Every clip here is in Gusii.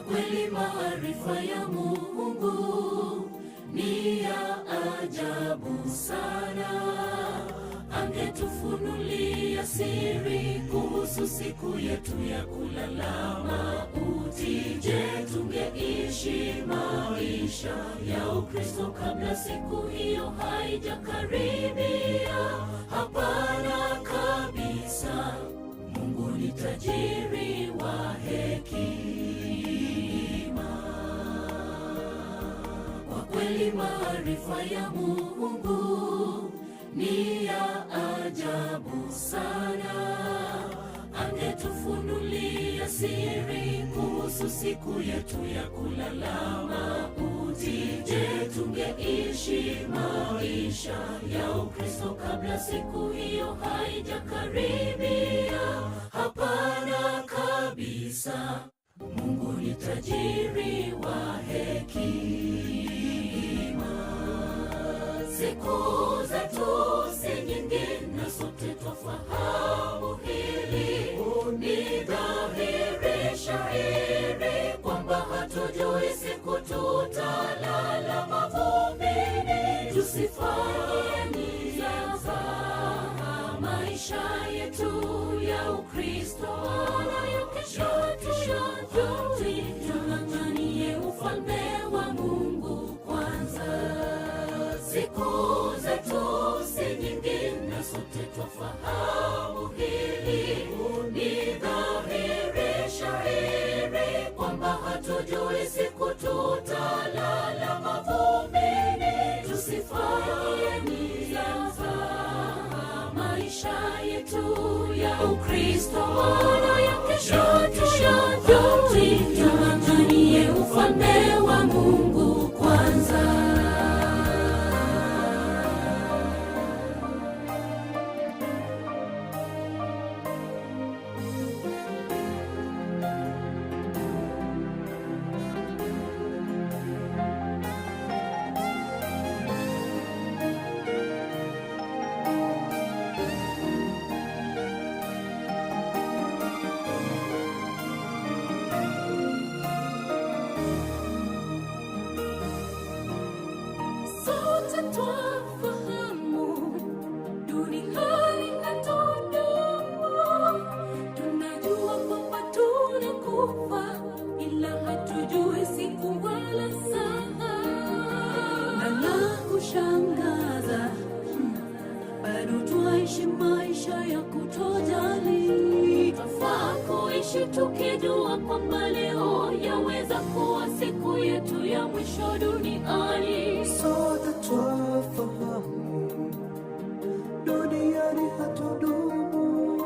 Kwa kweli maarifa ya Mungu ni ya ajabu sana. Angetufunulia siri kuhusu siku yetu ya kulala mauti. Je, tungeishi maisha ya Ukristo kabla siku hiyo haijakaribia? Hapana kabisa. Mungu ni tajiri wa hekima. Kwa kweli maarifa ya Mungu ni ya ajabu sana. Angetufunulia siri kuhusu siku yetu ya kulala mauti. Je, tungeishi maisha ya Ukristo kabla siku hiyo haijakaribia? Hapana kabisa. Mungu ni tajiri wa hekima. Siku zetu si nyingi na sote twafahamu hili. Ni dhahiri shahiri kwamba hatujui siku tutalala mavumbini. Tusifanye mzaha maisha yetu ya Ukristo na ya kesho tuyajui. Tung'ang'anie ufalme wa Mungu kwanza. Siku zetu si nyingi na sote twafahamu hili. Ni dhahiri shahiri kwamba hatujui siku tutalala mavumbini. Tusifanye mzaha maisha yetu ya Ukristo na ya kesho tuyajui. Tung'ang'anie ufalme wa Mungu kwanza. Sote twafahamu duniani hatudumu, tunajua kwamba tunakufa, ila hatujui siku wala saa. Na la kushangaza, bado twaishi maisha ya kutojali. Twafaa kuishi tukijua kwamba leo yaweza kuwa siku yetu ya mwisho duniani. Sote twafahamu duniani hatudumu,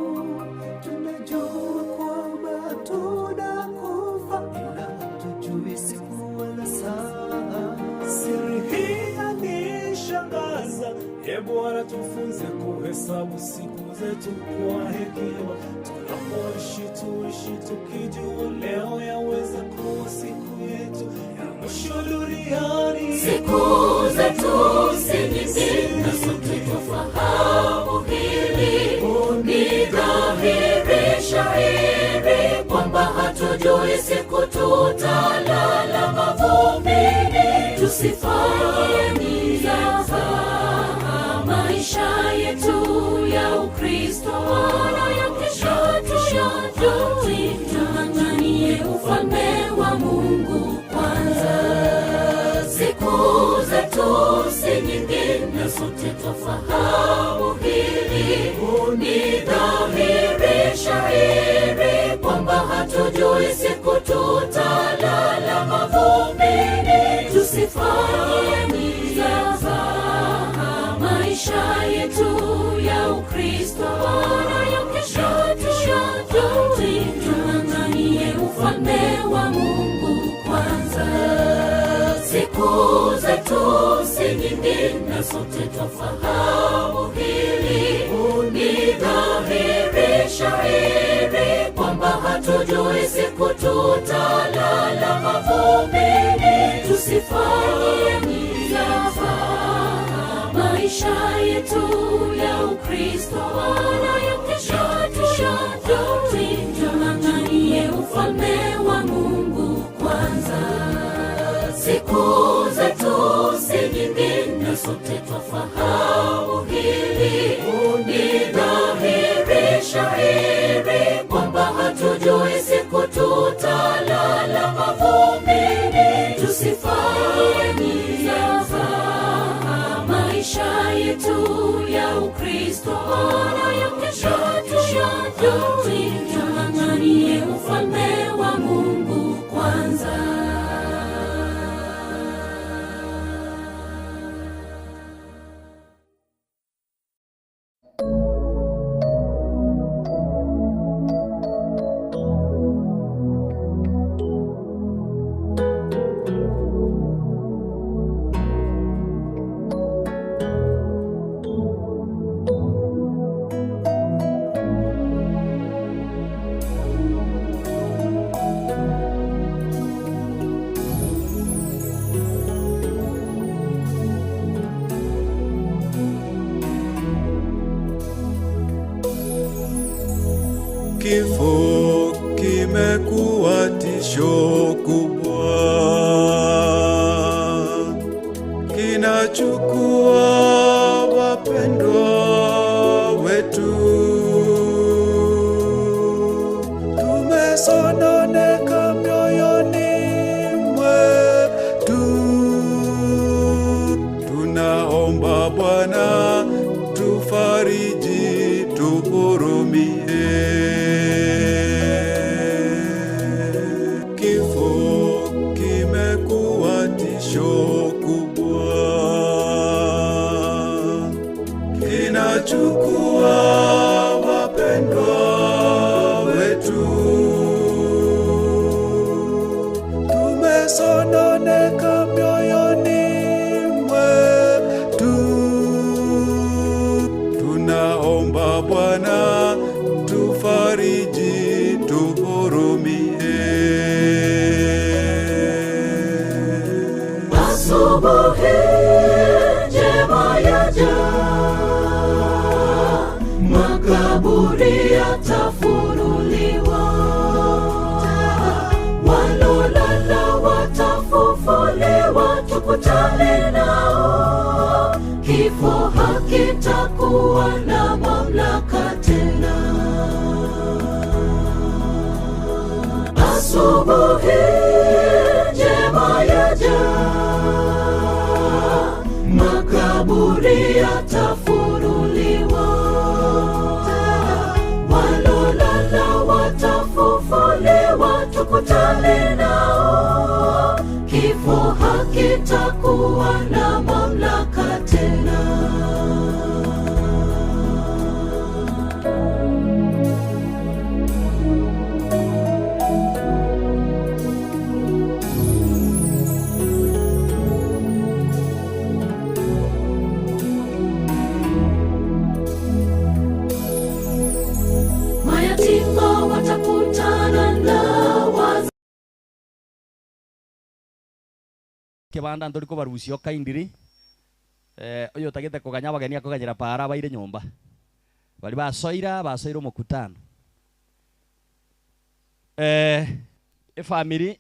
tunajua kwamba tunakufa, ila hatujui siku wala saa. Siri hii yanishangaza, e Bwana, tufunze kuhesabu siku zetu kwa hekima. Tunapoishi tuishi tukijua leo yaweza kuwa siku yetu ya mwisho duniani. Siku zetu si nyingi na sote twafahamu hili. Ni dhahiri shahiri kwamba hatujui siku tutalala mavumbini. Tusifanye mzaha maisha yetu ya Ukristo na ya kesho tuyajui. Tung'ang'anie ufalme wa Mungu kwanza. Siku zetu si nyingi na sote twafahamu hili. Ni dhahiri shahiri kwamba hatujui siku tutalala mavumbini. Tusifanye mzaha maisha yetu ya Ukristo na ya kesho tuyajui. Tung'ang'anie ufalme wa Mungu kwanza. Siku zetu si nyingi na sote twafahamu hili. Ni dhahiri shahiri kwamba hatujui siku tutalala mavumbini. Tusifanye mzaha maisha yetu ya Ukristo na ya kesho tuyajui. Tung'ang'anie ufalme wa Mungu kwanza. kwanza. Siku zetu si nyingi, na sote twafahamu hili. Ni dhahiri shahiri kwamba hatujui siku tutalala mavumbini. Tusifanye mzaha maisha yetu ya Ukristo, maana ya kesho hatuyajui. Tung'ang'anie ufalme wa Mungu kwanza. Kifo kimekuwa tisho kubwa, kinachukua wapendwa wetu. Tumesononeka mioyoni mwetu, tunaomba Bwana tufariji, tuhurumie. Kifo kimekuwa tisho kubwa, kinachukua wapendwa wetu. Tumesononeka mioyoni mwetu, tunaomba Bwana tufariji, tuhurumie. Asubuhi njema yaja, makaburi yatafunuliwa, walolala watafufuliwa, tukutane nao. Kifo hakitakuwa na mamlaka tena. Asubuhi njema yaja, makaburi yatafunuliwa, walolala watafufuliwa, tukutane nao. Kifo hakitakuwa na mamlaka tena. Mayatima watakutana na wazazi. Kibanda ntori kobarusia okaindiri oyo otagete koganya abageni akoganyera para abaire nyomba bari basoira basoire omokutano efamiri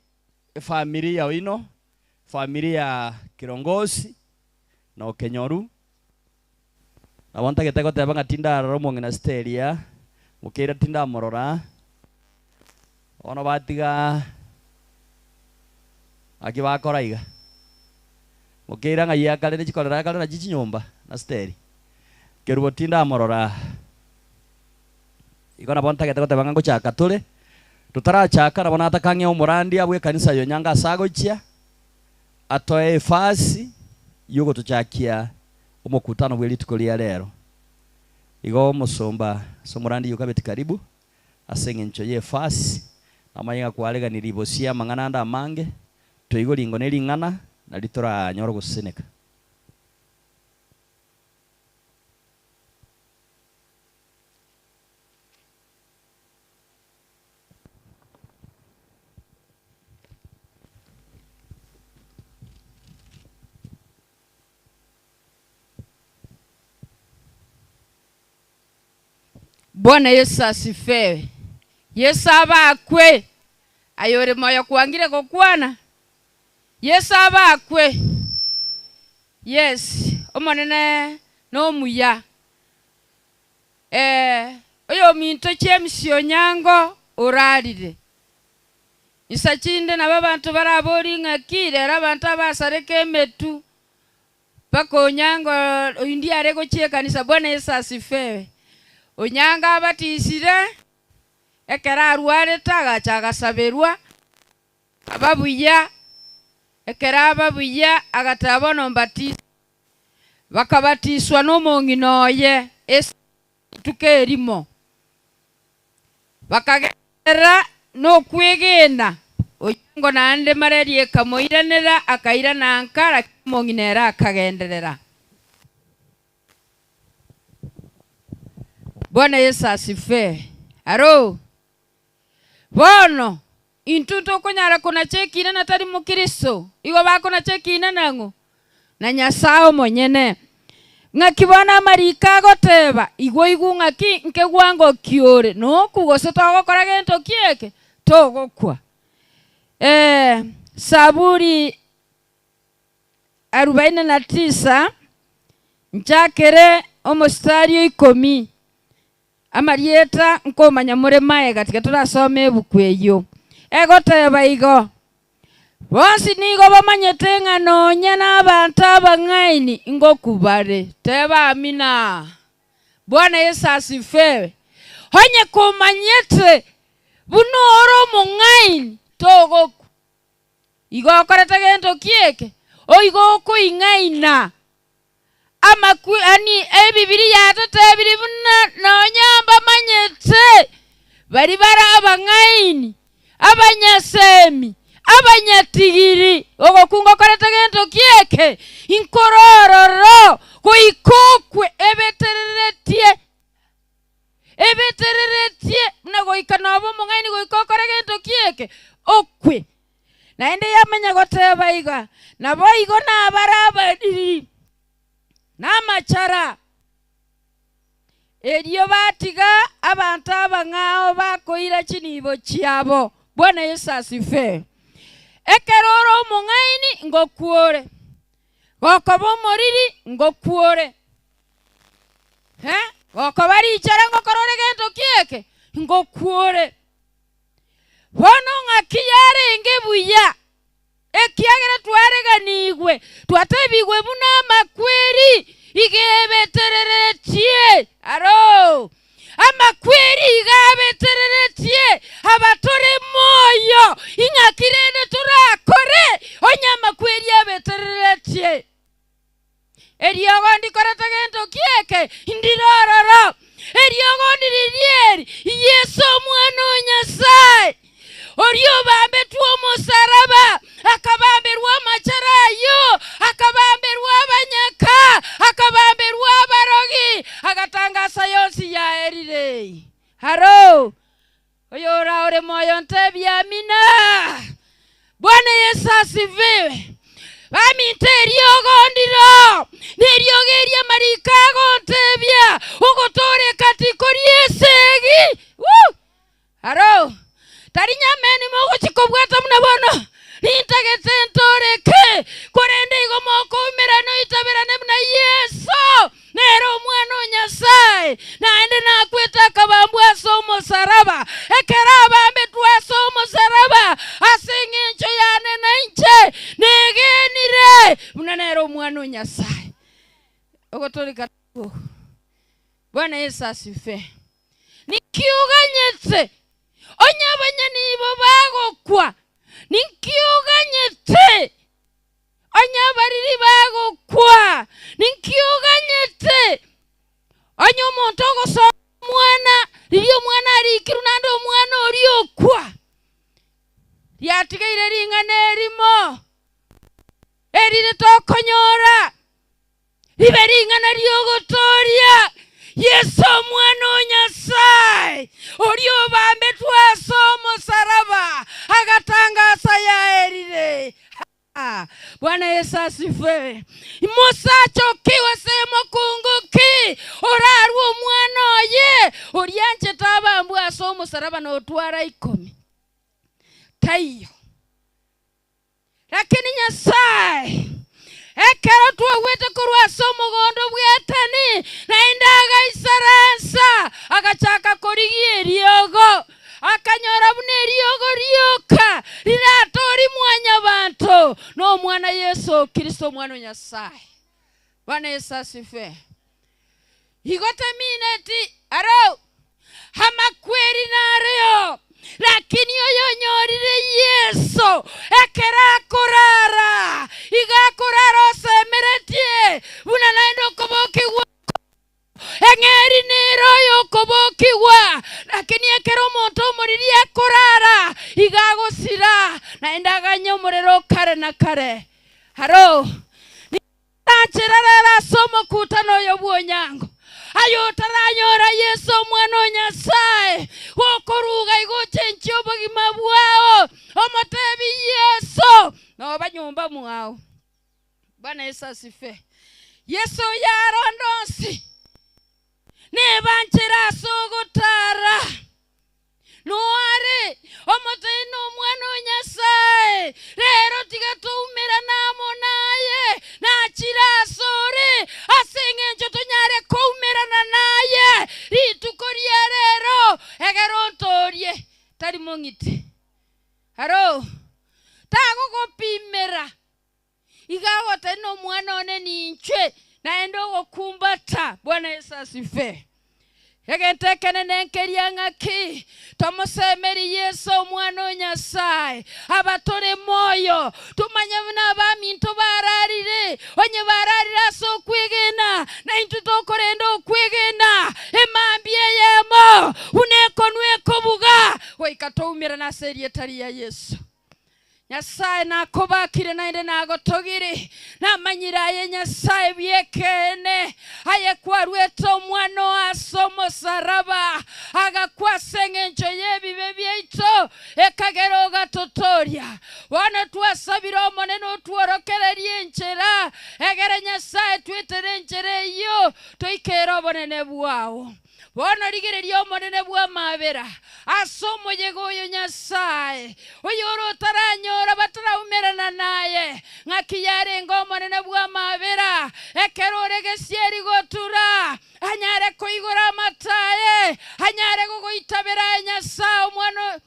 efamiri ya oino famiri ya kirongosi na okenyoru nabo ntagete goteba ng'a tindarora omong'ina Steria mokeira tindamorora bono batiga aki bakora iga mokeira ng'ai akare nichikorera akare nachi chinyomba na Steri kerubo tindamorora igo nabo ntagete goteba ng'a ngochaka tore tutarachaka nabo natakang'ia omorandi abwe ekanisa yo nyanga ase agochia atoe efasi yogotochakia omokutano bwa rituko ria rero igo omosomba ase omorandi yokabeti karibu ase eng'encho ya efasi namanye ng'a kwareganirie ibosia amang'ana ande amange toigo ringo na ering'ana nari toranyore goseseneka. Bwana Yesu asifiwe. Yesu abakwe. Aye ore moyo kwangire gokwana, Yeso abakwe. Yes, Omonene nomuya. Ee, oyominto James Onyango orarire. Insa chinde nabo abanto baraborie ng'aki rero abanto abasareka emetu mpaka Onyango oyio are gochia ekanisa. Bwana Yeso asifewe. Onyango abatisire, ekero arwarete agacha agasaberwa, akaba buya, ekero aba buya agateba bono mbatise. Bakabatiswa nomong'ina oye ase rituko erimo. Bakagenderera nokwegena, Onyango naende malaria ekamoiranera, akairana nka, lakini omong'ina ere akagenderera. Bwana Yeso asifiwe. Aro. Bono, intwe ntokonyara konacha ekiina na tari mokristo, igo bakonacha ekiina nang'o? Na Nyasae omonyene. Ng'aki bono amariko agoteba, Igwa oigwe ng'aki nkegwango ki ore nokwo gose togokora gento ki eke? Togokwa. Ee, Saburi arubaini na tisa, nchakere omositari o ikomi. Amarieta nkomanya more maega, tiga torasome ebuku eyio. Egoteba igo, Bonsi nigo bamanyete ng'a nonya nabanto abang'aini ngokwa bare. Teba amina. Bwana Yeso asifewe. Onye komanyete buna ore omong'aini, togokwa. Igo okorete gento ki eke? Oigo okoing'aina. Amakwi ani Ebibiri yatotebirie buna nonya mbamanyete baria bare abang'aini, abanyasemi, abanyatigiri, ogokunga okorete gento ki eke? Inkore ororo goika okwe ebetereretie, ebetereretie buna goika nobe omong'aini goika okore gento ki eke? Okwe. Naende yamanya goteba iga, Naboigo nabare abariri namachara. Erio batiga abanto abang'ao bakoira chinibo chiabo. Bwana Yeso asifiwe. Ekero ore omong'aini ngokwore, gokoba omoriri ngokwore, eh, gokoba richara ngokora ore gento ki eke ngokwore. Bono ng'aki yarenge buya, ekiagera twareganigwe, twatebigwe buna amakweri iga ebetereretie. Aro, amakweri iga abetereretie abatore moyo, ing'aki rende torakore onye amakweri abetereretie? Eriogo ndikorete gento ki eke? Ndire ororo. Eriogo ndiriria eri, Yeso Omwana o Nyasae, oria obambetwe omosaraba, akabamberwa amachara ayio, akabamberwa abanyaka, akabamberwa abarogi, agatangasa yonsi yaerire. Aro, oyoraore moyo ntebie amina. Bwana Yeso asifiwe. Baminto eriogo ndiro, neriogo eria amariko agontebia, ogotooreka tikori esegi. Woo! Aro, tari nyameni mogochia kobwata buna bono, nintagete ntooreke, korende igo mokoumerana oitaberane buna Yeso nere Omwana o Nyasae, naende nakwete akabambwa ase omosaraba. Ekero abambetwe ase omosaraba ase engencho yane na inche, negenire buna nere Omwana o Nyasae. Ogotooreka nakwo oko. Bwana Yeso asifiwe. Ninki oganyete? Onye abanyanibo bagokwa, ninki oganyete? Onye abariri bagokwa, ninki oganyete? Onye omonto ogosoma omwana, riria omwana arikirwe naende omwana oria okwa, riatigaire ring'ana erimo, erire tokonyora, ribe ring'ana ri'ogotooria, Yeso Omwana o Nyasae, oria obambetwe ase omosaraba, agatangasa yaerire. Bwana Yeso asifiwe. Mosacha ki gose mokungu ki orarue omwana oye oria anchete abambwe ase omosaraba na otwara ikomi? Taiyo. Lakini Nyasae, ekero twagwete korwa ase omogondo bw'Eteni, naende agaisaransa, agachaka korigia eriogo, akanyora buna eriogo rioka riratoorie mwanyabanto, nomwana Yeso Kristo, Omwana o Nyasae. Bwana Yeso asifiwe. Igo temineti aro amakweri nareo, lakini oyonyorire Yeso ekero akorara, igo akorara osemeretie buna naende okobokigwa oko. Eng'eri nere oyokobokigwa, lakini ekero omonto omoriri akorara, igo agosira, naende aganye omorero o kare na kare. Aro. Tanchera rero ase omokutano oyo bw'onyango, aye otaranyora Yeso Omwana o Nyasae, gokoruga igo ochenchie obogima bwao, omotebi Yeso, noba nyomba mwao. Bwana Yeso asifiwe. Yeso oyo aronde onsi, nebanchera ase ogotara. Noare omotebi nomwana o Nyasae, rero tiga toumerane amo naye, nachire asore, ase engencho tonyare koumerana naye rituko ria rero, egere ontoorie. Tari mong'iti. Aro, tagogopimera. Iga agotebia nomwana one ninchwe, naende ogokumbata. Bwana Yeso asife. Egento ekenene nkeria ng'aki tomosemerie Yeso Omwana o Nyasae, aba tore moyo, tomanye buna abaminto bararire, onye bararire ase okwegena, naintwe tokorenda okwegena emambia eyemo, buna ekonwa ekobuga, goika toumerane ase erieta ria Yeso. Nyasae nakobakire naende nagotogire, namanyire aye Nyasae bw'ekeene, aye kwaruete Omwana oo ase omosaraba, agakwa ase engencho y'ebibe biaito, ekagera ogatotooria. Bono twasabire Omonene otworokererie enchera, egere Nyasae twetere enchera eyio, toikere obonene bwao. Bono rigereria Omonene bw'amaabera ase omoyega oyo Nyasae, oyore otaranyora bataraumerana naye. Ng'aki yarenge Omonene bw'amaabera ekero ore gesieri gotura, anyare koigora amato aye, anyare gogoitabera aye Nyasae Omwana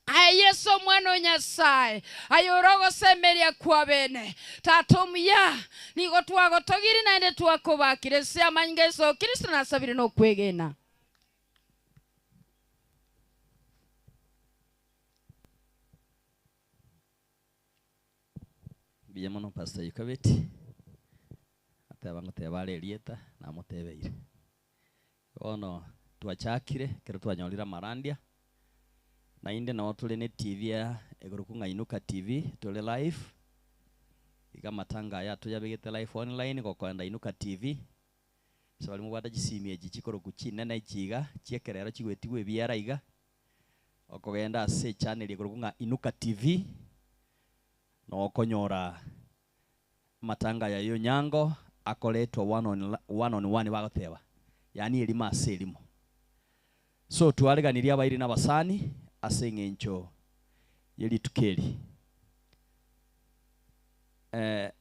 Aye Yeso, Omwana o Nyasae, aye ore ogosemeria kw'abene, Tata omuya, nigo twagotogirie naende twakobakire ase amanyinga a Yeso Kristo nasabire nokwegena. Mbuya mono Pastor Yokabeti, ateba ngoteba are erieta, namotebeire. Bono twachakire ekero twanyorire amarandia, naende nabo tore ne TV ya ekorokwa ng'a Inuka TV, tore live, iga amatanga aya toyabegete live online gokoenda Inuka TV, ase baria mobwate chisimi echi chikorokwa chinene echi iga, chiekerero chigoetigwa ebiara iga, okogenda ase echannel ekorokwa ng'a Inuka TV, nokonyora Amatanga aya y'onyango akoretwa one on one on one bagoteba, yaani erimo ase erimo. So twareganirie abairi na abasani ase eng'encho ye rituko eri. Eh,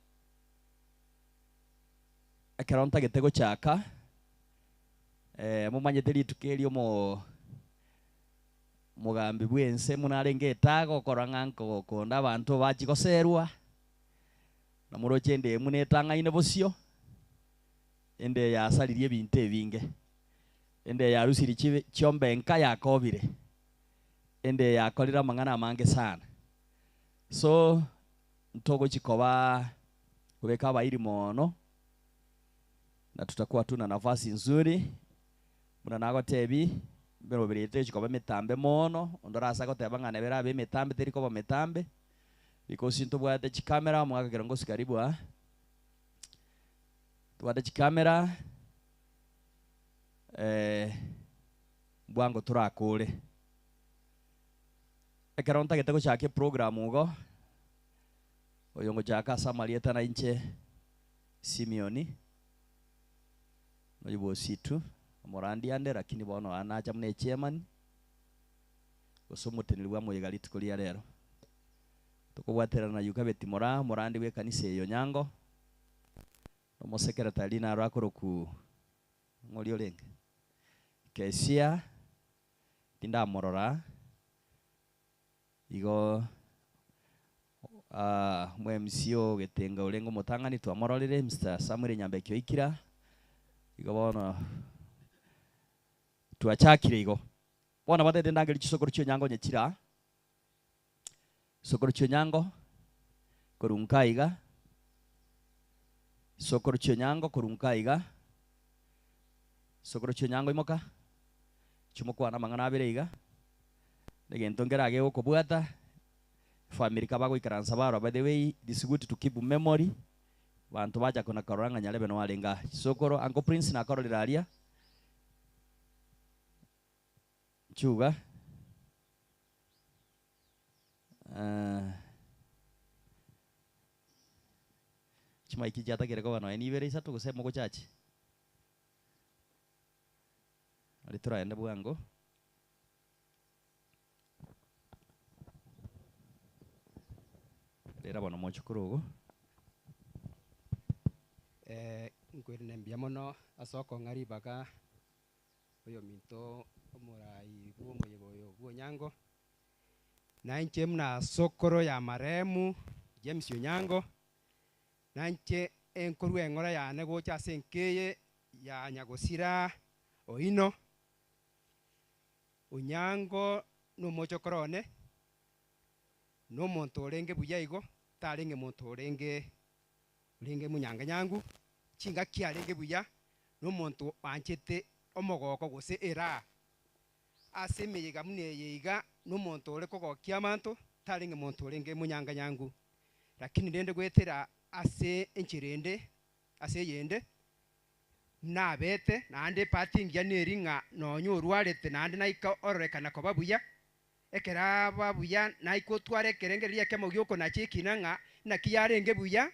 ekero ntagete gochaka, eh, momanyete rituko eri omo omogambi bw'ense buna arenge etago okora ng'a nkokonda abanto bachie goserwa. Na moroche ende emu netang'aine bosio, ende eyasaririe ebinto ebinge, ende eyarusirie chibe chiombe nka yakobire, ende eyakorire amang'ana amange sana. So, ntogochi koba kobeka abairi mono, na tutakuwa tu na nafasi nzuri, buna nagotebi, emeroberi eye tegochi koba emetambe mono, onde orase goteba ng'a nabo erabe emetambe teri koba metambe. Because ntobwate chicamera omogaka Kirongosi karibu aa, tobwate chicamera bwango torakore. Ekero ntagete gochaka eprogram igo, oyo ngochaka ase amarieta na inche Simioni, noyo bositu, omorandia ande lakini bono aa nacha buna echairman, gose omoteneneri bwa moyega rituko ria rero. Tokobwaterana na Yukabeti Moraa, omorandi bw'ekanisa eye Onyango, na omosekeretari naro akorokwu ng'oria orenge? Kesia, tindamorora, igo omo-MC o Getenga orenge omotang'ani twamororire, Mister Samuel Nyambeki oikire aa, igo bono twachakire igo. Bono batete ndangerie chisokoro chi'Onyango onye chire aa. Sokoro chi'Onyango korwa nka iga, Sokoro chi'Onyango korwa nka iga, Sokoro chi'Onyango imoka, chimokwane amang'ana abere iga, na egento nkere age gokobwata, efamiri kabagoikaransa barwa by the way it is good to keep memory, banto bacha kona korora ng'a nyarebe noo arenge aa. Sokoro, Uncle Prince nakororire aria, Nchuga. Chimaiki chiatakire koba nonya nibere isato gose mogochachi. Aria toraende bwango. Rera bono mochokoro ogo. Nkoirana mbuya mono ase okong'a ribaga oyominto omorai bw'omoyega oyo bw'Onyango, na inche buna sokoro ya marehemu James Onyango, na inche enkorwa eng'ora yane gocha ase enka eye ya nyagosira oino. Onyango nomochokoro one, nomonto orenge buya igo, tarenge monto orenge orenge monyanganyangu, chingaki arenge buya, nomonto oanchete omogoko gose eraha. Ase emeyega buna eye iga, nomonto ore kogokia abanto, tarenge monto orenge monyanganyangu. Lakini rende goetera ase enchera ende, ase eyende, nabete, naende epati engiya neri ng'a nonya orwarete naende naika ororekana koba buya, Ekero aba buya naikwe otware ekerengererio ekemo gi'okonacha ekina ng'a naki yarenge buya,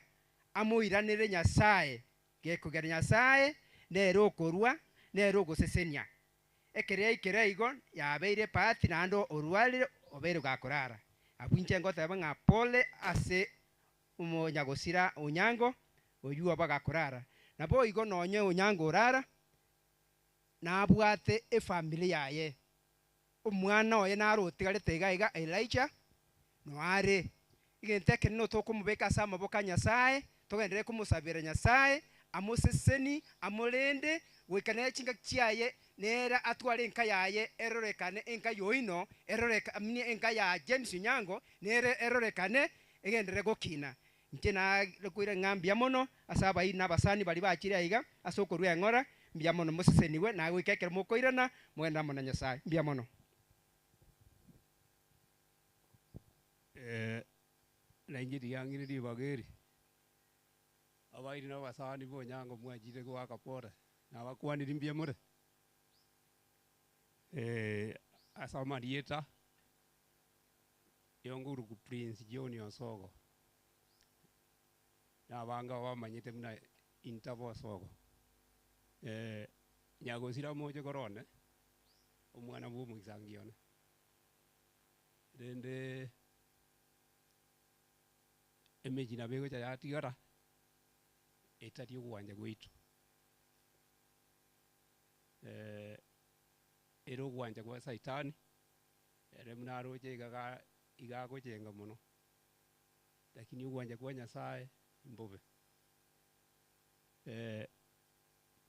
amoiranere Nyasae, gekogera Nyasae nere okorua, nere ogosesenia. Ekero yaikire igo, yabeire ebahati naende orwarire obeire gakorara. Abwo inche ngoteba ng'a pole ase omonyagosira Onyango oyio oba gakorara. Naboigo nonye Onyango orara, nabwate efamiri yaye. Omwana oye naro otigarete iga iga, Elijah, noare. Egento ekenene tokomobeka ase amaboko a Nyasae, togenderere komosabera Nyasae amoseseni, amorende, goika nere chingaki chiaye nere atware enka yaye erorekane, enka y'oino erorekane, enka ya James Onyango nere erorekane egenderere gokina. Inche nakoire ng'a mbuya mono ase abairi na abasani baria bachire aiga ase okorua eng'ora, mbuya mono mosesenigwe, na goika ekero mokoirana, mogende amo na Nyasae. Mbuya mono. Na inche tiga ng'ire ribaga eri, abairi na abasani b'onyango mwachire goaka pore, nabakwaniri mbuya more? Ase amarieta. Yongoruku Prince John Osogo, na abange aba bamanyete buna intaba Osogo. Nyagosira moche korwa one, omwana bwa omoisangi one, rende emechie nabo egocha yatigara, etari ogwancha gwaito. Ere ogwancha gwa saitani. Ere buna aroche iga iga agochenga mono, lakini ogwancha kwa Nyasae mbobe.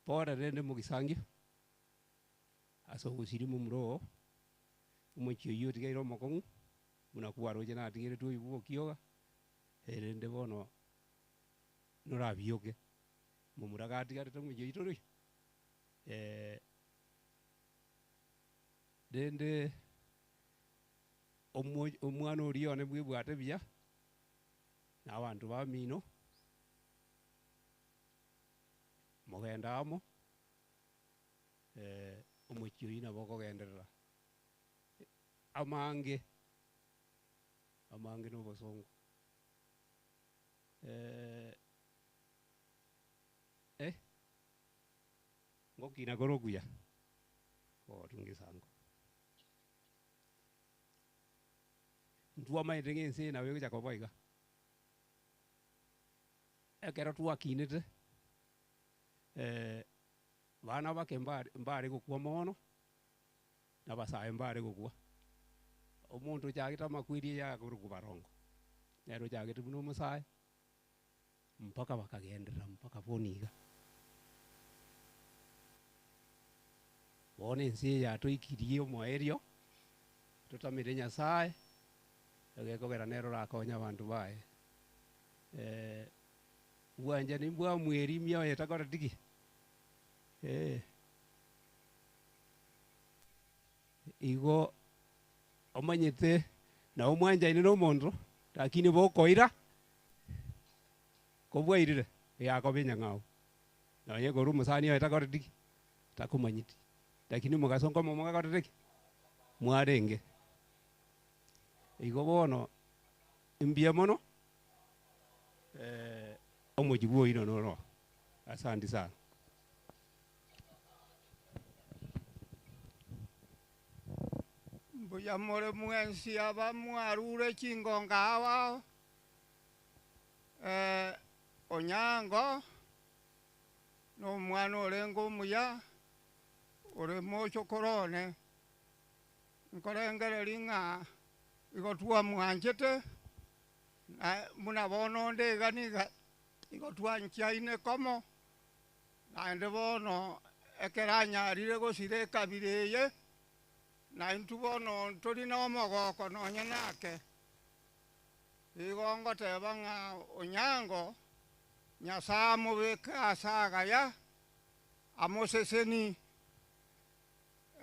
Pore rende mogisangio ase ogosiria momura oo, omochie oyio otigaire omokong'u, buna kwaroche natigeretwe oyio bw'okioga, erende bono norabioke, momura gatigarete omochie oito roiyo. Rende omwana oria one bwebwate buya, na abanto bamino, mogende amo, omochie oyio nabo okogenderera. Amange, amange na obosongo. Eh. Ngokina kore okuya kogotunga esango. Intwe. Ntwamaete ng'a ense eye nabo egocha koba iga. Ekero twakinete, bana bake mbare mbare gokwa mono, na abasae mbare gokwa. Omonto ochagete amakweri eye akorokwa barongo, nere ochagete buna omosae, mpaka bakagenderera mpaka bono iga. Bono ense eye yatoikirie omoerio, totamete Nyasaye, egekogera nere orakonye abanto baye. Bwanchani mbwamweria imioyo etakoreti ki? Eh. Igo omanyete nabo mwanchaine na omonto, lakini bokoira, kobwairire, yakoba enyang'au. Nonye korwa omosani oye takoreti ki? Takomanyeti. Lakini omogaso nkomo mogakorete ki? Mwarenge. Igo bono, mbuya mono, omochie bwa oino noro oo. Asante sana. Mbuya more mwensi aba mwarure chingongo ao ao, Onyango nomwana orenge omuya, ore mochokoro one, nkorengereria ng'a igo twamwanchete, na buna bono onde iga niga igo twanchaine komo, Naende bono ekero anyarire gosira ekabira eye, naintwe bono ntori nomogoko nonya nake. Igo ngoteba ng'a onyango Nyasae amobeke ase agaya, amoseseni,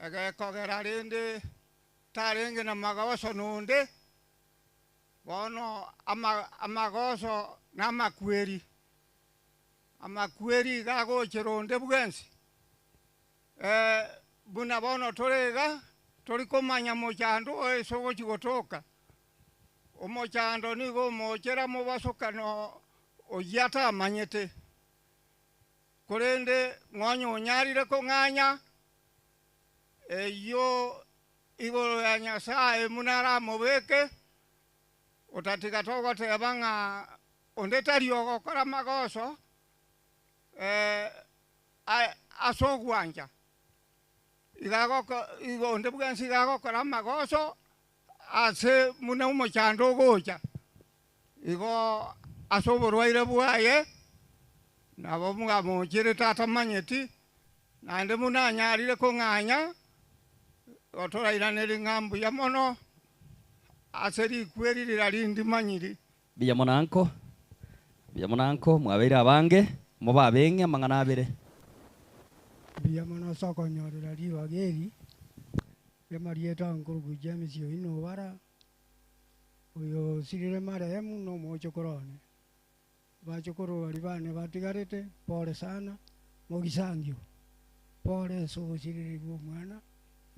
egekogera rende tarenge namagoso nonde, bono amagoso namakweri. Amakweri iga agochera onde bwensi. Buna bono tore iga, tori komanya mochando oye ase ogochia gotoka. Omochando nigo omochera mobasokano oyio atamanyete. Korende ng'onye onyarire kong'anya, eyio igoro ya Nyasae buna aramobeke, otatiga togoteba ng'a Onde tari ogokora amagoso ase ogwancha, igo onde bwensi iga agokora amagoso ase buna omochando ogocha, igo ase oborwaire bwaye nabo mwamocherete atamanyeti, naende buna anyarire kong'anya, igo torairanerie ng'a mbuya mono ase rikweri riria rindimanyiri. Mbuya mono anko, mbuya mono anko, mwabeire abange, mobe abeng'e amang'ana abere. Mbuya mono ase okonyorera ribaga eri ri'amarieta nkorokwa James Oino Obara, oyo osirire marehemu na omochokoro one. Abachokoro baria bane batigarete, pole sana, mogisangio, pole ase obosireri bw'omwana,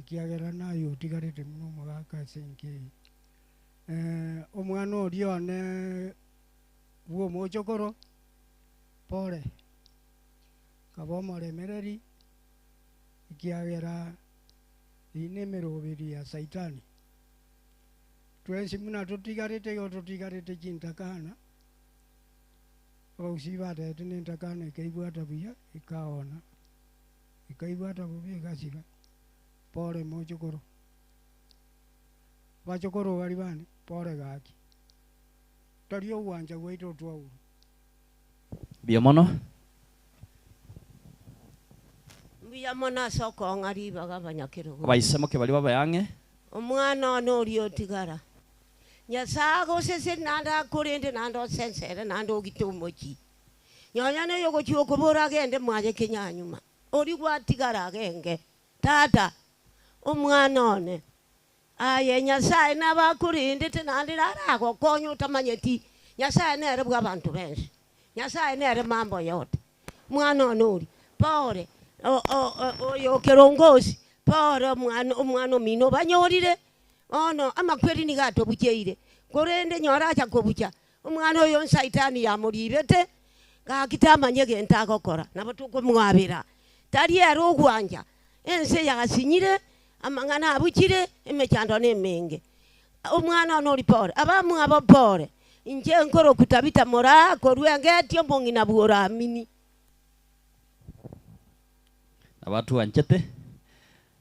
ekiagera naye otigarete buna omogaka ase enka eye. Omwana oria one bw'omochokoro, pole, kaba omoremereri, ekiagera eyio nemeroberi ya Saitani. Twensi buna totigarete igo totigarete chintakana. Abagusii batebete nentakana ekaibwata buya ekaona, ekaibwata bobe egasira. Pole mochokoro. Abachokoro baria bande, pole gaki. Tari ogwancha gwaito twaurwa. Mbuya mono. Mbuya mono ase okong'a ribaga abanyakerogo. Abaisemoke baria babe ang'e. Omwana one oria otigara. Nyasae agosesenie naende akorende naende osensere naende ogite omochie. Nonya noyogochia okobora agende mwaye kenyanyuma, oria gwatigara agenge, Tata, omwana one, aye Nyasae nabe akorendete naende naragokonye otamanyeti. Nyasae nere bw'abanto bensi. Nyasae nere mambo yote. Mwana one oria, pore, oyo okerongosi, pore omwana omwana omino obanyorire. Bono amakweri nigo atobucheire, korende nyora acha kobucha omwana oyo Saitani yamoribete, gaki tamanya egento agokora, nabo tokomwabera. Tari ere ogwancha, ense yasinyire, amang'ana abuchire, emechando nemenge. Omwana one ori pore, abamwabo pore, inche nkorokwa Tabita moraa korwa engeti omong'ina bw'Oramini. Abatwanchete,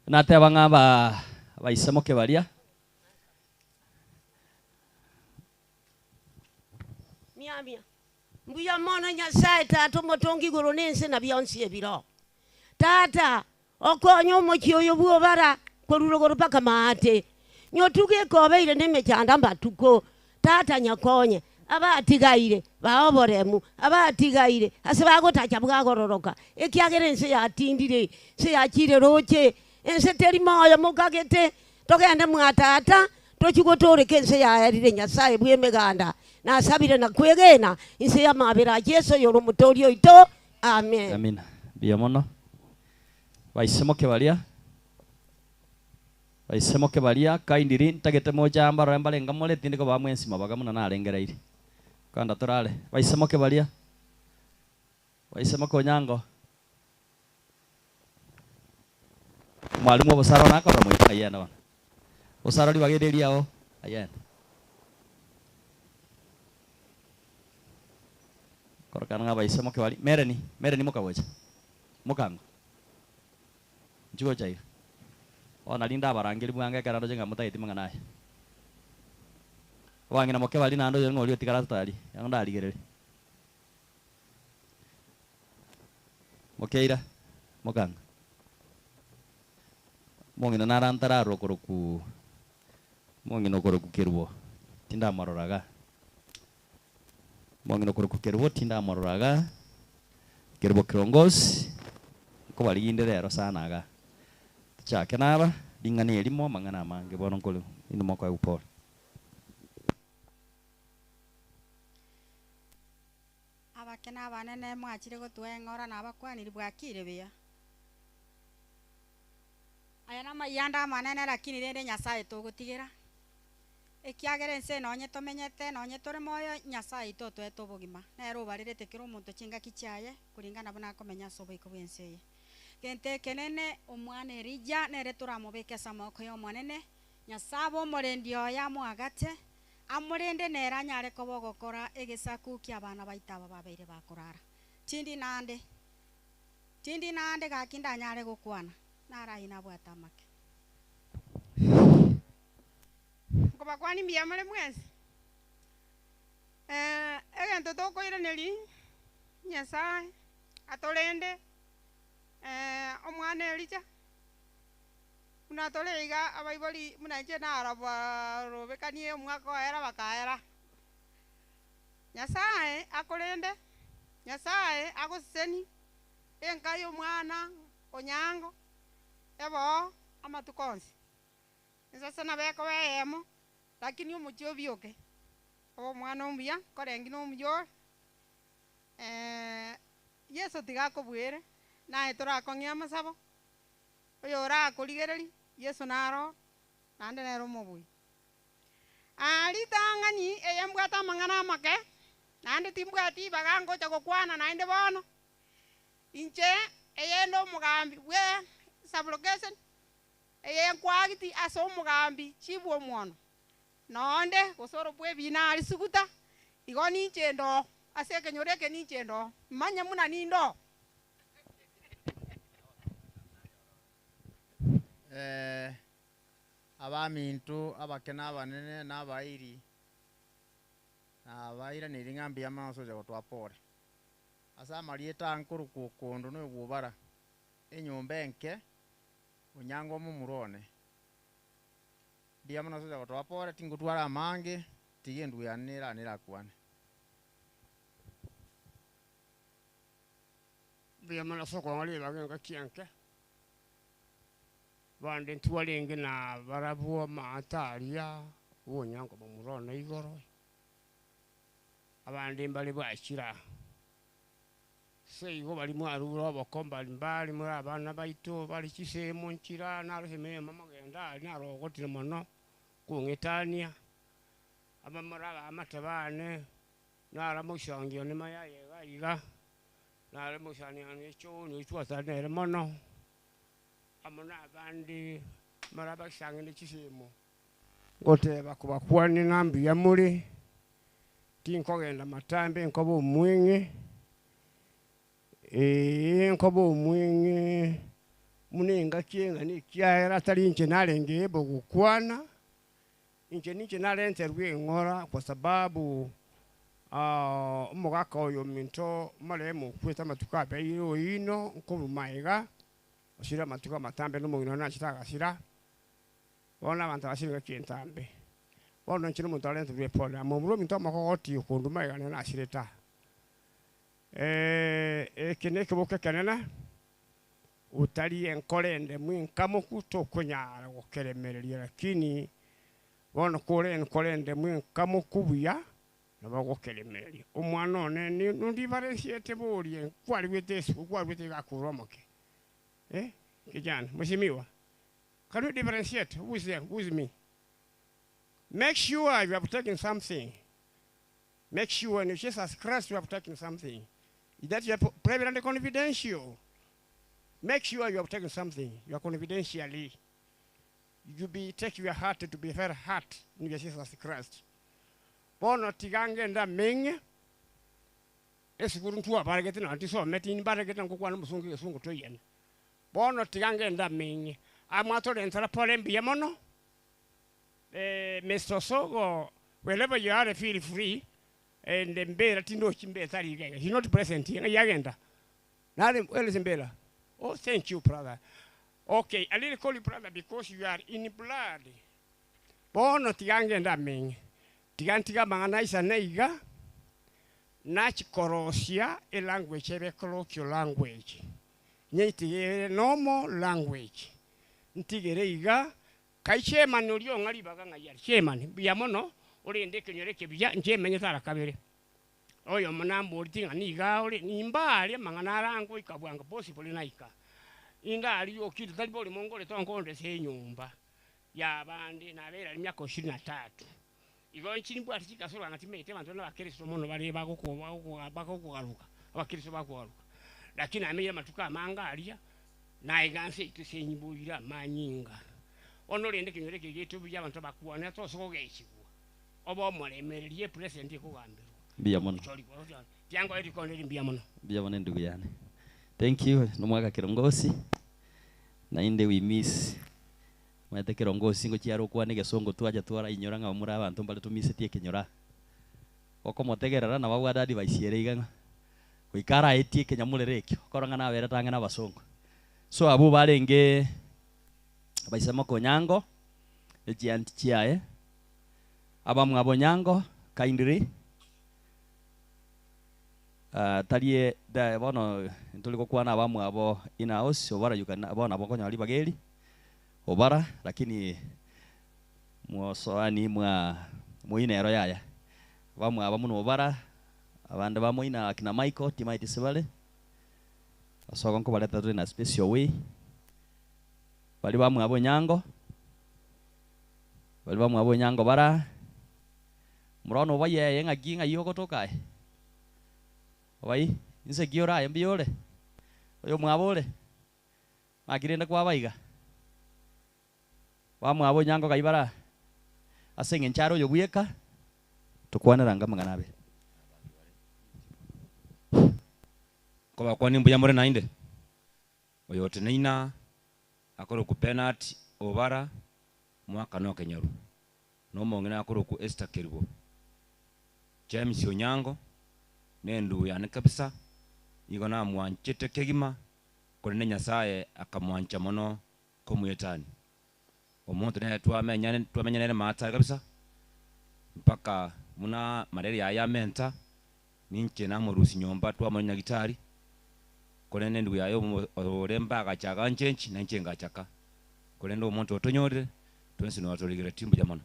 nateba ng'a abaisemoke baria. Miamia. Mbuya mono Nyasae Tata omotongi igoro na ense na bionsi ebiroo. Tata, okonye omochie oyo bw'obara korwa rogoro mpaka maate. Nyotuge ekobeire nemechando amatuko. Tata nyakonye abatigaire bae oboremu, abatigaire ase bagotacha bwagororoka, ekiagera ense yatindire, ense yachire roche, ense teri moyo mokagete. Togende mwa Tata, tochie gotooreka ense yaerire Nyasae bw'Emeganda, nasabire na kwegena inse y'amabera a Yeso oyore Omotooria oito. Amen. Amina. Mbuya mono. Baisemoke baria, baisemoke baria, kindly ntagete moche aa mbarore mbarenga more, tindi kobaa mwensi mabaga buna narengereiri. Kanda torare. Baisemoke baria, baisemoke Onyango. Omwalimu obosaro nakorora moito ng'a ayende bono. Bosaro ribaga eri eriao ayende. Korokana ng'a abaise moke baria, Melanie, Melanie mokagocha, mokango, inchuo gocha iga. Bono nari ndabarangerie bwango ekero ndoche ng'a motageti mang'ana aya. Abang'ina moke baria naende oyore ng'a oria otigara totari, igo ndarigererie. Mokeira, mokanga. Omong'ina nara ntararora okorokwu omong'ina okorokwu Kerubo, tindamorora igaa. Omong'ina okorokwu Kerubo tindamorora igaa, Kerubo kiongozi, nkobarigia inde rero sana igaa. Tochake naba, ring'ana erimo, amang'ana amange bono nkore inwe mokoegwa pole. Abake na abanene mwachire gotua eng'ora na abakwaniri bwakire buya. Aya namayianda amanene lakini rende Nyasaye togotigera, ekiagera ense nonye tomenyete nonye tore moyo Nyasaye oito otoete obogima, nere obarerete kera omonto chingaki chiaye kuringana buna akomenya ase oboiko bw'ense eye. Gento ekenene omwana Elija nere toramobeke ase amaboko y'Omonene, Nyasaye abe omorendi oye amoagate, Amorende nere anyare koba ogokora egesaku ki'abana baito aba babeire bakorara. Tindi naende, tindi naende gaki ndanyare gokwana, naro ayio nabwate amake. Nkobakwania mbuya more mwensi. Egento tokoiraneria Nyasae atorende, omwana Elija. Buna tore iga abaibori buna inche narabarobekanie omwaka oera bakaera. Nyasae akorende, Nyasae agoseseni enka y'omwana onyango eboo amatuko onsi. Ensase nabo ekoba eyemo, lakini omochie obioke. Obe omwana omuya, nkorengi nomuya ore. Yeso tiga akobuere, naye torakong'ie amasabo. Oyorakorigererie, Yeso naro, naende nere omobui. Aa, ritang'ani eye mbwate amang'ana amake, naende timbwati ribaga ngocha gokwana naende bono. Inche eye nde omogambi bwe sublocation, eye nkwagiti ase omogambi chibu omwono, nonde gose oro bw'ebiina aria suguta, igo ninche ndoo, ase ekenyoro eke ninche ndoo, manye buna nindoo. Ee, abaminto abake na abanene, na abairi, nabairanerie ng'a mbuya mono ase ogocha gotoa pore. Ase amarieta aa nkorokwa okondo na ogobara, enyomba enke, onyango omomura one. Mbuya mono ase ogocha gotoa pore, tingotwara amange, tiga endugu yane nerane erakwane. Mbuya mono ase okong'a ribaga engaki enke. Bande ntwarenge na barabwo amato aria bw'onyango momura one igoro, abande mbare bwachire aa. Ase igo baria mwarure oboko mbari mbare more abana baito bare chisemo nchire naro emeremo mogende aria narogotire mono kong'etania, abamura abaamate bane naro moisongi one mayaya iga iga. Nare mosani one John, oyio twasarire nere mono, amo nabande mara abasang'ani chisemo. Ngoteba kobakwania ng'a mbuya more, tinkogenda matambe nkobe omweng'e, ee, nkobe omweng'e buna engaki eng'ana ekiagera tari inche narenge able gokwana, inche ninche narenterwe eng'ora kwa sababu omogaka oyo ominto marehemu okwete amatuko abeire oino nkorwa magega, osire amatuko amatambe na omong'ina one nachete agasira. Bono abanto abasire ngaki entambe. Bono inche nomonto arenterwe epole amo omorwe ominto omokogoti okonduma iga nere nasirete aa. Eke nekeboka ekenene, otari enkoro endemu enkamoku tokonyara gokeremereria lakini bono kore enkoro endemu enkamoku buya nabo ogokeremereria. Omwana one nondibarensiete borie nkwarigwete esiko nkwarwete iga akure omoke eh kijana mheshimiwa. Can you differentiate who is there, who is me? Make sure you have taken something. Make sure in Jesus Christ you have taken something. That you are private and confidential. Make sure you have taken something. You are confidentially. You be take your heart to be very hard in Jesus Christ. Bono tiga ngende ameng'e esukuru ntwabaregete nonye ntisometi mbaregete ngokwana omosongo egesungu toiyane. Bono tiga ngende ameng'e. Aa mwatorentera pole mbuya mono. Mister Osogo wherever you are feel free and mbera tindochi mbera tari iga iga he's not present here ng'ai agenda nare where is mbera oh thank you brother okay I really call you brother because you are in blood bono tiga ngende ameng'e tiga ntige amang'ana aisane iga nachi korosia elanguage ebe colloquial language Nyeitigere nomo language. Ntigere iga, kai chairman oria ong'a ribaga ng'ai are? Chairman, mbuya mono orende ekenyoro eke buya, inche menyete ara kabere. Oyomo namboreti ng'a niga ore, nimba aria amang'ana ara ngoika bwango possibly naika. Inde aria okire tari borimo ngorete onkonde ase enyomba ya abande, nabeire aria miaka ishirini na tatu. Igo inche nimbwate chikasoro ng'a timanyeti abanto buna abakristo mono bare bagokogaruka, abakristo bakogaruka. Lakini namenyire amatuko amange aria, naiga nse yaito ase enyimbo ire amanyinga. Bono rende ekenyoro eke giaito buya abanto bakwane tose kogechigwa, obe omoremereria epresent ekogamberwa. Mbuya mono. Tiangoe rikondo eri mbuya mono. Mbuya mono endugu yane. Thank you nomwaka kirongosi naende we miss Omanyete ekero ngosi ngochia are okwana egesongo twacha twarainyora ng'a bamura abanto mbare tomisetie ekenyoro aa. Gokomotegerera nabo abwate advice ere iga ng'a goika araetie ekenyamorero ekio okora ng'a naberete ang'e na abasongo. So abwo barenge abaisemo Konyango ne chianti chiaye, abamwabo Onyango kindly tari bono ntori gokwana abamwabo in house obara you can bono nabo okonyora ribaga eri. Obara, lakini mwosoani mwa moina ero yaya. Bamwaba buna Obara, abande ba moina akina Michael, timaeti ase bare. Ase nkobareta tore na special way. Baria bamwabo Onyango, baria bamwabo Onyango bara, Murano obai eye ng'aki ng'ai ogotoka aye? Obai, inse ki ore aye mbuya ore? Oyomwabo ore? Naki rende kwaba iga? Bamwabo onyango kai bare aa? Ase engencho are oyo bweka, tokwanera anga amang'ana abere. Nkobakwania mbuya more naende. Oyo oteneina akorokwa Bernard Obara mwakane o Kenyaru, na omong'ina akorokwa Esther Kerubo. James Onyango nendugu yane kabisa, nigo namwanchete kegima Korende Nyasae akamwancha mono komoetania. Omonto nere twamenyane twamenya nere maatare kabisa, mpaka buna malaria yaye yamenta, ninche namorusia nyomba twamona nyagitari, korende endugu yaye omo ore mbagacha aganchenchi, na inche ngachaka. Korende omonto otonyorire, twensi noyo torigereti mbuya mono.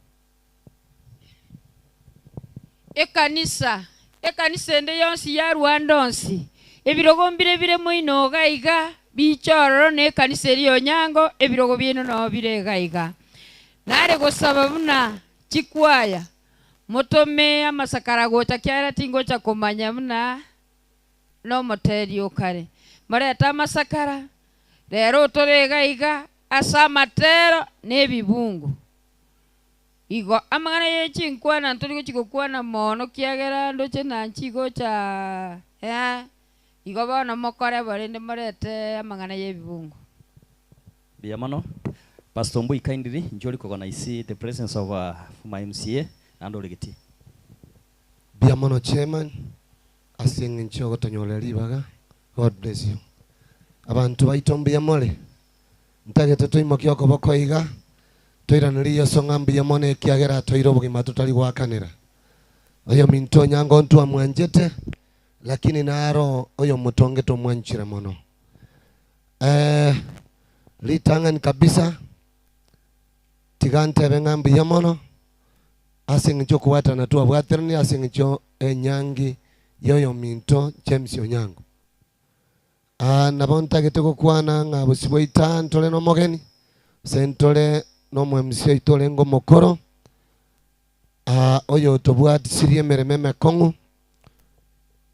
Ekanisa, ekanisa ende yonsi ya Rwanda onsi, ebirogo mbire bire moino iga iga, biche ororo na ekanisa eria y'Onyango, ebirogo biaino nao bire iga iga. Nare gosaba buna chikwaya, motome amasakara gocha kiagera tingocha komanya buna nomoteri okare. Morete amasakara, rero otore iga iga ase amatero na ebibungo. Igo amang'ana ye chinkwana ntori gochia gokwana mono, kiagera ndoche nanchi gocha eh, igo bono mokore bo rende morete amang'ana y'ebibungo. Mbuya mono Pastor Ombui kindly inche ori kogona I see the presence of former MCA naende ore getii. Mbuya mono chairman ase eng'encho yogotonyorera ribaga God bless you. Abanto baito mbuya more? Ntagete toimokie okoboko iga toiranerie Yeso ng'a mbuya mono ekiagera atoeire obogima totari goakanera. Oyominto onyango ntwamwanchete lakini naro oyomotonge tomwanchire mono. Eh, ritang'ani kabisa tiga ntebe ng'a mbuya mono ase eng'encho okobwatana twabwateranie ase eng'encho enyangi y'oyominto James Onyango. Aa nabo ntagete gokwana ng'a bosio bwaito aa ntore nomogeni, gose ntore nomoemisia oito orenge omokoro, aa oyotobwatisirie emeremo emekong'u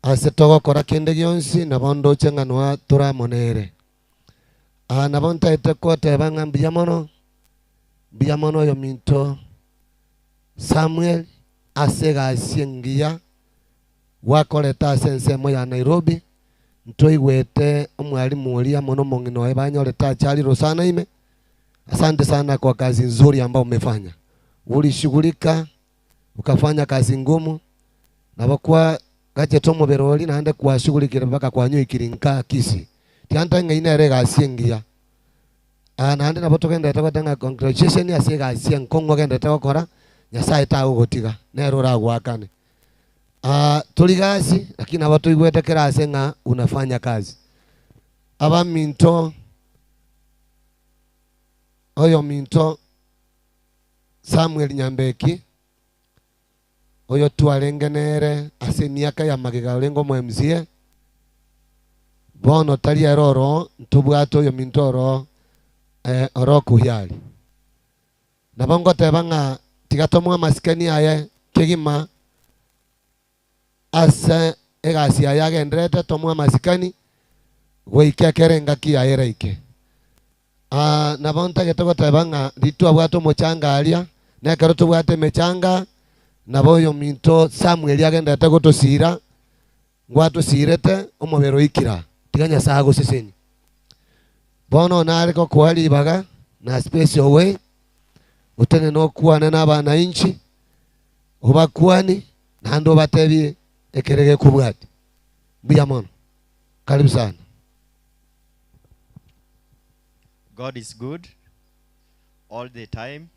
ase togokora kende gionsi, nabo ndoche ng'a noa tore amo nere. Aa nabo ntagete koteba ng'a mbuya mono, mbuya mono oyominto Samuel ase egasi engiya gwakorete ase ensemo ya Nairobi, ntoigwete omwalimu oria amo nomong'ina oye banyorete achari rosana ime. Asante sana kwa kazi nzuri ambayo umefanya. Ulishughulika ukafanya kazi ngumu nabo kwa gachete omobere oria naende kwashughulikire mpaka kwanyoikiri nka Kisii. Tianta ng'a nere egasi engiya. Ah, naende nabo togenderete goteba ng'a congratulation ase egasi enkong'u ogenderete gokora, Nyasaye tagogotiga, nere oragoakane. Ah, tori gasi, lakini nabo toigwete kera ase ng'a unafanya kazi. Abaminto, oyominto Samuel Nyambeki, oyo twarenge nere ase emiaka ya magega orenge omo MCA, bono tari ere oroo, ntobwate oyominto oroo eh, oro Kuhiari. Nabo ngoteba ng'a tiga tomoe amasikani aye kegima ase egasi yaye agenderete, tomoe amasikani goika ekero engaki yaye eraike. Aa, nabo ntagete goteba ng'a riria twabwate omochanga aria, na ekero tobwate emechanga, nabo oyominto Samuel agenderete gotosiira, ngwatosiirete omobere oikire aa, tiga Nyasae agosesenie. Bono nare gokoa ribaga na special way, otenene okwane na abanainchi, obakwanie, naende obatebie ekere gekobwatia. Mbuya mono. Karibu sana. God is good all the time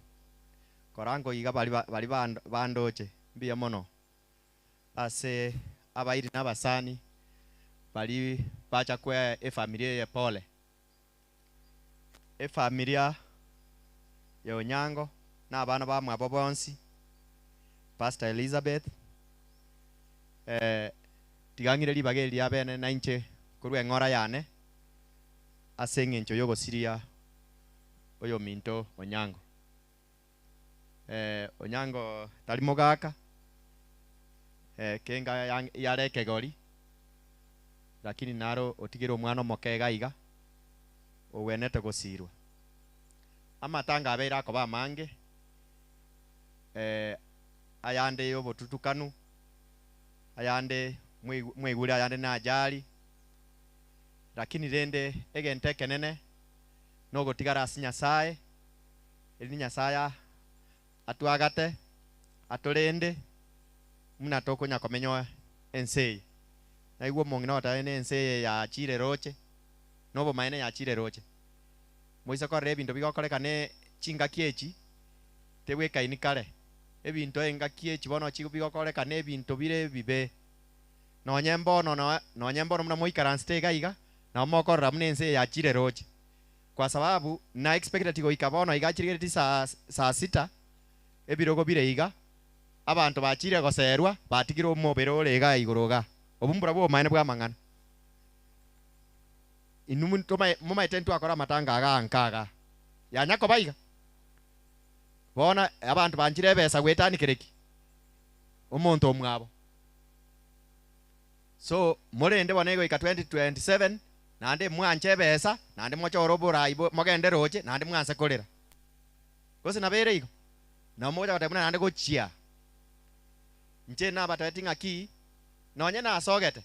kora nkoiga bari bari bandoche mbuya mono ase abairi na abasani bari bacha koa efamiri eye pole. Efamilia ya Onyango na abana bamwabo bonsi, Pastor Elizabeth, eh, tiga ng'ire ribaga eri ria bene na inche korwa eng'ora yane ase eng'encho y'ogosiria oyominto Onyango. Eh, Onyango tari mogaka, eh, kenga yare ekegori, lakini naro otigire omwana omoke iga iga, ogwenete gosirwa. Amatanga abeire akoba amange, eh, ayande y'obotutukanu, ayande mwaigure ayande na ajali, lakini rende egento ekenene nogotigara ase Nyasaye, Erinde Nyasae atwagate, atorende buna tokonya komenya ense eye. Naigwe omong'ina ogoteba ng'a ense eye yachiire roche, na obomaene yachiire roche. Moise korora ebinto bigokoreka ne chingaki echi, tebwekaini kare. Ebinto engaki echi bono bigokoreka na ebinto bire ebibe. Nonye mbono nonye mbono buna moikaransete iga iga, nabo mokorora buna ense eye yachiire roche. Kwa sababu na expected goika bono iga chirigereti saa saa sita ebirogo bire iga abanto bachire goserwa batigire omobere ore iga igoro igaa. Obo mbura bw'obomaene bw'amang'ana. Inwe momaete ntwakora amatanga agaa nka agaa. Yanya koba iga. Bono abanto banchire ebesa goetania ki? Omonto omwabo. So morende bono egoika 2027 naende mwanche ebesa naende mochore oborai mogende roche naende mwanse korera. Gose nabo ere igo? Nabo mogocha goteba buna naende gochia. Inche nabatebetie ng'aki, nonye nasogete,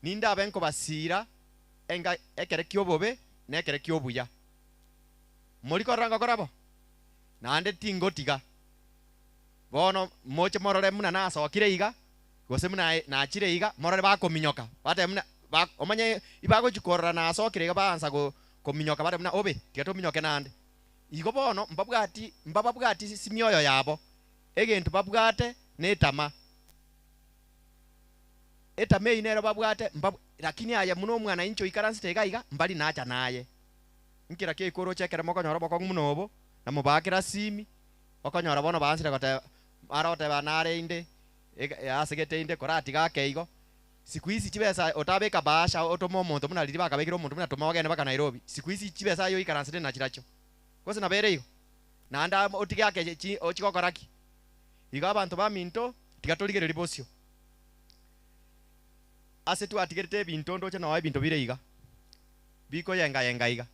nindabe nkobasiira enga ekere ki'obobe na ekere ki'obuya. Mori korora ngokora bo? Naende tingotiga. Bono moche morore buna nasokire iga, gose buna nachire iga, morore bakominyoka, batebe buna ba omanye ibagochia korora nasokire iga baansa go kominyoka batebe buna obe, tiga tominyoke naende. Igo bono mbabwati mbababwati simioyo yabo, egento babwate netama. Etama eyio nero babwate mbab lakini aye buna omwana inche oikaransete iga iga, mbari nacha naye. Nkera keikoroche ekero mokonyora obokong'u buna obo, na mobaakera simi, okonyora bono baansire goteba, mara goteba nare inde, asegete inde, koratiga ake igo. Siku hizi chibesa otabeka bahasha otome omonto buna riria bakabekire omonto buna toma ogende mpaka Nairobi, siku hizi chibesa aye oikaransete nachirachio. Gose nabo ere igo? Naende otige ake chi ochie gokora ki? Igo abanto baminto tiga torigererie bosio. Ase twatigerete ebinto ndoche noo ebinto bire iga, bikoyenga yenga iga.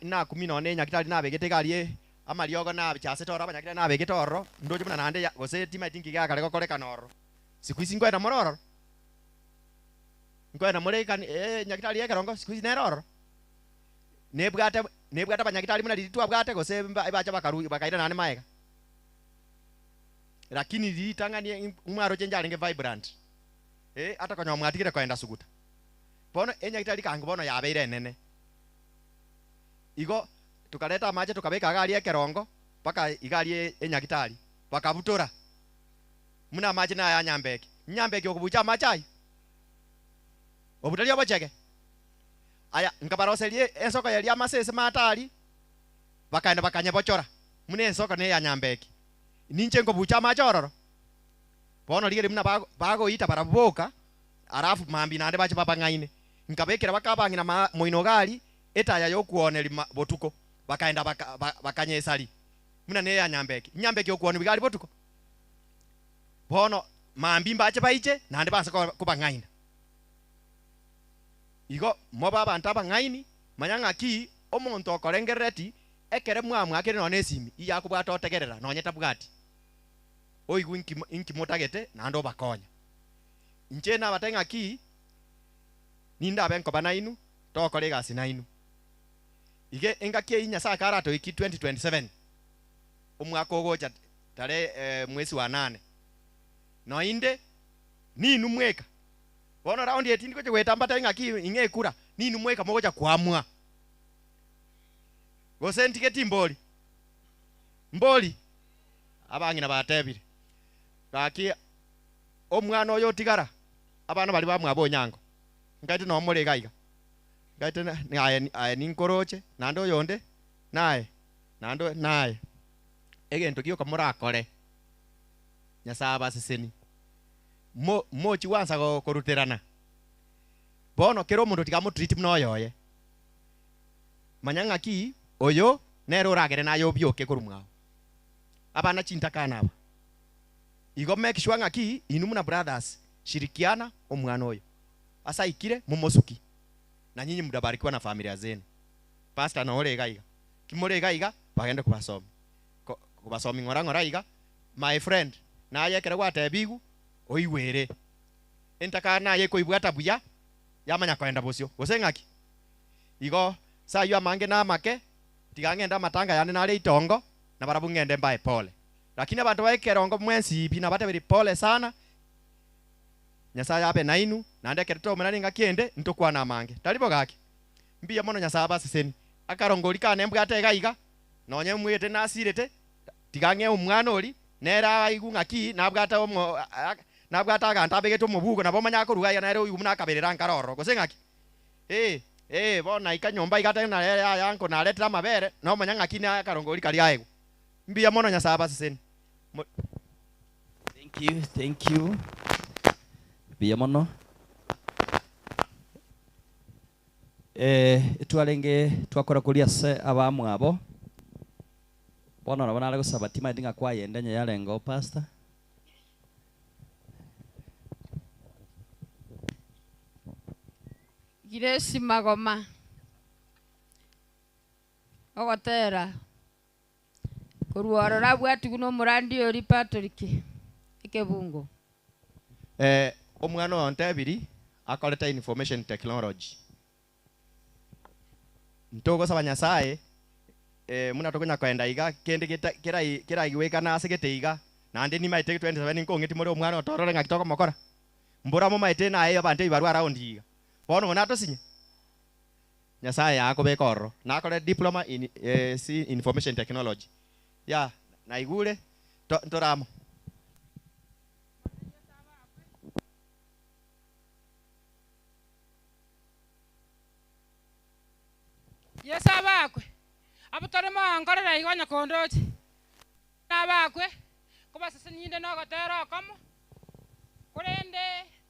Inakumi nonya ne nyagitari nabegete iga aria amariogo nachasete ororo abanyagitari nabegete ororo, ndoche buna naende ya gose timaeti nki giakare gokorekana ororo. Siku hizi nkoenda more ororo, nkoenda more ekani nyagitari ya ekerongo siku hizi nere ororo. Nebwate nebwate abanyagitari buna riria twabwate gose mba ebacha bakaru bakaira naende maega. Lakini ritang'ani mwaroche njarenge vibrant, eh ata konya mwatigire koenda suguta. Bono enyagitari kango bono yabeire enene. Igo tokareta amache tokabeka iga aria ekerongo mpaka iga aria enyagitari, bakabutora buna amache naya nyambeki. Nyambeki okobucha amache ayio? Obwo tari obochege? Aya, nkabaroseria ensoko eria amasese matari, bakaenda bakanyebochora buna ensoko neya nyambeki. Ninche nkobucha amache ororo. Bono rigereria buna bagoita barabwo boka, alafu mambia naende bache babang'aine. Nkabekera bakabang'ina ma moino iga aria etaya y'okwooneria ma botuko, bakaenda baka ba bakanyesaria buna neya nyambeki. Nyambeki okwoonerwa iga aria botuko? Bono mambia mbache baiche naende banse ko kobang'aina. Igo mobe abanto abang'aini, manya ng'aki omonto okorengerereti ekere mwamwakire nonya nesimi iyio akobwata otegerera nonya tabwati. Oigwe inki inki motagete naende obakonya. Inche nabate ng'aki nindabe nkoba nainwe, togokora egasi nainwe. Iga engaki eyio Nyasae karatoiki 2027, omwaka ogocha tarehe mwezi wa nane, noinde ninwe mweka. Bono raundi eye tindi gocha goeta mbatebie ng'aki ing'e ekura, ninwe mweka mogocha koamua. Gose ntige timbori? Mbori? Abang'ina batebire, Gaki omwana oyo otigara, abana baria bamwabo onyango, nkaete noo more iga iga, nkaete aye aye ninkoroche, naende oyonde naye, naende naye. Egento gioka morakore, Nyasae abasesenie, mo mochi gwansa koruterana. Bono kera omonto tiga amotreat buna oyoye. Manya ng'aki oyo nere oragere naye obioke korwa mwao. Abana chintakana aba. Igo make sure ng'aki inwe buna brothers shirikiana omwana oyo. Ase aikire momosuki na nyinyi mtabarikiwa na familia zenu. Pastor noo ore iga iga. Ki more iga iga bagende kobasomi. Ko kobasomi ng'ora ng'ora iga my friend naye ekero gwatebigwe oigwere. Entakana naye ekoibwata buya yamanya koenda bosio gose ng'aki? Igo ase ayio amange na amake tiga ng'ende amatanga yane nare itongo na barabwo ng'ende mbae pole. Lakini abanto ba ekerongo mwensi pi nabateberie pole sana, Nyasaye abe nainwe, naende ekero tokomenana engaki ende ntokwane amange. Tari bo gaki? Mbuya mono Nyasaye abasesenie. Akarongori kane mbwate iga iga, nonye mwete nasirete, tiga ng'e omwana oria, nere aigwe ng'aki nabwate omo nabwate aganto abegete omobuko nabo omanye akoruga iga nere oigwe buna akaberera nkare ororo, gose ng'aki? Ee, ee, bono naika nyomba iga atebe ng'a yaya uncle naretire amabere, nomanya ng'aki na akarongori karia aegwe. Mbuya mono Nyasaye abasesenie. Mo. Thank you, thank you. Mbuya mono. Eh, etwarenge twakora koria ase abamwabo. Bono nabo nare gosaba timaeti ng'a kwayende onye yarenge oo pastor. Grace Magoma, ogotera. Korwa ororo abwatigwe nomorandi oria Patrick ekebungo. Eh, omwana oyo ontebiri akorete information technology. Ntogosaba Nyasaye eh, muna tokonya koenda iga kende geta kerai keraigwekana ase gete iga naende nimaete 27 nkong'eti more omwana oyo torore ng'aki tokomokora. Mbora momaete naye abanto ebibarwa around iga. Bono ng'o natosinye? Nyasaye akobeka ororo. Nakore diploma in eh, si information technology. Ya, naigure to ntore amo. Yeso abakwe, abwo tore moankorera igo onye kondoche, nabakwe, kobasesenia inde nogotera okomo, korende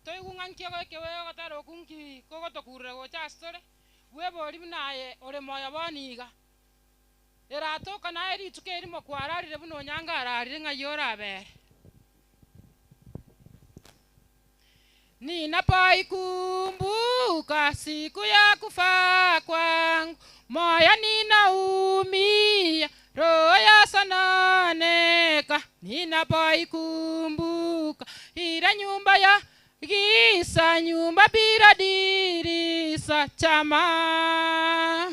toigwe ng'a nki ogoekewe ogotera okwo nki kogotokurera gocha ase tore, bwebori buna aye ore moyo bono iga. Eratoka naye rituko erimo kwararire buna onyango ararire ng'ai orabere. Ninapoikumbuka siku ya kufa kwangu, moyo ninaumia, roho yasononeka. Ninapoikumbuka ile nyumba ya giza, nyumba bila dirisha, chama.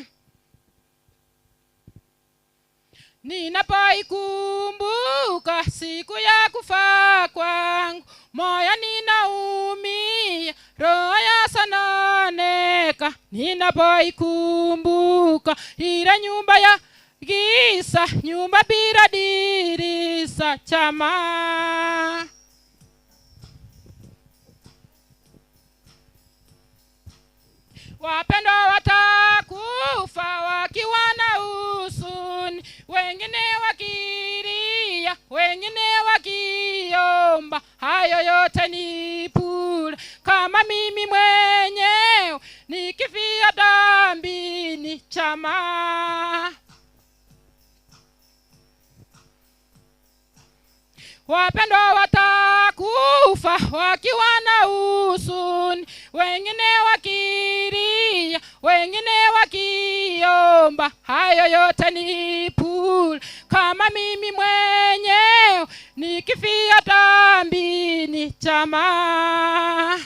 Ninapoikumbuka siku ya kufa kwangu, moyo ninaumia, roho yasononeka. Ninapoikumbuka ile nyumba ya giza, nyumba bila dirisha, chama. Wapendwa watakufa wakiwa na huzuni, wengine wakilia, wengine wakiomba. Hayo yote ni bure, kama mimi mwenyewe nikifia dhambini, chama. Wapendwa watakufa wakiwa na huzuni, wengine wakilia, wengine wakiomba. Hayo yote ni bure, kama mimi mwenyewe nikifia dhambini, chama.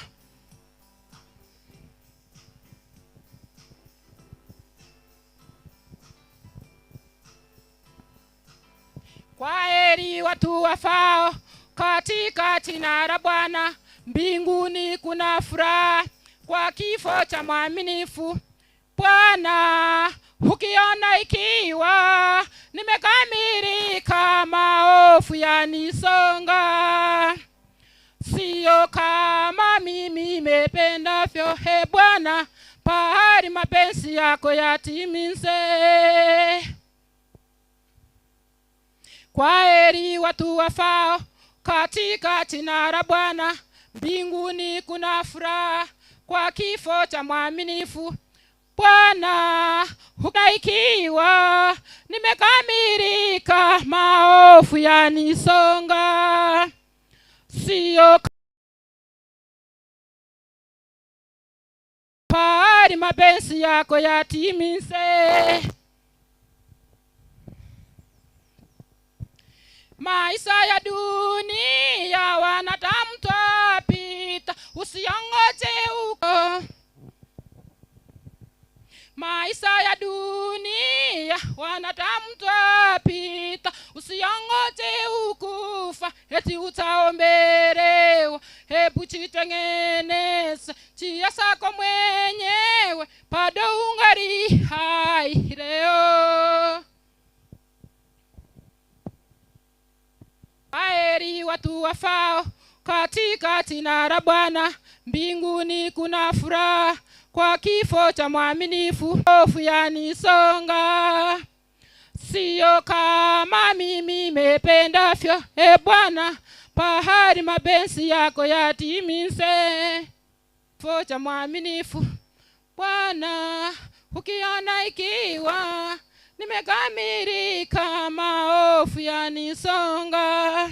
Kwaheri watu wafao katika jina la Bwana, mbinguni kuna furaha kwa kifo cha mwaminifu. Bwana, ukiona ikiwa nimekamilika, maovu yanisonga, sio kama mimi nimependavyo. He Bwana, pahali mapenzi yako yatimize. Kwaheri watu wafao katika jina la Bwana, mbinguni kuna furaha kwa kifo cha mwaminifu. Bwana, ikiwa nimekamilika, maovu yanisonga, sio pahali mapenzi yako yatimize. Maisha ya dunia wanadamu twapita, usiongoje huko. Maisha ya dunia wanadamu twapita, usiongoje ukufa eti utaombelewa. Hebu jitengeneze njia zako mwenyewe, bado ungali hai leo. Kwaheri watu wafao katika jina la Bwana, mbinguni kuna furaha kwa kifo cha mwaminifu. Hofu yanisonga, sio kama mimi nimependavyo. E Bwana, pahali mapenzi yako yatimize. Kifo cha mwaminifu Bwana, ukiona ikiwa nimekamilika, maovu yanisonga,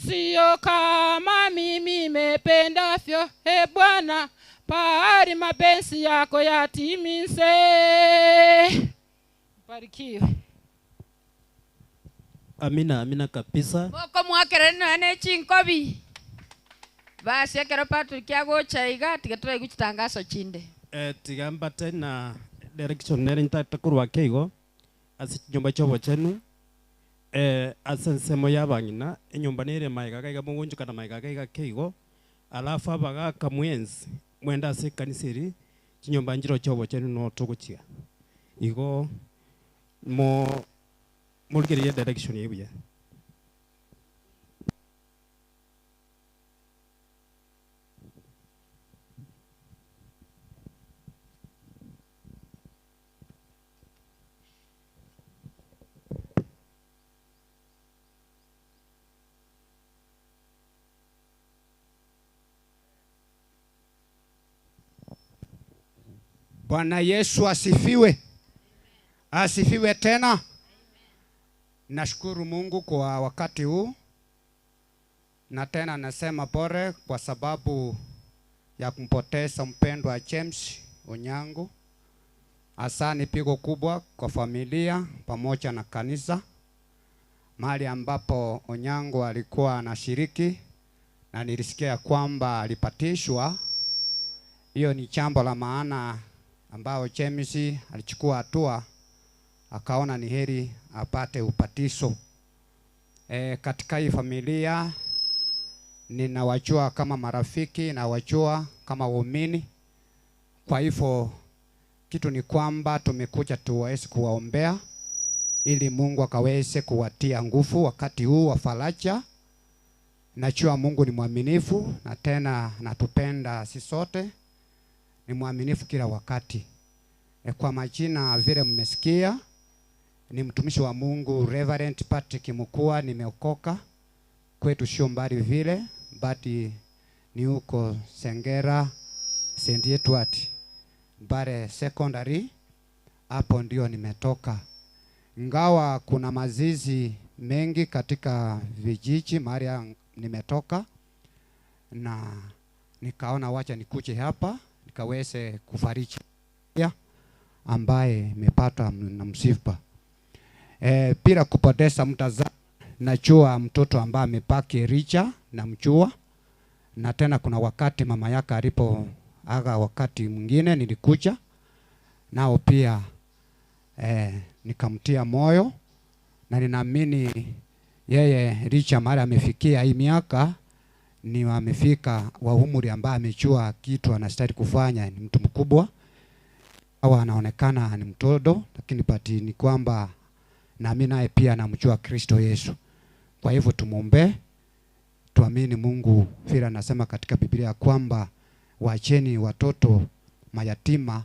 sio kama mimi nimependavyo. E Bwana, pahali mapenzi yako yatimize. Barikiwe. Amina amina kabisa. Mokomwakerera nonya ne chinkobi. Basi ekero Patrick agocha iga, tiga toraigwe chitangaso chinde. Eh, tiga mbate na direction nere ntagete korwa ake igo ase chinyomba chia obochenu eh, ase ensemo ya abang'ina enyomba nere magega iga iga mogoonchokana magega iga iga ake igo alafu abagaka mwensi mwende ase ekanisa eri chinyomba nchiro chia obochenu no togochiga igo mo morigererie direction eye buya. Bwana Yesu asifiwe. Asifiwe tena. Nashukuru Mungu kwa wakati huu, na tena nasema pole kwa sababu ya kumpoteza mpendwa James Onyango. Hasa ni pigo kubwa kwa familia pamoja na kanisa, mahali ambapo Onyango alikuwa anashiriki, na nilisikia kwamba alipatishwa. Hiyo ni jambo la maana ambao James alichukua hatua akaona ni heri apate upatizo. E, katika hii familia ninawajua kama marafiki nawajua kama waumini. Kwa hivyo kitu ni kwamba tumekuja tuweze kuwaombea ili Mungu akaweze kuwatia nguvu wakati huu wa faraja. Najua Mungu ni mwaminifu na tena anatupenda sisi sote, ni mwaminifu kila wakati. E, kwa majina vile mmesikia, ni mtumishi wa Mungu Reverend Patrick Mukua, nimeokoka. Kwetu sio mbali vile, but ni huko Sengera St. Edward Mbare Secondary, hapo ndio nimetoka. Ingawa kuna mazizi mengi katika vijiji mahali nimetoka, na nikaona wacha nikuje hapa nikaweze kufariji ambaye imepata na msiba. E, bila kupoteza muda za najua mtoto ambaye amepaki Richa namjua, na tena kuna wakati mama yake alipo aga, wakati mwingine nilikuja nao pia e, nikamtia moyo na ninaamini yeye Richa mahali amefikia hii miaka ni amefika wa umri ambaye amejua kitu anastahili kufanya, ni mtu mkubwa au anaonekana ni mtoto, lakini pati ni kwamba nami naye pia namjua Kristo Yesu. Kwa hivyo tumuombe, tuamini Mungu vile anasema katika Biblia kwamba wacheni watoto mayatima,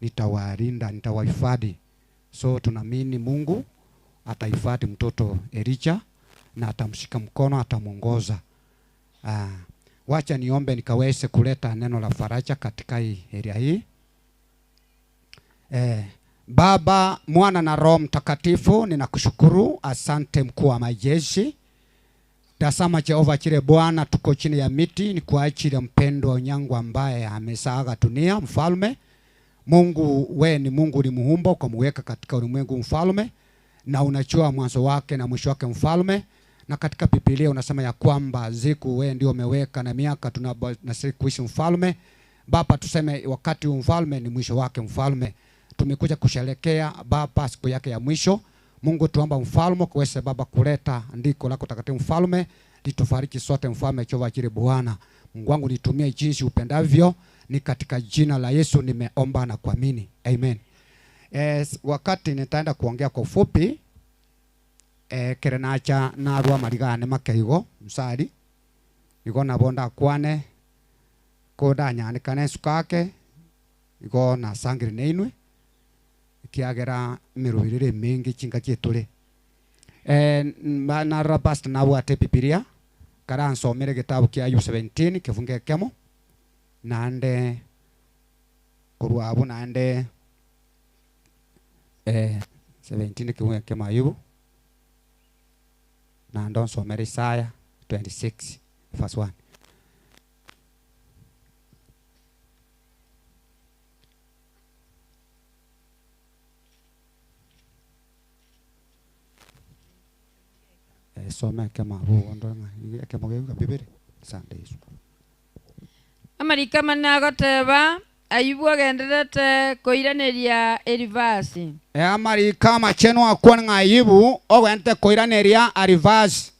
nitawalinda, nitawahifadhi. So tunaamini Mungu atahifadhi mtoto Elijah na atamshika mkono, atamwongoza. Ah, wacha niombe nikaweze kuleta neno la faraja katika hii area hii. Eh, Baba, Mwana na Roho Mtakatifu, ninakushukuru, asante mkuu wa majeshi. Tazama Jehova chile Bwana, tuko chini ya miti ni kwa ajili ya mpendwa Onyango ambaye amesaaga dunia. Mfalme Mungu, we ni Mungu ulimuumba ukamuweka katika ulimwengu mfalme, na unajua mwanzo wake na mwisho wake mfalme, na katika Biblia unasema ya kwamba siku we ndio umeweka na miaka tunastahili kuishi mfalme. Baba, tuseme wakati huu mfalme ni mwisho wake mfalme. Tumekuja kusherekea Baba siku yake ya mwisho. Mungu tuomba mfalme kuweze Baba kuleta andiko lako takatifu mfalme, litufariki sote mfalme, Jehova jire Bwana. Mungu wangu nitumie jinsi upendavyo, ni katika jina la Yesu nimeomba na kuamini. Amen. Yes, wakati nitaenda kuongea kwa ufupi eh, kerenacha narwa marigane makeigo msari igo nabo ndakwane ko ndanyanikane sukake igo nasangire neinwe kiagera mirubirire mingi chinga chieturi eh, narora pastor nabwate Bibilia karansomere gitabu kia Ayubu 17 kifunge kemo naende korwa abwo naende eh, 17 kifunge kemo Ayubu naende onsomere Isaya 26 verse 1. Gesome ekemo abwo igo ndore ng'a ekemo gegoika bibere. Asante Yeso. Amariko amanene agoteba, Ayubu ogendererete koiraneria Elifasi. Amariko amachenu akwane ng'a Ayubu ogendererete koiraneria Elifasi.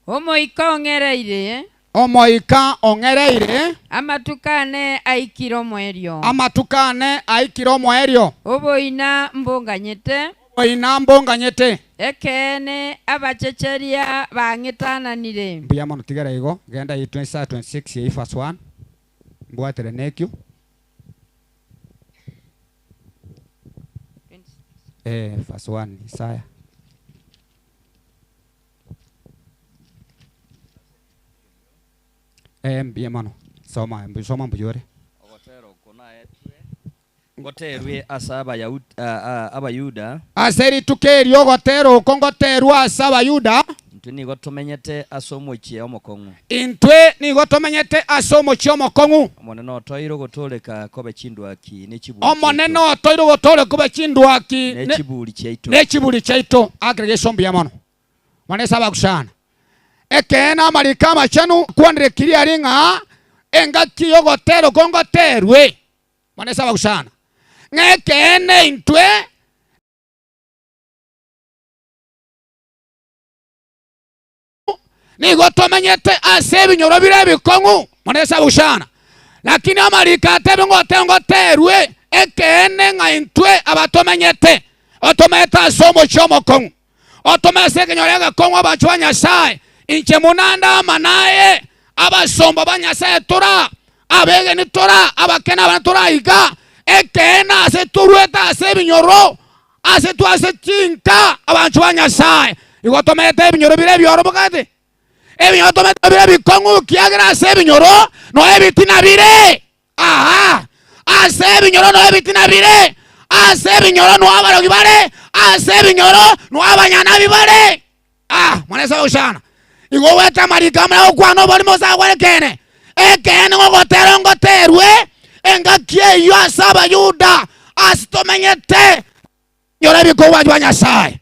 Omoika ong'ereire. Omoika ong'ereire. Amatuko ane aikire omoerio. Amatuko ane aikire omoerio. Oboina mbonganyete. Oboina mbonganyete. Ekeene, abachecheria bang'etananire. Mbuya mono tigera igo, genda itwe Isaya 26 eyio verse 1, mbwatere nekio. Eh, verse 1 Isaya. Eh, mbuya mono. Soma, soma mbuya ore. Ogotera oko naetwe ngoterwe ase Abayuda. Ase rituko erio ogotera oko ngoterwe ase Abayuda. Intwe nigo tomenyete ase omochie omokong'u. Intwe nigo tomenyete ase omochie omokong'u. Omonene otoire ogotooreka kobe chindwaki ne chiburi chiaito. Omonene otoire ogotooreka kobe chindwaki ne chiburi chiaito. Ne chiburi chiaito. Akere Yeso mbuya mono. Mane ase abagusaana. Ekeene amariko amachenu kwanire kiria aria ng'a engaki y'ogotera oko ngoterwe. Mane ase abagusaana. Ng'a ekeene intwe. Nigo tomenyete ase ebinyoro bire ebikong'u, mane ase abagusaana. Lakini amariko atebe ngote ngoterwe ekeene ng'a intwe abatomenyete, otomenyete ase omochie omokong'u. Otome ase ekenyoro egekong'u abanchwa ba Nyasae, inche buna nde amo naye, abasomba ba Nyasae tora, abegeni tora, abake na abana tora iga, ekeene ase toruete ase ebinyoro, ase twase chinka, abanchwa ba Nyasae. Igo tomete ebinyoro bire ebioro bogati, ebinyoro tomete bire ebikong'u, ekiagera ase ebinyoro noe ebitina bire. Aa, ase ebinyoro noo ebitina bire, ase ebinyoro noo abarogi bare, ase ebinyoro noo abanyanabi bare. Ah, mwana Yeso agochana. Igo ogwete amariko amaya gokwana oborimo gose agokwana ekeene. Ekeene ngogotera ngoterwe engaki eyio ase Abayuda ase tomenyete. Nyora ebikorwa bia Nyasae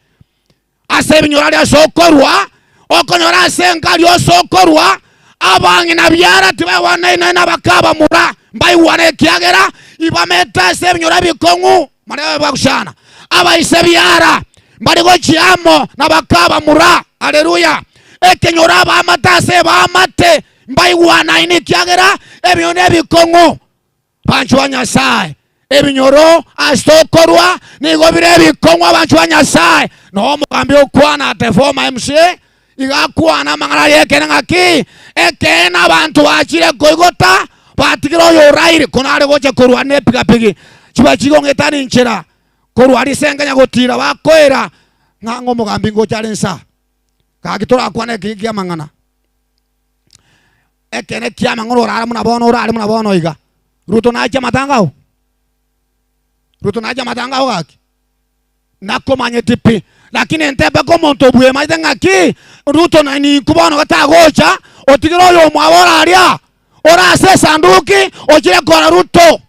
ase ebinyoro aria ase okorua, okonyora ase enka aria ase okorua, abang'ina biara tibaigwanaine na abake abamura mbaigwane, ekiagera ibamete ase ebinyoro ebikong'u baria bagochana. Abaise biara mbari gochia amo na abake abamura. Haleluya! Ekenyoro abaamate ase ebaamate mbaigwanaine, ekiagera ebinyoro nebikong'u. Abanchwa ba Nyasae, ebinyoro ase tokorwa nigo bire ebikong'u. Abanchwa ba Nyasae, noo omogambi okwana ate former MCA iga akwana amang'ana aria ekeene ng'aki ekeene abanto bachire koigota batigire oyo oraire kono are gocha korwa ne epigapigi chiba chigong'etani nchera korwa risenga nyagotira bakoira ng'a ng'a omogambi ngocha are nsa gaki torakwane eki kiamang'ana. Ekeene ki'amang'ana orare buna bono, orare buna bono iga. Ruto nache amatanga ao? Ruto nache amatanga ao gaki? Nakomanyeti pi, lakini ntebe ko omonto obwemanyete ng'aki Ruto na ninku bono gatagocha, otigere oyomwabo ore aria, ore ase esanduki, ochire kora Ruto.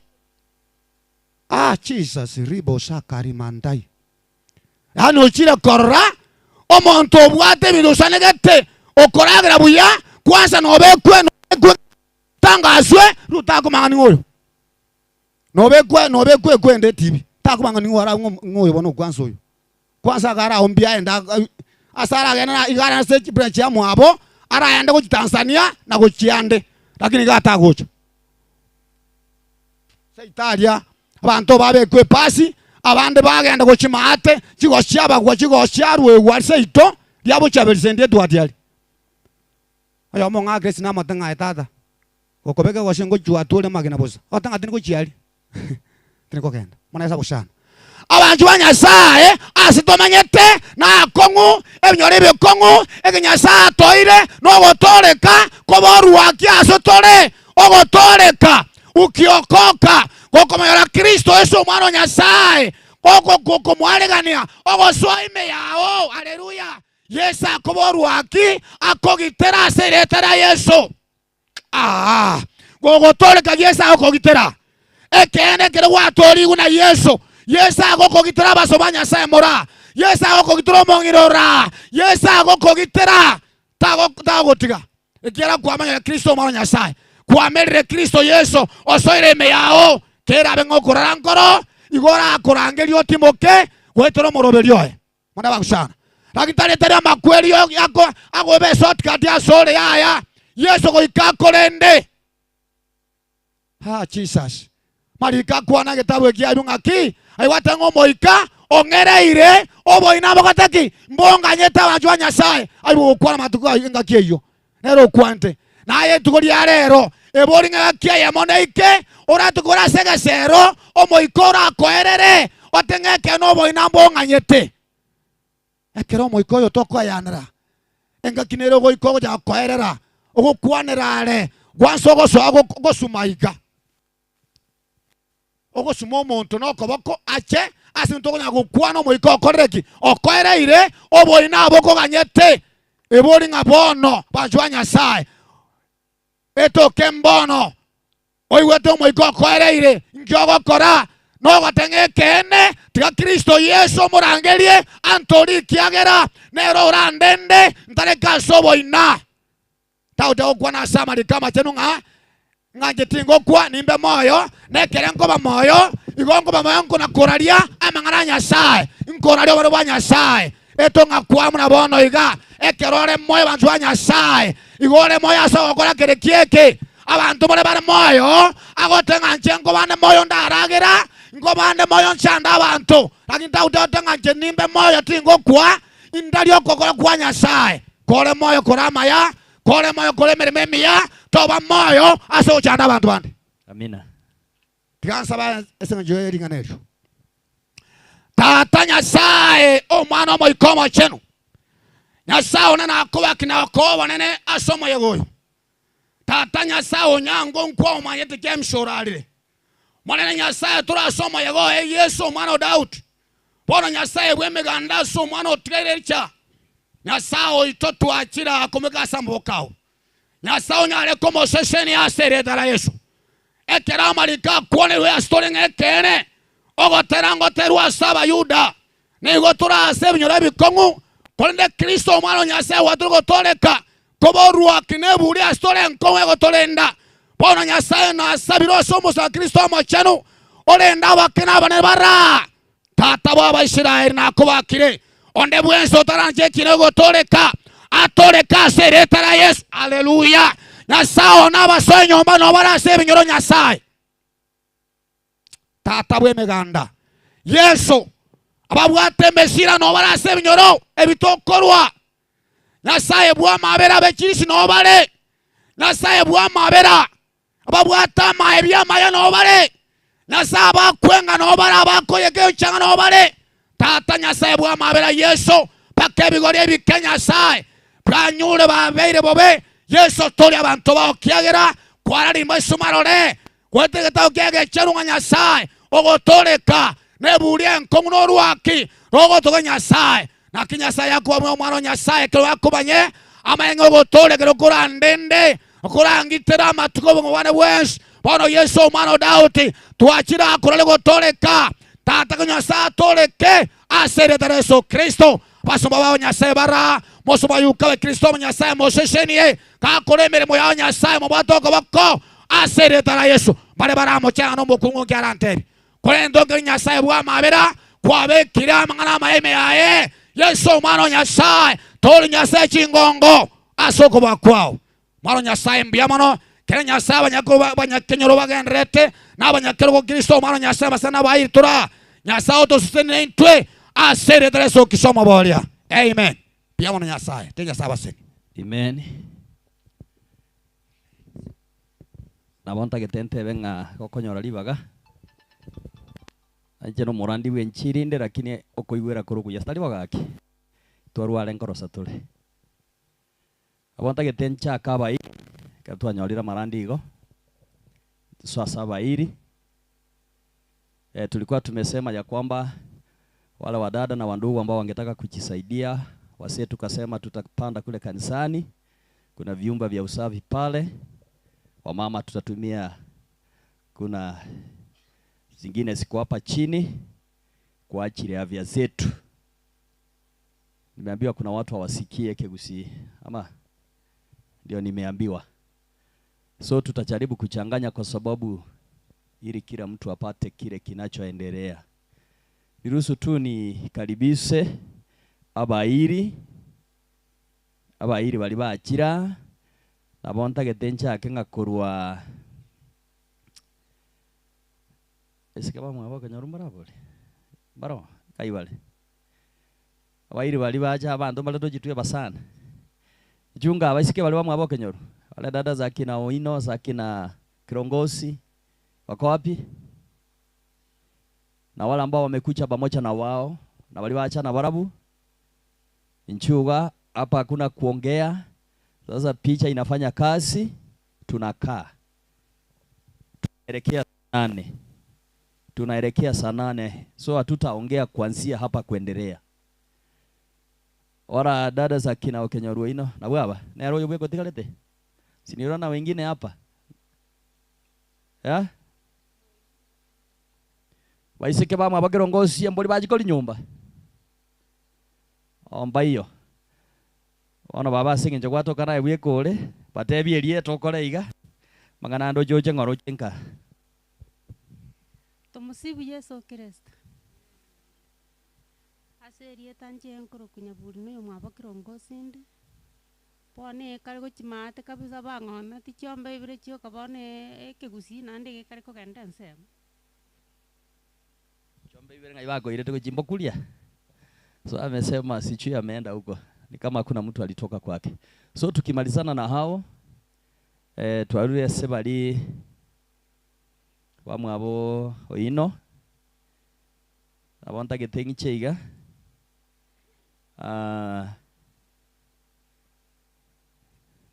Ah Jesus ribo sakarimandai. Yaani ochire korora omonto obwate ebinto osanegete okoragera buya kwansa nobekwe nobekwe tangaswe riu takomanya ning'o oyo nobekwe nobekwe ekwende etibi takomanya ning'o ara ng'o oyo bono okwansa oyo kwansa iga araombie aende ase aragende na iga are ase chibranch chia mwabo araende gochia Tanzania na gochia ande lakini iga tagocha. Seito aria abanto babekwa epasi, abande bagenda gochia maate, chigosi chiabagwa, chigosi chiaruegwa seito riabochaberi sendi etwati aria. Oyomo ong'akire ase namote ng'a aye tata, gokobeka egosi ngochwatwa ore amagena bosa, ogote ng'a tindi gochia aria, tindi kogenda. Bono ase agosana. Abanchwa ba Nyasae ase tomanyete nakong'u, ebinyoro ebikong'u, eke Nyasae atoeire nogotooreka koborwaki ase tore, ogotooreka ukiokoka gokomonyora Kristo Yeso Omwana o Nyasae, gokomwaregania ogosoa ime yao. Haleluya! Yeso akoborwaki akogitera ase erieta ria Yeso. Aa, gogotooreka Yeso agokogitera. Ekeene ekero gwatoorigwe na Yeso, Yeso agokogitera abaso ba Nyasae moraa. Yeso agokogitera omong'ina ora. Yeso agokogitera tagotiga. Ekiagera kwamanyire Kristo Omwana o Nyasae, kwamerire Kristo Yeso osoire ime yao, kerabe ng'a okorara nkoro, igo orakorangerie otimoke goetera omoroberio oye. Muna bagusana. Lakini tari tari amakweri yako agobe shortcut asore yaya. Yeso goika akorende. Ha Jesus. Mariko akwana egetabu eki airwe ng'aki? Aigwete ng'a omoika ong'ereire oboina abogete ki? Mbonganyete abanchwa ba Nyasae. Airwe gokwana amatuko ayio engaki eyio. Nere okwanete. Naye rituko ria rero ebori ng'a egaki eyemo neike oratukore ase egesero omoika orakoerere ote ng'a ekeene oboina mbong'anyete. Ekero omoika oyo tokoeanera, engaki nere ogoika ogochaka koerera, ogokwanera are, gwansa ogosoa gosuma iga. Ogosuma omonto nokoboko ache ase intwe tokonyara gokwana omoika okorire ki? Okoereire oboina abokoganyete. Ebori ng'a bono banchwa ba Nyasae, etoke mbono Oigwete Omoika okoereire, inki ogokora? Nogote ng'a ekeene, tiga Kristo Yeso omorangerie antorie ekiagera nere orandende ntareke ase oboina. Tagocha gokwana ase amariko amachenu ng'a ng'a inche tingokwa, nimbe moyo, na ekero nkoba moyo, igo nkoba moyo nkona-koraria amang'ana a Nyasae, nkoraria oboreu bwa Nyasae. Etong'akwa buna bono iga, ekero ore moyo abanto ba Nyasae, igo ore moyo ase ogokora kere ki'eke. Abanto more bare moyo, agote ng'a inche nkobande moyo ndaragera, nkobande moyo nchande abanto, lakini tagote ng'a inche nimbe moyo tingokwa, indarie okogoro kwa Nyasae. Kore moyo kore amaya, kore moyo kore emeremo emiya, toba moyo ase ogochanda abanto bande. Amina. Tiga nsabe ase engencho ye ring'ana erio. Tata Nyasae, Omwana Omoika Omochenu, Nyasae one nakobaki na gokoa obonene ase omoyega oyo. Tata Nyasae onyango nkwa omanyete James orarire. Monene Nyasae tore ase omoyega oye Yeso omwana o Daudi. Bono Nyasae bw'emeganda ase omwana otigaire richa. Nyasae oito twachire aa komeka ase amaboko ao. Nyasae onyare komosesenia ase erieta ria Yeso. Ekero amariko akwanerwe ase tore ng'a ekeene, ogotera ngoterwe ase Abayuda, nigo tore ase ebinyoro ebikong'u, korende Kristo Omwana o Nyasae gwatire gotooreka, koba orwaki na eburi ase tore enkong'u egotorenda. Bono Nyasae nasabire ase omosa wa Kristo Omochenu, orende abake na abanene baraa. Tata bw'Abaisraeli nakobakire, onde bwensi otaranche ekina ogotooreka, atooreke ase erieta ria Yeso. Haleluya! Nyasae one abasoe nyomba nobare ase ebinyoro Nyasae. Tata bw'emeganda, Yeso, ababwate emesira nobare ase ebinyoro ebitokorwa. Nyasae bw'amabera abechirisi nobare. Nyasae bw'amabera Ababwate amaebi amaya nao bare, Nyasae abakwenga nao bare, abakoyeka enchang'a nao bare. Tata Nyasae bw'amabera Yeso, mpaka ebigori ebike Nyasae banyure babeire bobe. Yeso toria abanto bao kiagera kwararimba ase marore goetera egetabo kia egechenu ng'a Nyasae ogotoreka neburi enkong'u na orwaki rogotoka Nyasae. Naki Nyasae akobamua Omwana o Nyasae ekero akobanye amanye ng'a ogotooreka ekero korandende, korangitere amatuko 'obogima bwane bwensi. Bono Yeso omwana o Daudi, twachire aa korora ogotooreka. Tata ko Nyasae atooreke ase erieta ria Yeso Kristo. Abasomba bao Nyasae bara, mosomba yuka bwe Kristo omo Nyasae mosesenie, gakore emeremo yao Nyasae mobwate okoboko ase erieta ria Yeso. Mbare baramochanga nomokungu nki arantebie? Korende onge Nyasae bw'amabera kwabekire amang'ana amaya ime yaye, Yeso Omwana o Nyasae, tori Nyasae chingongo ase okobua kwao. Omwana o Nyasae mbuya mono, kera Nyasae abanyakenyoro bagendererete na abanyakerogo Kristo Omwana o Nyasae abasani abairi tora. Nyasae otosesenire intwe ase erieta ria Yeso Kristo omoboria. Amen. Mbuya mono Nyasae, tiga Nyasae abasenie. Amen. Nabo ntagete ntebe ng'a gokonyora ribaga, inche nomorandi bw'enchiri inde lakini okoigwera kore okuya tari bo gaki, twarware nkorosa tore. Nabo ntagete nchake abairi, ekero twanyorire amarandi igo, nsoe ase abairi, tulikuwa tumesema ya kwamba wale wadada na wandugu ambao wangetaka kujisaidia, wasee tukasema tutapanda kule kanisani, Kuna vyumba vya usafi pale, wamama tutatumia, kuna zingine ziko hapa chini kwa ajili ya afya zetu. Nimeambiwa kuna watu hawasikie Kegusii ama ndio nimeambiwa. So tutajaribu kuchanganya kwa sababu ili kila mtu apate kile kinachoendelea. Niruhusu tu nikaribishe abairi abairi bari bachira nabo ntagete nchake ng'akorwa esike bamwe bakanyoru mbarabore mbaro kaibare abairi bari bacha abanto mbare tochitwe basana chunga abaisike bari bamwe bakenyoru wale dada za kina Oino za kina Kirongosi wako wapi? Na wale ambao wamekucha pamoja na wao na waliwaacha na barabu nchuga hapa hakuna kuongea. Sasa picha inafanya kazi, tunakaa tunaelekea saa nane, tunaelekea saa nane, so hatutaongea kuanzia hapa kuendelea. Wala dada za kina Okenyoru ino na bwaba nero uyu bweko sinirona na wengine hapa ya baiseke bamwe abakirongosi mbori bajikori nyumba omba iyo bono baba ase eng'encho gwatoka naye bwekore batebie erie tokore iga mang'ana ande ochoche ng'oro oche nka Tumusifu Yesu Kristo. Ase erieta nche nkoroku nyaburi noyo mwabo kirongosi inde. Bono ekare gochimaate kabisa bang'ometi chiombe ibere chioka bono ekegusii naende gekare kogenda ensemo. Chombe ibere ng'ai bakoirete gochimba kuria so amesema sijui ameenda huko ni kama hakuna mtu alitoka kwake so tukimalizana na hao eh, twarure ase bari bamwabo oino nabo ntagete ng'iche iga ah,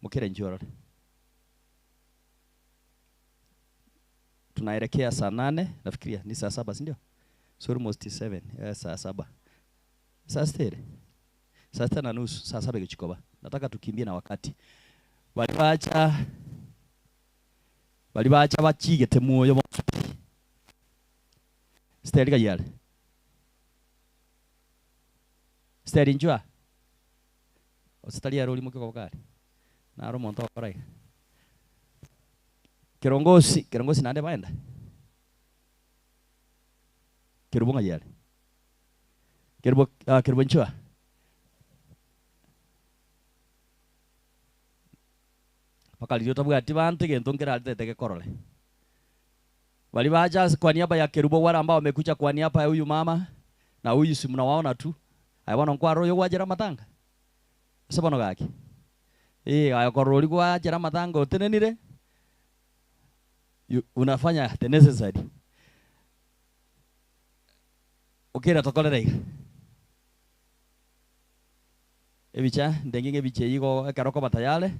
mukire njiorore tunaelekea saa nane nafikiria ni saa saba si ndio? So almost seven eh, saa saba saa sita saa sita na nusu saa saba ikichikoba nataka tukimbie na wakati balibacha balibacha bachigete mwoyo bonsi steri kayale steri njua ositari yaro muke kobokari naro omonto okora iga kirongosi kirongosi naende baenda kerubo ng'ayare kerubo uh, kerubo nchua mpaka riria otabwati banto egento nkerarete gekorore bali bacha kwa niaba ya kerubo wale ambao wamekuja kwa niaba ya huyu mama na huyu si mnawaona tu aya bono nkwaro oyo gwachera matanga ase bono gaki eh aya korora ori gwachera matanga otenenire you, unafanya the necessary okera tokorera iga ebicha ndenge ebicha igo ekero koba tayari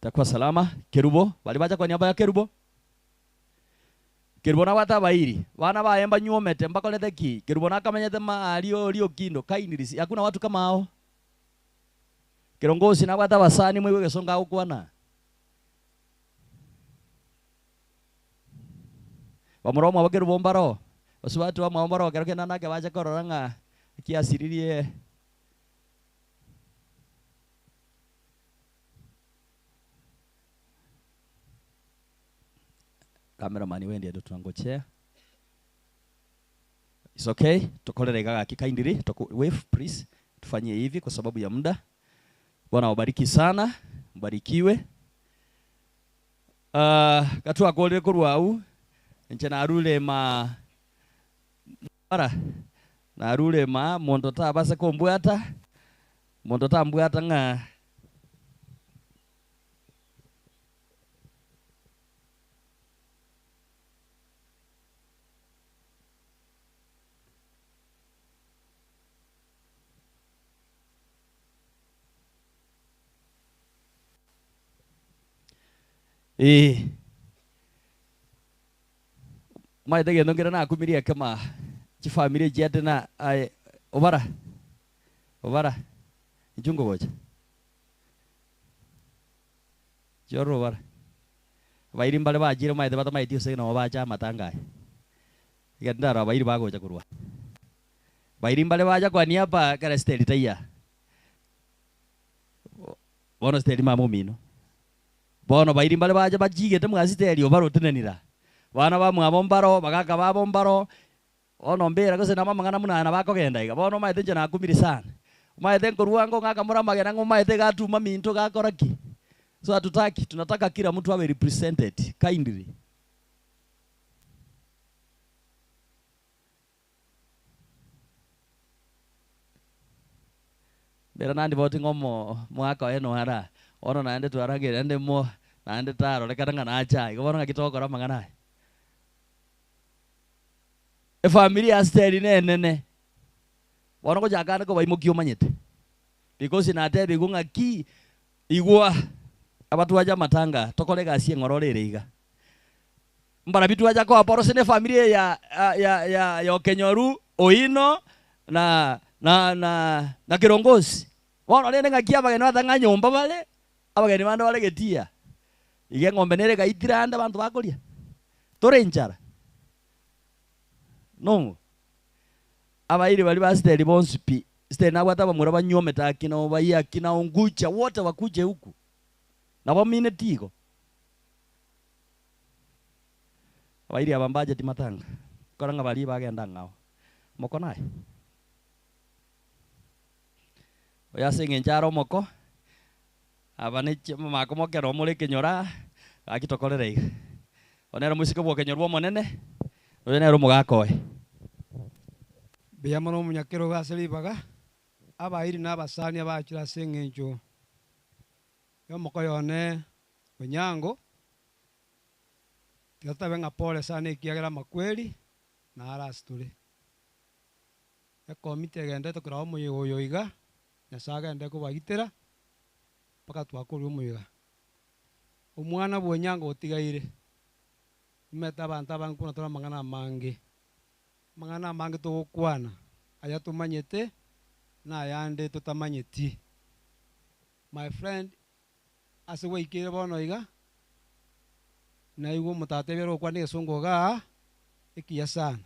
takuwa salama kerubo bali bacha kwa niaba ya kerubo kerubo nabwate abairi bana baye mbanyuomete mbakorete ki kerubo nakamenyete maari ori okindo kainirisi hakuna watu kama hao kirongosi nabwate abasani mwiwe gesonga agokwana bamura omwabo kerubo mbaro basubati bamwabo mbaro kero kenda nake bache korora ng'a kiasiririe cameraman wewe ndiye tunangojea. It's okay, tukolere gaka kindly, tuku wave please. Tufanyie hivi kwa sababu ya muda. Bwana wabariki sana, mbarikiwe. Uh, katua korwa au nche narure ma bara narure ma mondo ta base kombwata mondo ta mbwata ng'a Eh. Maithe gento nkere nakumirie kema chifamilia chiate na aye obara obara inchungo gocha choro obara bairi mbare bachire maithe batamaeti ase nabo bacha amatanga aya iga ndaro abairi bagocha korwa Bairi mbare bacha kwa niaba ekero Esteri taiya. Bono Esteri mama omino. Bono bairi mbare bacha bachigete mwa Esteri obarotenenera. Bana bamwabo mbaro, bagaka babo mbaro, bono mbera gose nabo amang'ana buna aya nabo akogenda iga. Bono omanyete inche nakumire sana. Omanyete nkorwa ango ng'aka more amagena ng'a omanyete iga atuma minto gakora ki? So hatutaki, tunataka kila mtu awe represented kindly. Mbera naende boti ng'a omo omogaka oye noyo ara, bono naende twarageire naende mo naende tarorekana ng'a nache aa, igo bono ng'aki togokora amang'ana aya? Efamiri ya Esteri nenene, bono ngochaka ande kobaimokia omanyete, because natebigwe ng'aki igwa abatwache amatanga tokore egasi eng'ororo ere iga. Mbarabwo twacha koa Paulo ase nefamiri eye ya ya ya ya Okenyoru, Oino, na na na na Kerongosi. Bono rende ng'aki abageni batang'a nyomba bare, abageni bande bare getia. Iga eng'ombe nere egaitire ande abanto bakoria. Tore enchara. Nong'o? Abairi baria ba Esteri bonsi pi. Esteri nabwate abamura banywomete akina Obai, akina Ongucha, wote wakuje huku. Nabo mineti igo. Abairi aba mbacheti matanga, kora ng'a baria bagenda ang'ao. Omoko naye? Oyo ase eng'encho are omoko, aba ne chi mako mokero more ekenyoro aa, gaki tokorere iga. Oyo nere omosike bw'okenyorwa omonene, oyo nere omogaka oye. Mbuya mono omonyakerogo ase ribaga, abairi na abasani abachire ase eng'encho y'omokoyo one Onyango. Tiga totabe ng'a pole sana ekiagera amakweri naro ase tore. Ekomiti egenderete koraba omoyega oyo iga, Nyasae agende kobagitera mpaka twakorire omoyega. Omwana bw'onyango otigaire, omanyete abanto abange buna tore amang'ana amange, amang'ana amange togokwana, aya tomanyete na ayande totamanyeti. My friend, Ase gwaikeire bono iga, naigwe omotatebia ore gokwana egesongo igaa, ekiya sana.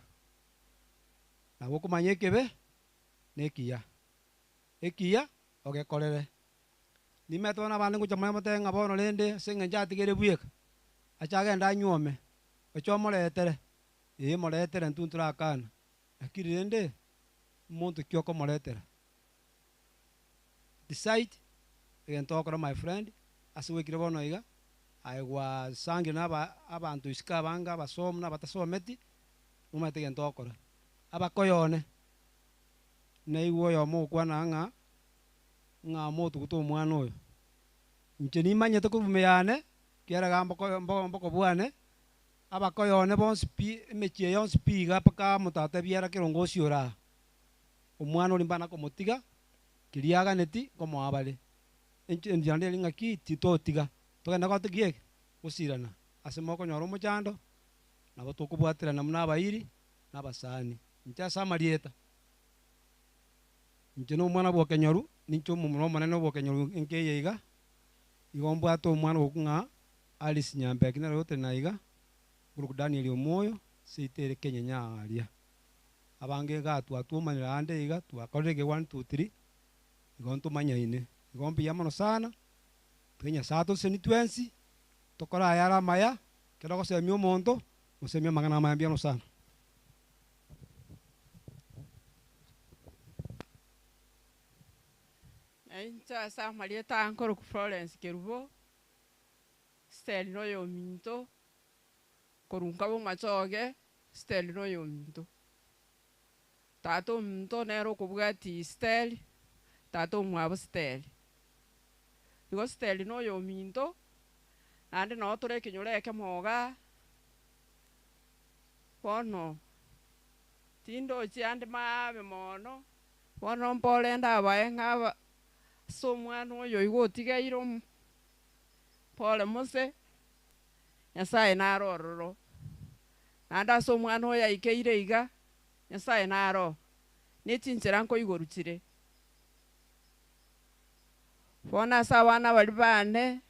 Nabo okomanya ekebe na ekiya. Ekiya ogekorere. Nimanyete bono abande ngocha more motebe ng'a bono rende ase eng'encho atigaire bweka, ache agende anyuome, oche omoretere, ee moretere intwe ntorakana, lakini rende omonto ki okomoretera? Decide egento ogokora my friend, ase gwaikire bono iga, aye gwasangire na aba abanto isiko abange abasomu na abatasometi, nomanyete egento ogokora. Abakoyone, naigwe oyomo ogokwana ng'a, ng'a motugute omwana oyo. Inche nimanyete korwa ime yane, kiagera mboko mbo mbokobwane, abakoyone bonsi pi, emechie eye yonsi pi iga mpaka motatebia biara kerongosi ore aa. Omwana oria mbana komotiga, keria aganeti nkomoa bare. Enchera nere ng'aki titotiga, togende gotiga eke, gosirana ase mokonyora omochando, nabo tokobwaterana buna abairi na abasani. Inche ase amarieta, inche na omwana bw'okenyoru, ninche omomura omonene bw'okenyoru enka eye iga, igo mbwate omwana okwo ng'a Alice Nyambeki nere ogotenena iga, nkorokwa Daniel Omwoyo, seito ere Kenyenya aaria. Abange iga twatwomanire aande iga, twakorire eke one two three, igo ntomanyaine. Igo mbuya mono sana, tiga Nyasae atosesenie twensi, tokore ayare amaya, ekero ogosemia omonto, mosemie amang'ana amaya mbuya mono sana. Nainche ase amarieta aa nkorokwa Florence Kerubo, Stella noyominto, Korwa nkaba omochoge, Steli noyominto. Tata ominto nere okobwatia Steli, tata omwabo Steli. Igo Steli noyominto, naende noo tore ekenyoro ekemo igaa, bono tindochi ande maabe mono, bono mpore ndabae ng'a aba ase omwana oyo igo otigaire omo, mpore mose. Nyasae naro ororo. Naende ase omwana oyo aikeire iga, Nyasae naro, ne chinchera nkoigorwa chire. Bono ase abana baria baane,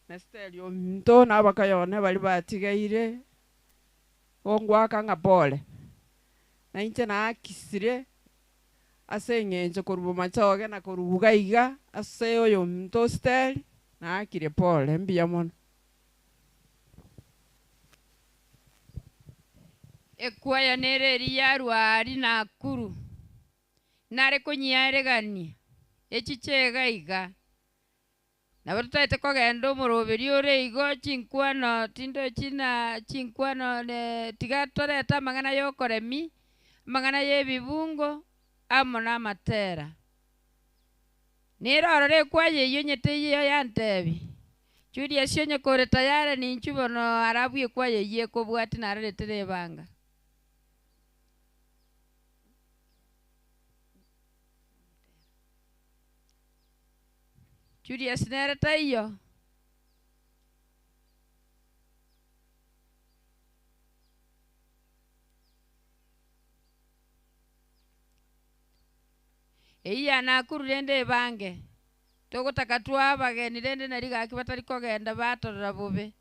na Esteri ominto, na abakaye one baria batigaire, gongwaka ng'a pole. Na inche naakisire ase eng'encho korwa bomachoge na korwa buga iga ase oyominto Ositeri, naakire pole, mbuya mono. Ekwaya nere eria yarwa aria Nakuru, nare konyiaregania echiche iga iga. Nabo totaete kogenda omoroberio ore igo chinkwano tindochi na chinkwano tiga torete amang'ana y'okoremi, amang'ana y'ebibungo, amo namatera. Nere ororo ekwaya eyio onye teiyo yantebi, Julius onye kore tayare ninchu bono arabue ekwaya eyio ekobwati naroretere ebanga. Julius nere taiyo. Eyio ya Nakuru rende ebange. Togotaka twa abageni rende nari gaki batari kogenda batorora bobe.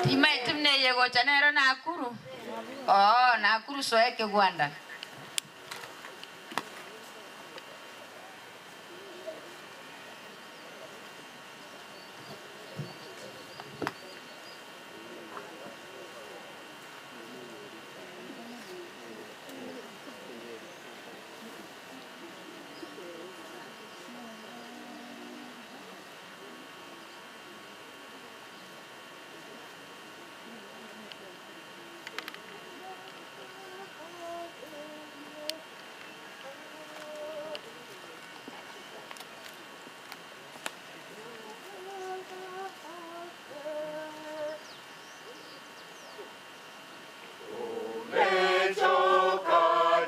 Timaeti buna eye egocha nero Nakuru? Oo, Nakuru soa ekegwanda. Umechoka,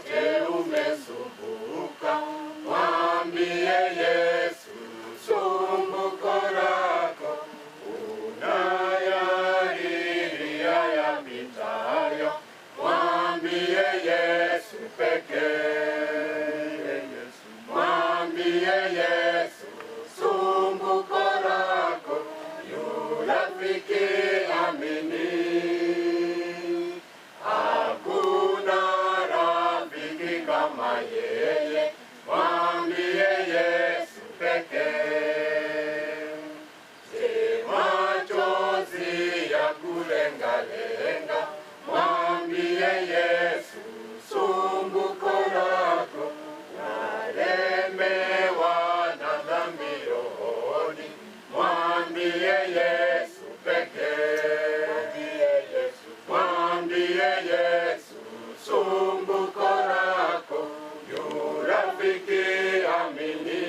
je, umesumbuka? Mwambie Yesu sumbuko lako, unayalilia yapitayo. Mwambie Yesu pekee, mwambie Yesu sumbuko lako, yu rafiki amini. Hakuna rafiki kama yeye, mwambie Yesu pekee. Je, machozi ya kulengalenga, mwambie Yesu sumbuko lako, walemewa na dhambi rohoni, mwambie Yesu pekee. Mwambie Yesu sumbuko lako, yu rafiki amini.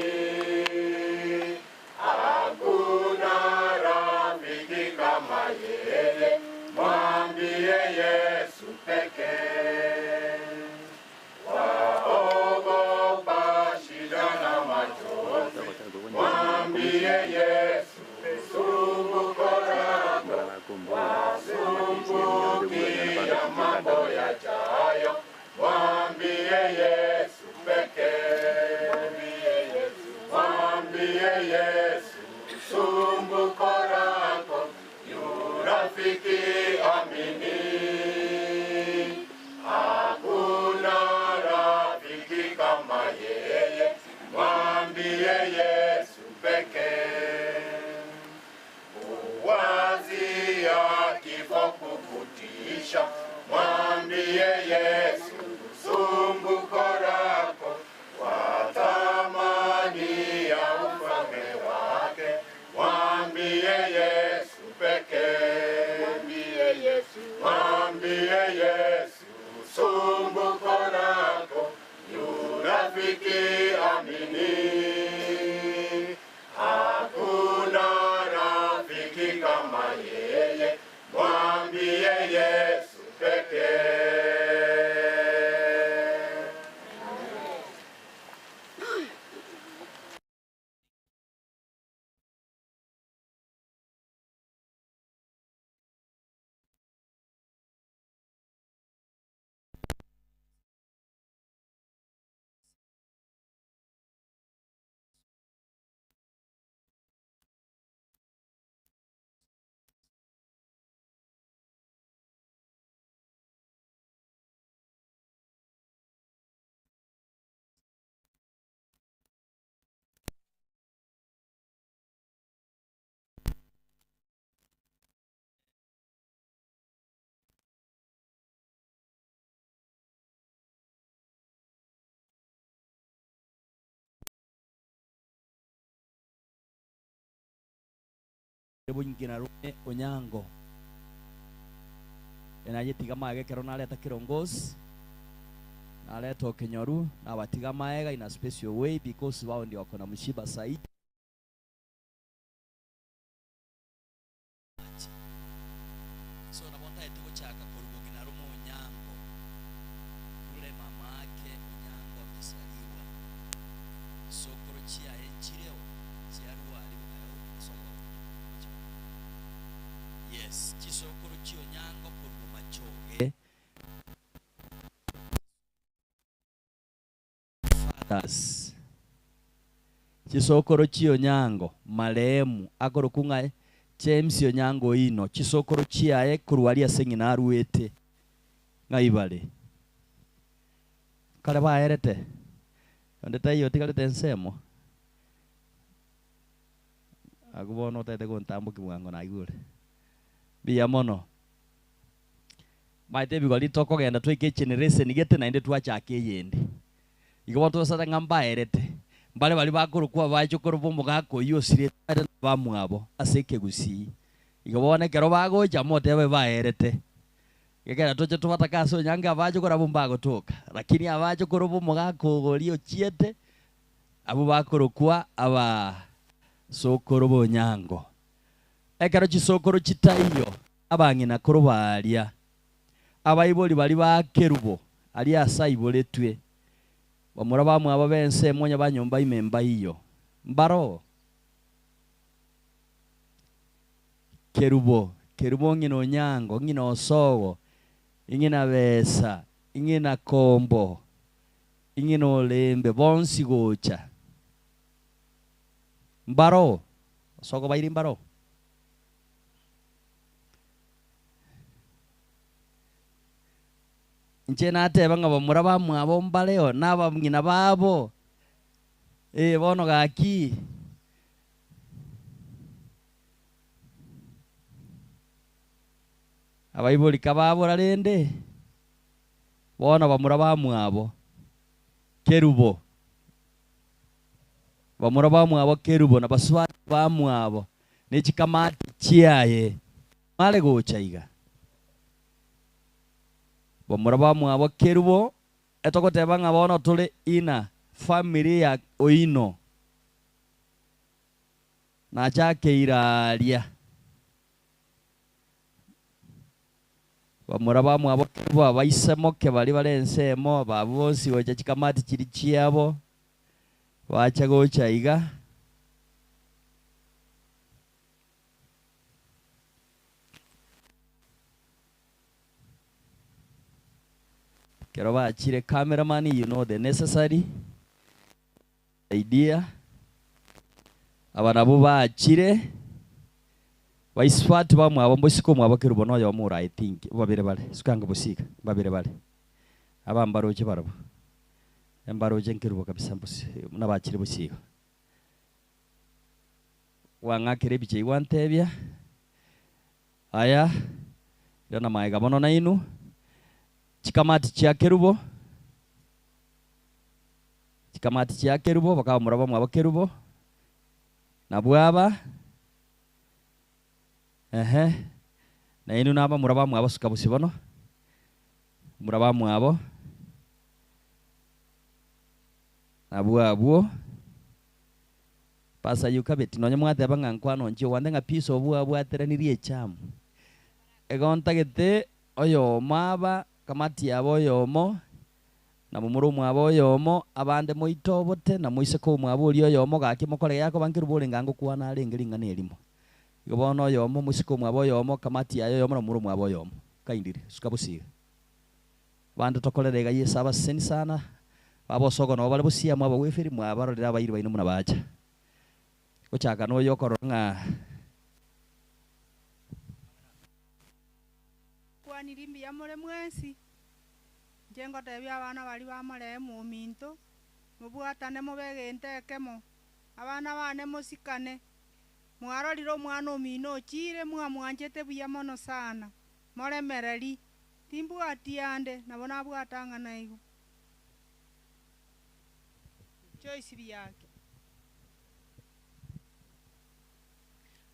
Hakuna rafiki kama yeye, mwambie Yesu pekee. Waogopa shida na machozi, mwambie Yesu sumbuko lako, wasumbukia mambo yajayo, mwambie Yesu pekee. Mwambie Yesu sumbuko lako, yu rafiki amini. Hakuna rafiki kama yeye, mwambie Yesu pekee. Uwazi ya kifo kukutisha, mwambie Yesu sumbuko lako, watamani ya ufalme Bong'ina rome Onyango. Enayetiga magega ekero nareta kirongosi, nareta okenyoru, nabatiga magega in a special way because wao ndio wako na mshiba zaidi. Amache. So nabo ntaete gochaka korwa bong'ina rome Onyango kure mama ake Onyango amesaliwa. Chisokoro chiaye nchireo chiarua aria aye osogo machoge. Yes, chisokoro chi'Onyango korwa machoge. Fathers. Chisokoro chi'Onyango marehemu akorokwa ng'a James Onyango Oino, chisokoro chiaye korwa aria ase ng'ina aruete ng'ai bare? Kare baerete? Onde taiyo otigarete ensemo? Agwo bono otagete gontambokia bwango naigure. Mbuya mono. Maete ebigori tokogenda twaika egeneration gete naende twachaka eyende. Igo bono togosaba ng'a mbaerete, mbare baria bakorokwa abachokoro b'omogaka oyio osirete bare nabamwabo ase ekegusii. Igo bono ekero bagocha motebe baerete. Ekero toche tobatake ase onyango abachokoro abwo mbagotoka, lakini abachokoro b'omogaka oria ochiete, abwo bakorokwa abasokoro b'onyango. Ekero chisokoro chitaiyo, abang'ina korwa baaria, abaibori baria ba Kerubo, aria ase aiboretwe, bamura bamwabo b'ensemo onye ba nyomba ime mbaiyo, mbaroo. Kerubo, Kerubo ng'ina Onyango, ng'ina Osogo, ing'ina Besa, ing'ina Kombo, ing'ina Olembe, bonsi gocha. Mbaroo, Osogo bairi mbaroo. Inche nateba ng'a bamura bamwabo mbareo, na abang'ina babo, ee bono gaki. Abaibori kababora rende, bono bamura bamwabo Kerubo, bamura bamwabo Kerubo na basubati bamwabo, ne chikamati chiaye, mare gocha iga. Bamura bamwabo Kerubo, etogoteba ng'a bono tore ina family ya oino. Nachakeire aaria. Bamura bamwabo Kerubo abaisemoke baria bare ensemo, abwo bonsi gocha chikamati chiria chiabo, bacha gocha iga. Ekero bachire cameraman you know the necessary idea. Aba nabwo bachire baisifati bamwabo mbosike omwabo Kerubo na oyomo ore I think babere bare suka ange bosika mbabere bare aba mbaroche barabwo embaroche nkerubo kabisa mbosi buna bachire bosigo. Gwang'akera ebicha eyio gwantebia, Aya, irana magega bono nainwe, chikamati chia Kerubo, chikamati chia Kerubo, bakaba bamura bamwabo Kerubo, nabwo aba, ehe, nainwe nabamura bamwabo suka bosio bono, bamura bamwabo, nabwo abwo. Pastor Yukabeti, nonye mwateba ng'a nkwano nchio gwante ng'a peace obwo abwateranirie echamu. Igo ntagete oyomo aba kamati yabo oyomo, na momura omwabo oyomo, abande moitobote, na moiseke omwabo oria oyomo gaki mokore yakoba nkerubo orenge ango kwana arenge ring'ana erimo. Igo bono oyomo moiseke omwabo oyomo, kamati yaye oyomo na momura omwabo oyomo. Kindly, suka bosiga. Abanto tokorere iga Yeso abaseseni sana, babosogo nabo bare bosiamu abagweferi mwabarorire abairi baino buna bacha. Gochaka noyo okorora ng'a. Kwaniri mbuya more mwensi, inche ngotebia abana baria ba marehemu ominto, mobwatane mobe egento ekemo, abana bane mosikane, mwarorire omwana omino ochire mwamwanchete buya mono sana, moremereri. Timbwati ande, nabo nabwate ang'ana igo. Joyce Biaki.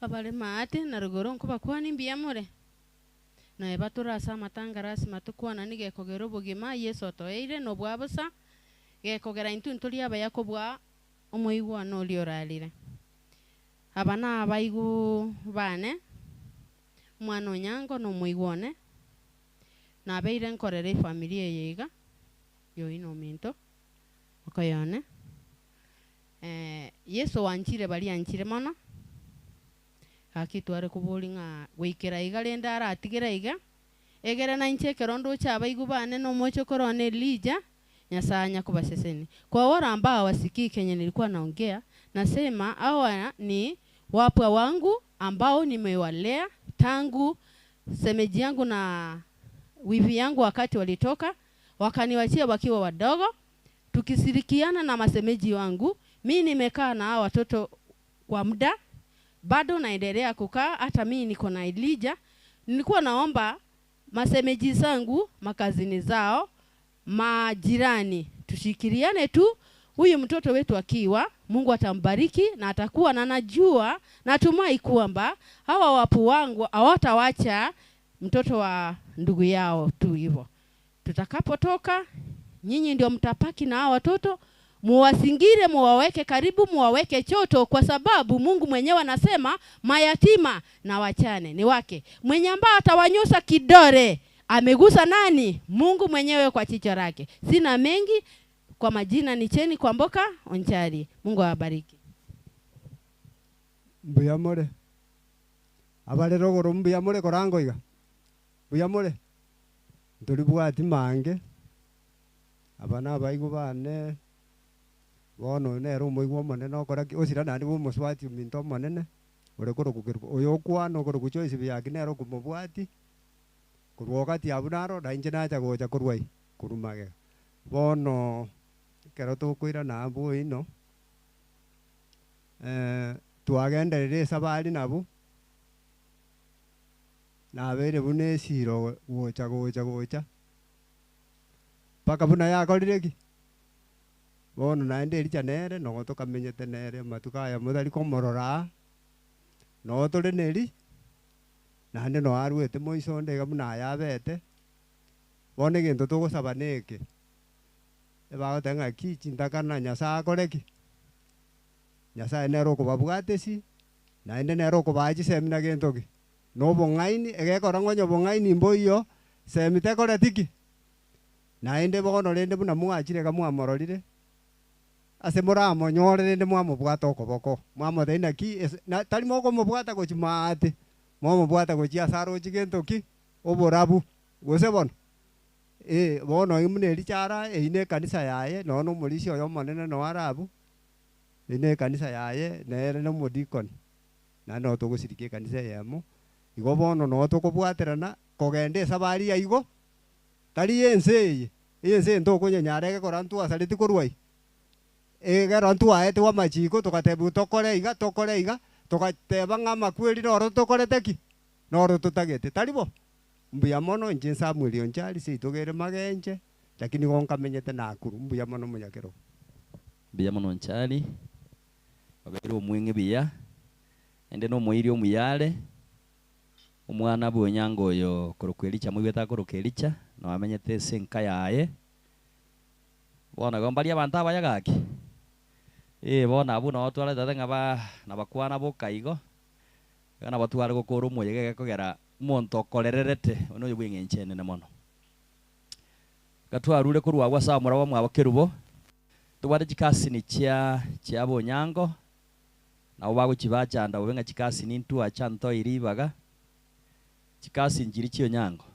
Abare maate na rogoro nkobakwania mbuya more? Naye tore ase amatanga lasima tokwanani gekogera obogima Yeso otoeire nobwa bosa, gekogera intwe ntori abaya kobua omoigwano oria orarire. Aba na abaigu bane, omwana Onyango na omoigwa one, nabeire nkorera efamiri eye iga, yoino ominto, okoyone. Yeso oanchire baria anchire mono, gaki tware koboria ng'a goikera iga rende aratigere iga, egere nainche ekero ndoche abaigu bane na omochokoro one Elijah, Nyasaye anya kobasesenia. Kwa wale ambao hawasikii kenye nilikuwa naongea, nasema hawa ni wapwa wangu ambao nimewalea tangu semeji yangu na wivi yangu wakati walitoka, wakaniwachia wakiwa wadogo. Tukishirikiana na masemeji wangu, mi nimekaa na hawa watoto kwa muda, bado naendelea kukaa, hata mi niko na Elijah. Nilikuwa naomba masemeji zangu, makazini zao, majirani, tushikiriane tu. Huyu mtoto wetu akiwa, Mungu atambariki na atakuwa, na najua, natumai kwamba hawa wapu wangu hawatawacha mtoto wa ndugu yao tu hivyo. Tutakapotoka, nyinyi ndio mtapaki na hawa watoto, muwasingire, muwaweke karibu, muwaweke choto, kwa sababu Mungu mwenyewe anasema mayatima na wachane ni wake. Mwenye ambaye atawanyosa kidore amegusa nani? Mungu mwenyewe kwa chicho lake. Sina mengi, kwa majina ni Cheni Kwamboka Onchari. Mungu awabariki. Mbuya more. Abare rogoro mbuya more korango iga. Mbuya more. Ntori bwati mange. Aba na abaigu bane. Bono nere omoigwa omonene okora ki, osira naende bwa omosubati ominto omonene, ore korokwa Kerubo. Oyo okwana okorokwa Joyce Biaki nere okomobwati, korwa ogati abwo naro, na inche nacha gocha korwa ai, korwa magega. Bono, ekero tokoirana abwo oino, twagenderire esabari nabwo, nabeire buna esiro gocha gocha gocha, mpaka buna yakorire ki? Bono naende Elija nere, nogo tokamenyete nere amatuko aya motari komorora aa, nogo tore na Eli, naende nogo aruete moiso onde iga buna aya abete. Bono egento togosaba neke, ebagoteba ng'aki chintakana Nyasaye akore ki? Nyasaye nere okobabwatesi, naende nere okobaa chisemi na gento ki? Na obong'aini, egekora ng'a onye obong'aini mboiyo, semi tekoreti ki? Naende bono rende buna mwachire iga mwamororire, ase moramonyore rende mwamobwata okoboko, mwamotebia naki ase na tari mokomobwata gochia maate, momobwata gochia ase aroche gento ki? Oborabu. Gose bono? Eh, bono oyio buna Elija ara, eyio na ekanisa yaye, nonya na omorisia oye omonene noo are abwo, eyio na ekanisa yaye, nere na omodikoni, naende noo togosirika ekanisa eyemo, igo bono noo tokobwaterana kogenda esabari ya igo. Tari ense eye, ense eye ntokonyanyara egekora ntwasareti korwa ai, egekero ntwaetwe amachiko togatebiwa tokore iga tokore iga, togateba ng'a amakweri noro tokorete ki? Noro totagete, tari bo? Mbuya mono inche Samuel Onchari seito kere magenche, lakini igo nkamenyete Nakuru, mbuya mono monyakerogo. Mbuya mono Onchari, obeire omweng'e buya, naende nomoiri omuya are. Omwana bw'onyango oyo okorokwa Elija moigwete akorokwa Elija, nao amenyete ase enka yaye. Bono igo mbaria abanto abaya gaki? Ee, bono abwo nao twaretete ng'a ba nabakwana boka igo, igo nabo tware gokora omoyega egekogera omonto okorererete oyo noyo bw'eng'encho enene mono. Iga twarure korwa agwo ase abamura bamwabo Kerubo, tobwate chikasini chia chiabo onyango, Nabo bagochibachanda bobe ng'a chikasi nintwacha ntoi ribaga, chikasi nchiria chi'onyango,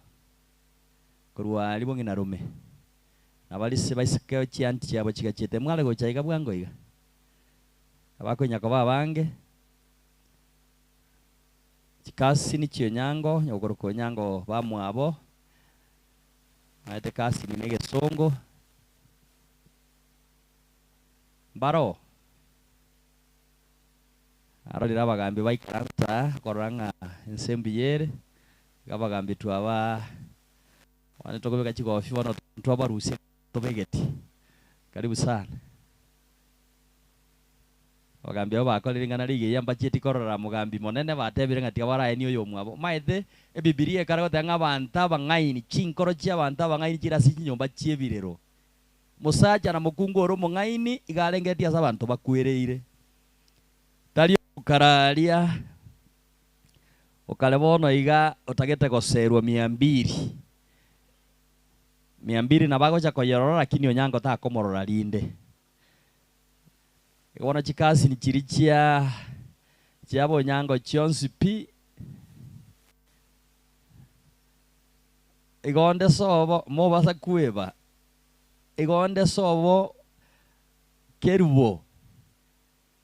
korwa aria bong'ina rome, na barise baiseke chianti chiabo chigachiete mware gocha iga bwango iga. Abakoinya koba abange, chikasini chi'onyango, onye gokoroka onyango bamwabo, maete kasini na egesongo, mbaroo. Arorire abagambi baikaransa aa korora ng'a ense mbuya ere, iga abagambi twaba onye tokobeka chigofi bono twabarusia tobegeti. Karibu sana. Abagambi abo bakorire ring'ana rigiya, mbachieti korora mogambi monene, batebire ng'a tiga baraenie oyomwabo. Omanyete, Ebibilia ekare goteba ng'a abanto abang'aini, chinkoro chi'abanto abang'aini chire ase chinyomba chi'ebirero. Mosacha na mokungu ore omong'aini iga arengeretie ase abanto bakwereire. Tari okararia okare bono iga otagete goserwa mia mbili. Mia mbili nabo agocha koyerora lakini onyango takomorora rinde. Igo bono chikasini chiria chia chiabo onyango chionsi pi, igo onde sobo mobasa kweba, igo onde sobo Kerubo,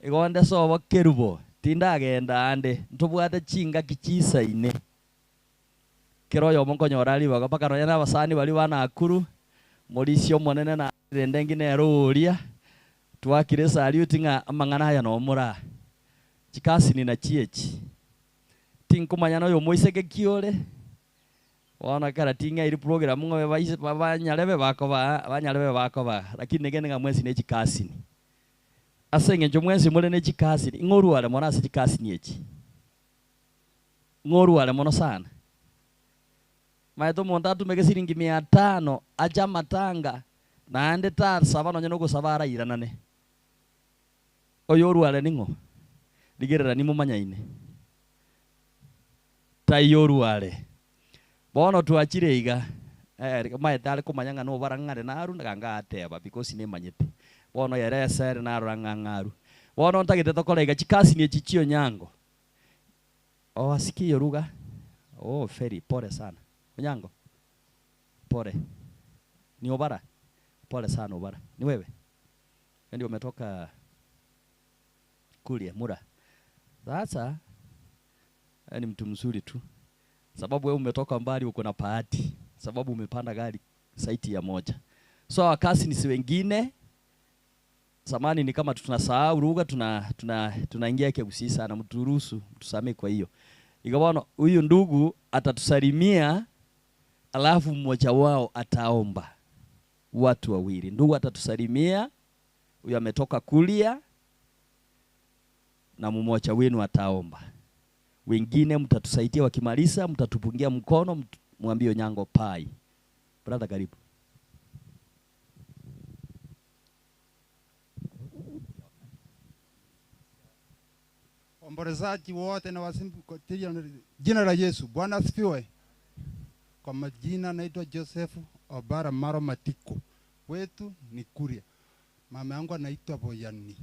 igo onde sobo Kerubo, tindagenda ande, ntobwate chingaki chisaine. Kera oyomo nkonyora ribaga mpaka nonya nabasani baria ba Nakuru, morisia omonene na rende ngina ere oria, twakire esaliuti ng'a amang'ana aya nomore aa. Chikasini nachio echi. Tinkomanya noyo omoiseke ki ore, bono ekero ting'airi program ng'a baise banyarebe bakoba banyarebe bakoba, lakini negene ng'a mwensi ne chikasini. Ase eng'encho mwensi more ne chikasini, ing'o orware mono ase chikasini echi? Ng'a orware mono sana. Maete omonto atumeke siringi mia tano ache amatanga naende tasaba nonye nogosaba arairanane. Oyo orware ning'o? Rigerera nimomanyaine. Taiyo orware. Bono twachire iga, eh, maete are komanya ng'a nobara ng'are naru ganga ateba because nimanyete. Bono ere esere narora ng'a ng'aru. Bono ntagete tokore iga chikasini echi chionyango. Oh asikie hiyo lugha. Oh Feri, pole sana. Onyango, pole. Ni Obara? Pole sana Obara. Ni wewe? Wewe ndio umetoka Kuria, Mura. Sasa wewe ni mtu mzuri tu. Sababu wewe umetoka mbali uko na bahati. Sababu umepanda gari saiti ya moja. So our cousins wengine Zamani ni kama tunasahau lugha tuna tuna tunaingia Kegusii sana, mturuhusu mtusamee kwa hiyo. Ikawa bono huyu ndugu atatusalimia, alafu mmoja wao ataomba. Watu wawili, ndugu atatusalimia, huyu ametoka kulia, na mmoja wenu ataomba. Wengine mtatusaidia, wakimaliza mtatupungia mkono, mwambie Onyango pai. Brother, karibu. Waombolezaji wote na wasimbu kwa jina la Yesu. Bwana asifiwe. Kwa majina naitwa Joseph Obara Maro Matiko, wetu ni Kuria. Mama yangu anaitwa Boyani.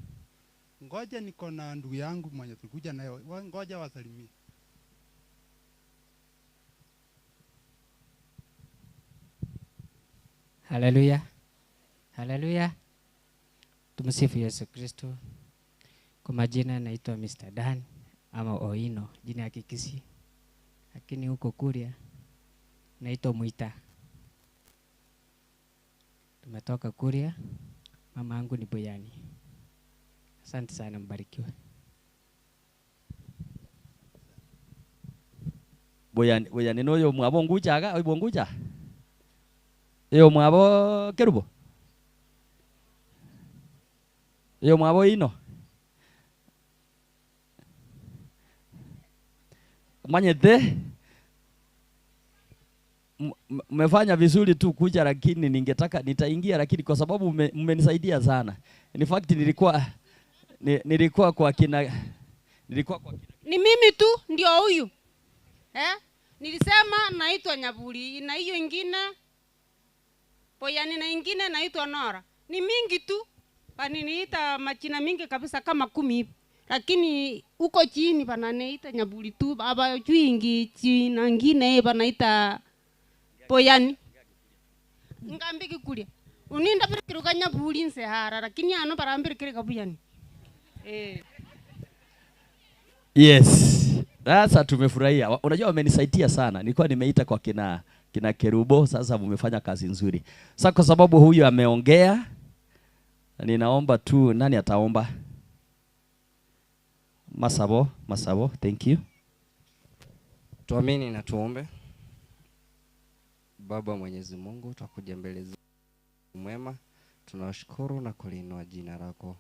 Ngoja niko na ndugu yangu mwenye tulikuja naye, ngoja wasalimie. Haleluya, haleluya, tumsifu Yesu Kristo. Kwa majina naitwa Mr. Dan ama Oino, jina ya Kikisii, lakini huko Kuria naitwa Mwita. Tumetoka Kuria, mama yangu ni Boyani. Asante sana, mbarikiwe. Boyani, Boyani noyo mwabo nguchaga, oibwo ngucha. Eyo mwabo Kerubo. Eyo mwabo ino. Manyete mmefanya vizuri tu kuja, lakini ningetaka nitaingia, lakini kwa sababu mmenisaidia sana. In fact nilikuwa ni, nilikuwa kwa kina nilikuwa kwa kina. Ni mimi tu ndio huyu. Nilisema naitwa Nyaburi na hiyo ingine Boyani na ingine naitwa Nora. Ni mingi tu. Waniniita majina mingi kabisa kama 10 hivi. Lakini huko chini wananiita Nyaburi tu, hawajui ingi jina ngine wanaita Boyani. Ngambi kikulia. Uninda pere kiruka Nyaburi nsehara, lakini ano barambire kirika Boyani. Yes. Sasa tumefurahia. Unajua wamenisaidia sana. Nilikuwa nimeita kwa kina Kerubo, sasa mmefanya kazi nzuri. Sasa kwa sababu huyu ameongea, ninaomba tu nani ataomba? Masabo, Masabo, thank you. Tuamini na tuombe. Baba Mwenyezi Mungu, twakuja mbele zako mwema, tunashukuru na kuliinua jina lako.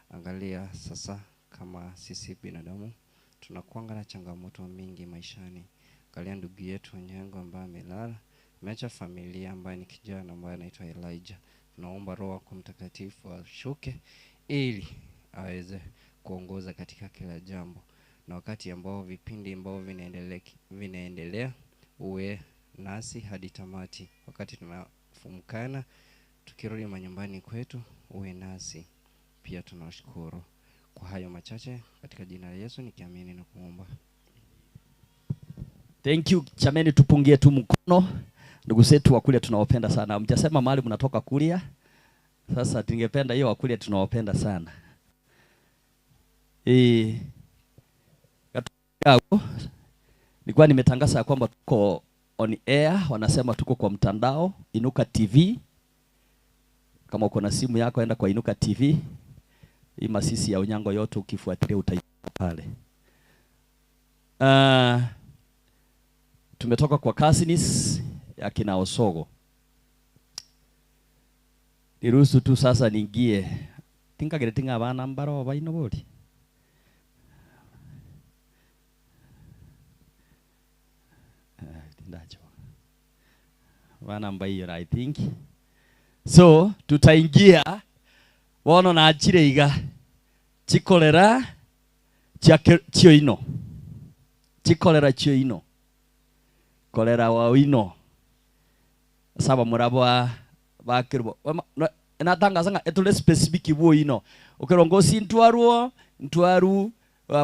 Angalia sasa kama sisi binadamu tunakuanga na changamoto mingi maishani. Angalia ndugu yetu Onyango ambaye amelala, ameacha familia ambaye ni kijana ambaye anaitwa Elijah. Tunaomba Roho wako Mtakatifu ashuke ili aweze kuongoza katika kila jambo, na wakati ambao vipindi ambao vinaendelea, vinaendelea uwe nasi hadi tamati. Wakati tunafumkana tukirudi manyumbani kwetu, uwe nasi pia. Tunashukuru kwa hayo machache katika jina la Yesu nikiamini na kuomba. Thank you. Chameni, tupungie tu mkono ndugu zetu wa Kuria, tunawapenda sana. Mjasema mahali mnatoka Kuria. Sasa tungependa hiyo Wakuria tunawapenda sana. Eh, nilikuwa nimetangaza ya kwamba tuko on air, wanasema tuko kwa mtandao Inuka TV. Kama uko na simu yako enda kwa Inuka TV. Hii masisi ya Onyango yote ukifuatilia utaipata pale. Tumetoka kwa Kasinis ya kina Osogo. Niruhusu tu sasa niingie. Tinkagire tinga abana mbaro baino bori. Tindacho. Bana mbaiyo I think. So tutaingia bono nachire iga chikolera chia chioino chikolera chioino kolera wa wino saba murabwa bakirbo natangaza nga etule specific bwo ino ukirongosi ntwaruo ntwaru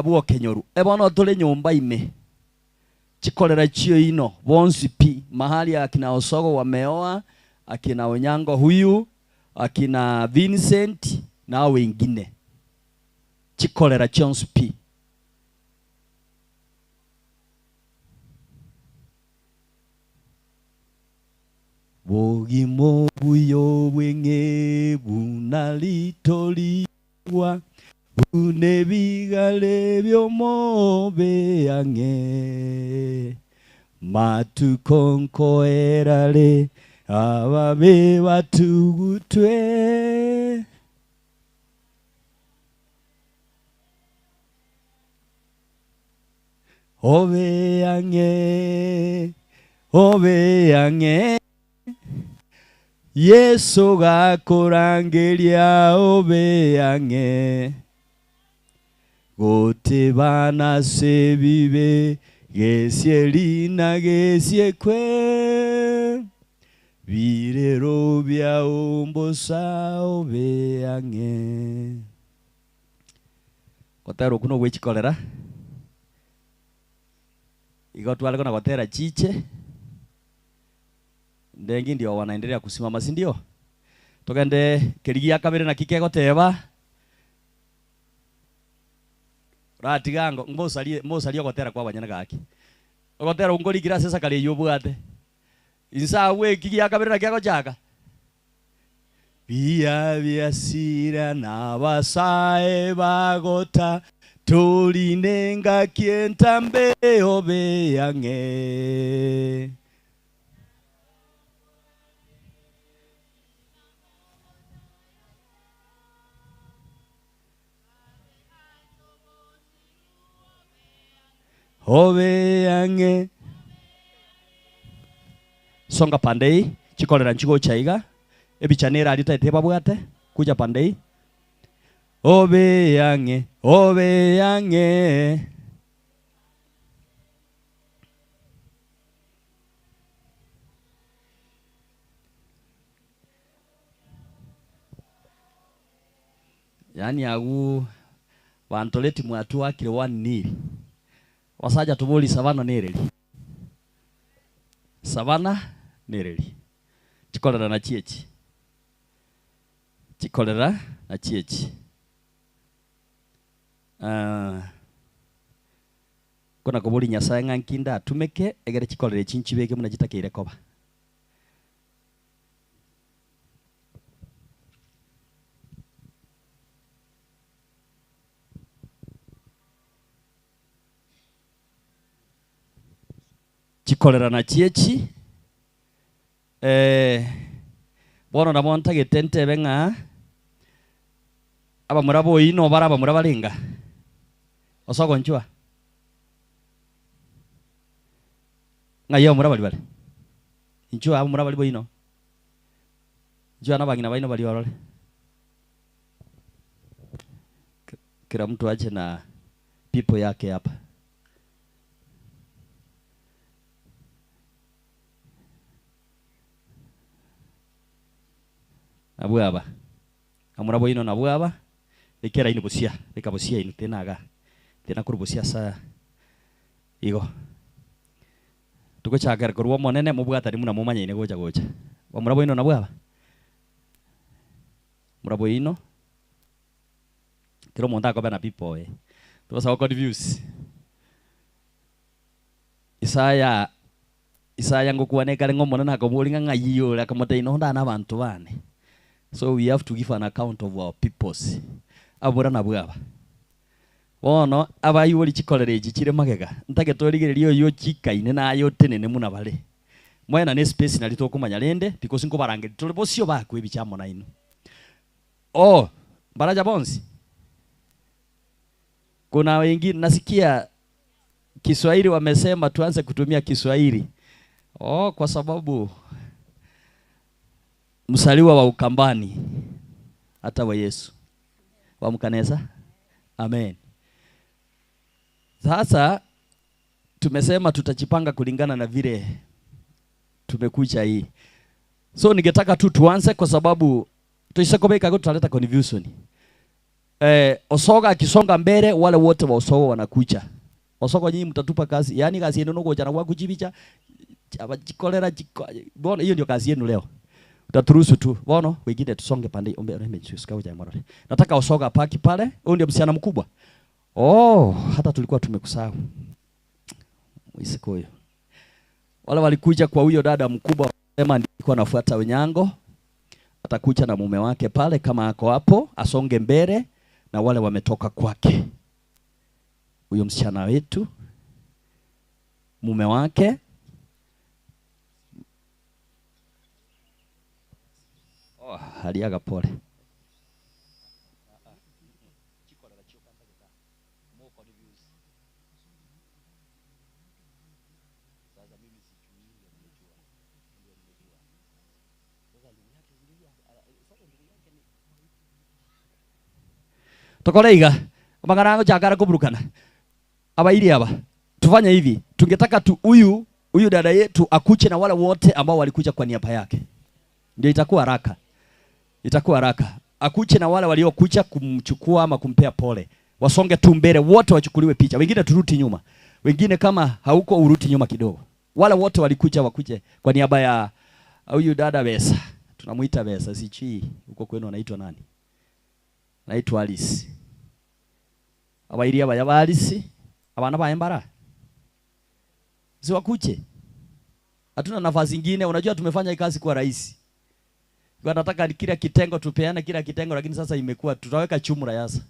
bwo kenyoru ebono tule nyumba ime chikolera chioino bonsi pi mahali akina Osogo wameoa akina Onyango huyu akina Vincent na wengine chikolera chionsi pi bogimo buyo bwenge bunalitoliwa bune bigale byomobe yange matukonkoerale ababe batugutwe obe yange obe yange Yesu gakurangiria obe yange gutibana sebibe gesieli na gesiekwe birero bya umbosa obe yange gotera okuno gwechikorera igo twale na gotera chiche ndengi ndio wanaendelea kusimama, si ndio? Tugende kerigia kabere na kike goteba ratigango mbosarie mbosarie gotera kwa banyana gaki ogotera ungorigira sesa kare yobwate insa we kigia kabere na kiago chaka bia biasira na basae bagota tulinenga kientambe obe yange obe yange songa pandei chikolera nchigo chaiga ebichanera alita eteba bwate kuja pandei obe yange obe yange yani agu wantoleti mwatu wakile 1-0 wasaja tubuli savana nereri savana nereri chikolera na chiechi chikolera na chiechi kona kobori nyasaye ng'ankinda atumeke egere chikolera chinchibeke muna chitakeire koba chikolera na chiechi bono nabo ntagete ntebe ng'a abamura boino bara abamura barenga Osogo nchwa. Ng'ai abamura baria bare? Inchuo abamura baria boino. Inchuo na abang'ina baino baria orore. Kila mtu aje na people yake hapa. Nabwo aba. Abamura boino nabwo aba. Beka eraini bosia, beka bosia inwe tena igaa. Tena korwa bosia asa igo. Togochakera korwa omonene mobwatani buna momanyaine gocha gocha. Bamura boino nabwo aba? Mura boino, kera omonto akobe na people oye. Togosa go confuse. Isaya, Isaya ngokwana ekare ng'a Omonene akoboria ng'a ng'ai ore, akamotebia nonde aa nabanto bane. So we have to give an account of our peoples. Abamura nabwo aba. Bono abaibori chikorero echi chire magega, ntagete origererie oyio ochikaine naye otenene buna bare. Moenane espace nario tokomanya rende because nkobarangeria tore bosio bakwe ebicha amo nainwe. Oh, mbaracha bonsi? Kuna wengine nasikia Kiswahili wamesema tuanze kutumia Kiswahili. Oh, kwa sababu msaliwa wa Ukambani hata wa Yesu wa mkanisa. Amen. Sasa tumesema tutajipanga kulingana na vile tumekuja hii. So ningetaka tu tuanze kwa sababu tuisakobeka tutaleta confusion. Osoga akisonga mbele wale wote wa Osogo wanakuja. Osogo nyinyi mtatupa kazi. Yaani kazi yenu nuko jana kwa kujibicha. Abajikolera jiko. Bona hiyo ndio kazi yenu leo. Utaturuhusu tu. Bono wengine tusonge pande ombe ombe sika uja morore. Nataka Osoga paki pale. Huyu ndio msichana mkubwa. Oh, hata tulikuwa tumekusahau. Mwisiko huyo. Wale walikuja kwa huyo dada mkubwa sema nilikuwa nafuata Onyango. Atakuja na mume wake pale kama ako hapo, asonge mbele na wale wametoka kwake. Huyo msichana wetu, mume wake. Oh, aliaga pole. Tokoreiga magana chakara kuburukana abairi aba tufanye hivi, tungetaka tu huyu huyu dada yetu akuche na wale wote ambao walikuja kwa niaba yake, ndio itakuwa haraka, itakuwa haraka. Akuche na wale waliokuja kumchukua ama kumpea pole, wasonge tu mbele wote, wachukuliwe picha, wengine turuti nyuma, wengine kama hauko uruti nyuma kidogo. Wale wote walikuja wakuje kwa niaba ya huyu dada Besa, tunamuita Besa, sijui huko kwenu anaitwa nani? Naitwa Alice. Abairi abaya ba Alice, abana ba Embara. Siwakuche. Hatuna nafasi nyingine, unajua tumefanya hii kazi kwa rahisi. Kwa nataka kila kitengo tupeane kila kitengo, lakini sasa imekuwa tutaweka chumura yasa.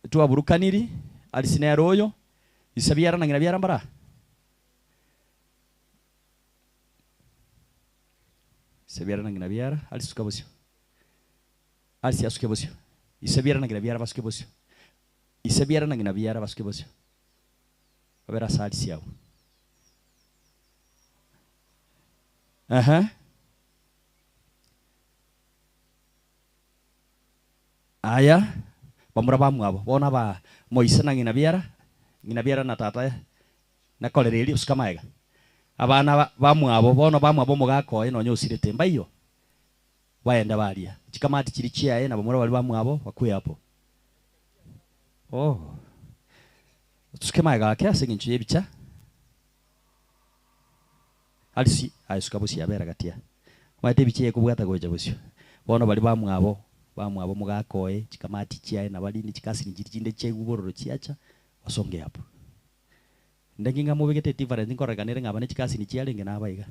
Tuwaburukaniri, Alice na Royo, Isabiara na Nginabiara mbara. Isabiara na Nginabiara, Alice tukabosio. Alice asuke bosio. Isabiara na Nginabiara basuke bosio. Isabiara na Nginabiara basuke bosio. Babera sa Alice yao. Aha. Aya, bamura bamwabo, bona ba Moise na Nginabiara, Nginabiara na tata na kolereria usukamaega. Abana bamwabo, bona bamwabo mugakoe nonyo usirete mbaiyo. Waenda baria. Chikamati chiri chiaye na bamura bali bamwabo bakwe hapo. Oh. Tusukemaega ake ase ngincho yebicha. Alisi aisuka busi abera gatia. Maite biche yekubwata gocha busio. Bono bali bamwabo, bamwabo mugakoe chikamati chiaye na bali ni chikasi ni chinde chegugororo chiacha basonge hapo. Ndenginga mubegete difference nkorekanire ngaba ne chikasi ni chiarenge nabaiga.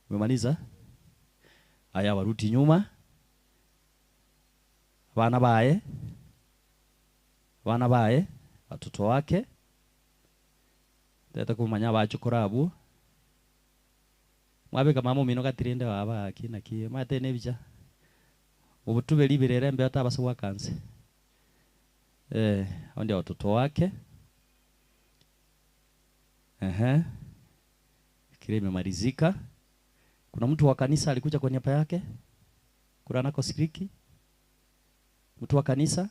Umemaliza? Aya waruti nyuma. Bana bae. Bana bae watoto wake. Teta kumanya bachukura abu. Mwabeka mama mino katirinde baba akina ki mate nebicha. Ubutube libirere mbe atabasa wakanse. Eh, hao ndio watoto wake. Ehe. Kile imemalizika. Kuna mtu wa kanisa alikuja kwa niaba yake? Kuna anakoshiriki? Mtu wa kanisa?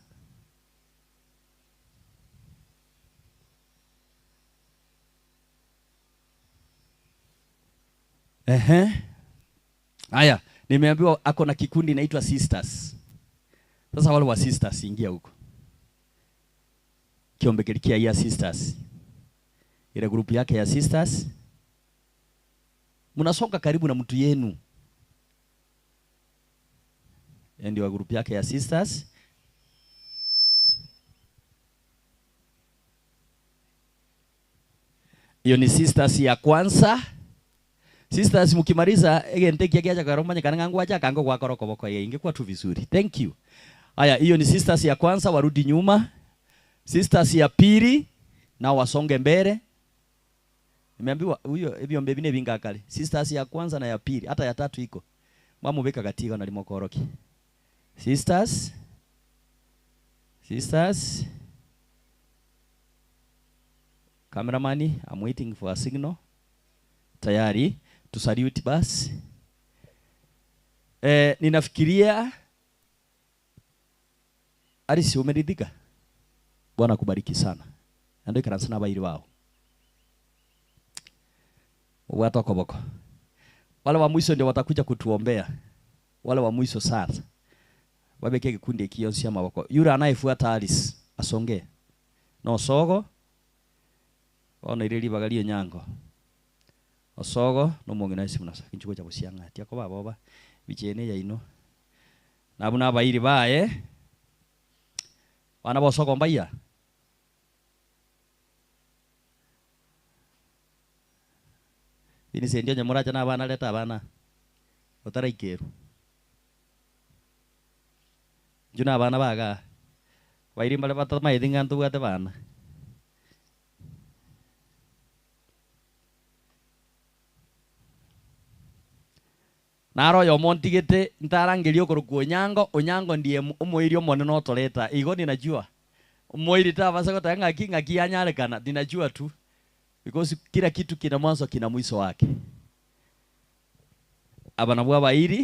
Ehe. Haya, nimeambiwa ako na kikundi inaitwa Sisters. Sasa wale wa Sisters ingia huko. Kiombe kilikia ya Sisters. Ile grupu yake ya Sisters. Mnasonga karibu na mtu yenu. Yeye ndio wa grupu yake ya Sisters. Hiyo ni Sisters ya kwanza. Sisters mukimaliza egente kia kiacha karomanya kana ngangu acha kango kwa koroko boko ye ingekuwa tu vizuri. Thank you. Haya, hiyo ni sisters ya kwanza warudi nyuma. Sisters ya pili nao wasonge mbele. Nimeambiwa huyo hivyo mbebine vingakale. Sisters ya kwanza na ya pili, hata ya tatu iko. Mwamubeka katika na limokoroki. Sisters. Sisters. Cameraman, I'm waiting for a signal. Tayari tusalute basi. Eh, ninafikiria Arisi umeridhika? Bwana akubariki sana. Ndio ikaransa na bairi wao. Watu wakoboko. Wale wa mwisho ndio watakuja kutuombea. Wale wa mwisho sasa. Wabeke kikundi kionsi ama wako. Yule anayefuata Alice asongee. No sogo. Ona ile libagalio nyango. Osogo no mongina esi munasa kinchuko cha busianga tia ko baboba bichene ya ino. Nabu nabairi baye. Bana bosogo mbaya. Bini ndio nyamuracha na abana leta abana. Otaraikeru. Njuna abana baga. Bairi mbale batamaithinga ntubwate bana. Naro yo montigete ntarangerio koruku onyango onyango ndiye omoiri omonene otoreta igo ninajua omoiri tabasa goteba ng'aki ng'aki yanyarekana ninajua tu because kila kitu kina mwanzo kina mwisho wake aba nabwo abairi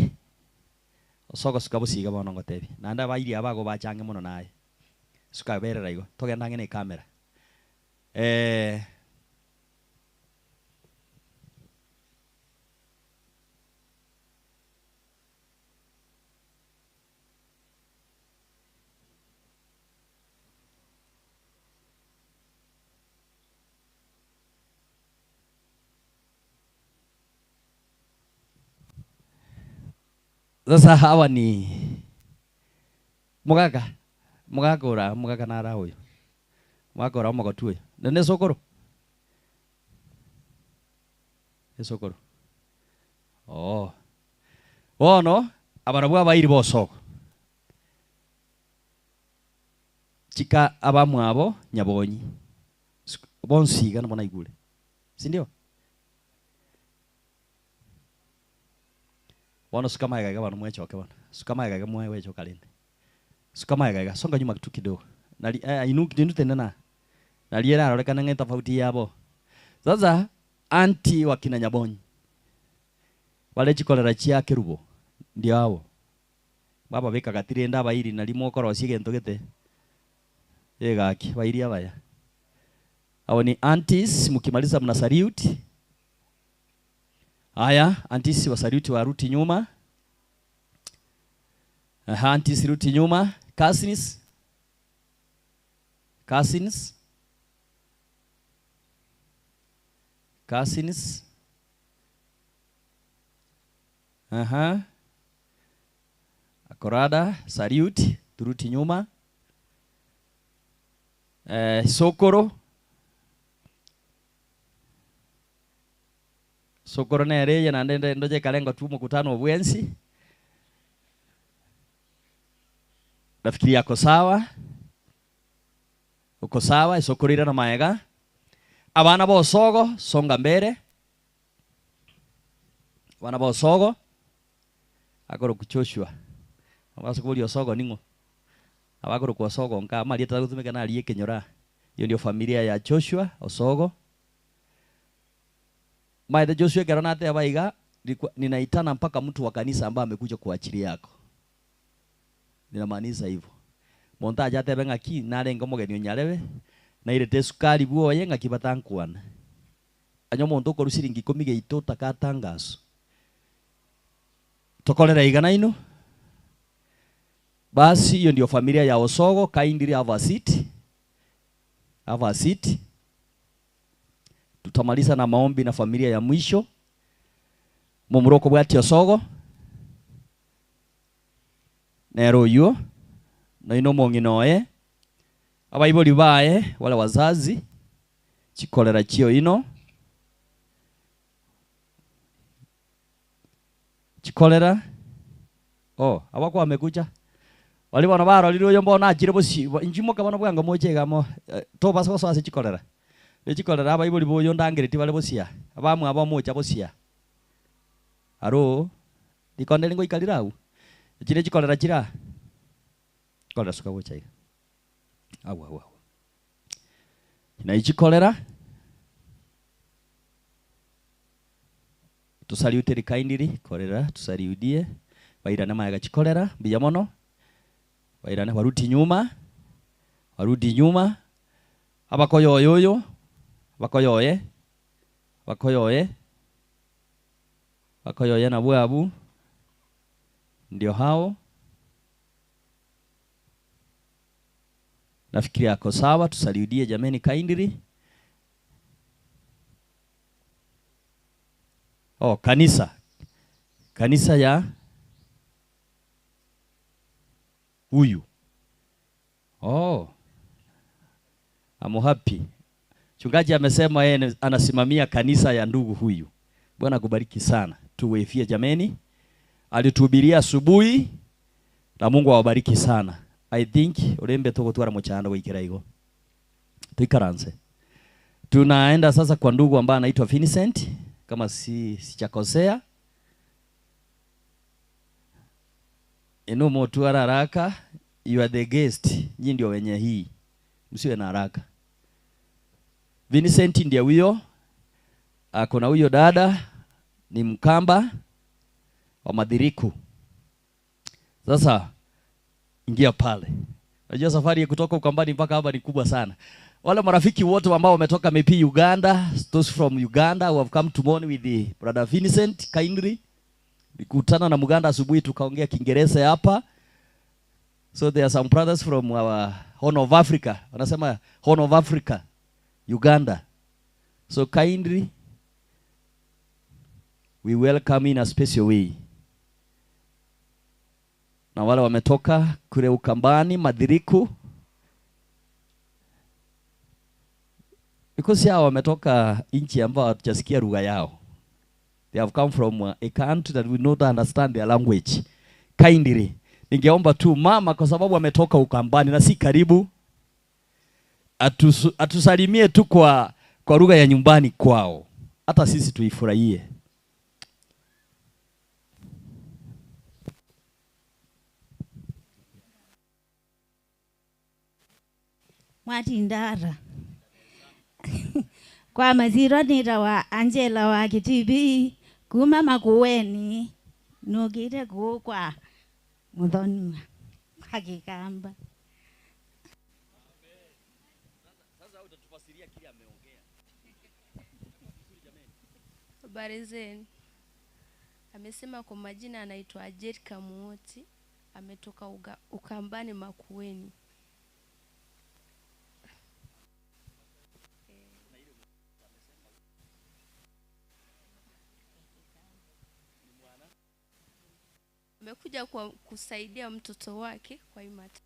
osoko suka busiga bono ngotebi naende abairi abago bachange mono naye suka berera igo togenda ang'e na ekamera eh. Sasa hawa ni mugaka mugaka ura mugaka nara huyo mugaka ura omogotu oyo na ne sokoro ne sokoro oh bono abarabwo abairi bosoko chika abamwabo nyabonyi bonsiga nabona igure si ndio? Bono suka maega bano mwechoke bano suka maega mwe wechoka linde suka maega songa nyuma tu kidogo nali eh, inu kindu tena na naliera arorekana ng'e tofauti yabo. Sasa anti wakina Nyabonyi wale chikolera chia kerubo ndio hao baba beka gatirenda abairi nalimo korosie gento gete egaki bairi abaya. Hao ni aunties, mkimaliza mna salute. Haya, aunties wa salute waruti nyuma. Aha, aunties ruti nyuma. Cousins. Cousins. Cousins. Aha. Akorada, salute, turuti nyuma. Eh, Sokoro. Sokoro nereye na ndende ndoje kalengo tu mkutano wa bwensi. Nafikiri yako sawa. Uko sawa, isokorira na maega. Abana bosogo songa mbere. Abana bosogo akoro kuchoshwa. Abasa kubuli osogo ningo. Abakorokwa Osogo nka amarieta tagotumeka naria ekenyoro aa. Iyo ndio familia ya Joshua Osogo. Maete Joshua ekero nateba iga, ninaitana mpaka mtu wa kanisa ambaye amekuja kwa ajili yako. Ninamaanisha hivyo. Monto ache atebe ng'aki narenge omogeni o Nyarebe, nairete esukari bwoye ng'aki batankwana. Onye omonto okorwa siringi ikomi geita otaka atangaso. Tokorere iga nainwe. Basi iyo ndio familia ya Osogo, kindly have a seat. Have a seat. Tutamaliza na maombi na familia ya mwisho. Momura okobwatia Osogo. Nere oywo, nainwe omong'ina oye, abaibori baye, wale wazazi, chikorera chioino, chikorera, oh, abakwa wamekuja. Baria bono barorire oyo mbono achire bosio, inchuo moka bono bwango moche iga mo, tobasa gosoa ase chikorera. Ne chikorera abaibori ba oyo ndangereti bare bosio aa, abamwabo mocha bosio aa. Aro, rikonde ringoika rire agwo, echi ne chikorera chire aa, chikorera suka gocha iga, agwo agwo agwo. Naye chikorera, tusaliuteri kindly, korera tusaliudie, bairane magega chikorera, mbuya mono, bairane warudi nyuma, warudi nyuma, abakoyoye oyo, abakoyoye, abakoyoye, abakoyoye nabwo abwo, ndio hao. Nafikiri ako sawa, tusaliudie jameni kindly. Oh, kanisa. Kanisa ya huyu. Oh. I'm happy. Mchungaji amesema yeye anasimamia kanisa ya ndugu huyu. Bwana akubariki sana. Tuwefie jameni. Alituhubiria asubuhi na Mungu awabariki sana. I think urembe tugotwara muchando goikera igo. Tuikaranse. Tunaenda sasa kwa ndugu ambaye anaitwa Vincent kama sijakosea. Ino motu haraka, you are the guest. Nyinyi ndio wenye hii. Msiwe na haraka. Vincent ndiye huyo. Ako na huyo dada ni Mkamba wa Madhiriku. Sasa ingia pale. Unajua safari ya kutoka Ukambani mpaka hapa ni kubwa sana. Wale marafiki wote ambao wametoka maybe Uganda, those from Uganda who have come to mourn with the brother Vincent kindly. Nikutana na Muganda asubuhi tukaongea Kiingereza hapa. So there are some brothers from our Horn of Africa. Wanasema Horn of Africa, Uganda. So kindly we welcome in a special way. Na wale wametoka kule Ukambani, Madhiriku. Because hao wametoka nchi ambao hatujasikia lugha yao. They have come from a country that we not understand their language. Kindly, ningeomba tu mama kwa sababu ametoka Ukambani na si karibu, atusalimie tu kwa lugha ya nyumbani kwao. Hata sisi tuifurahie. Mwatindara. Kwa maziro nira wa Angela wa Kitibi kuma makuweni nukire kukwa muthonua kwa Kikamba. Habari zenu. Amesema kwa majina anaitwa Jerika Muoti, ametoka Ukambani Makueni. Amekuja kwa kusaidia mtoto wake kwa imata.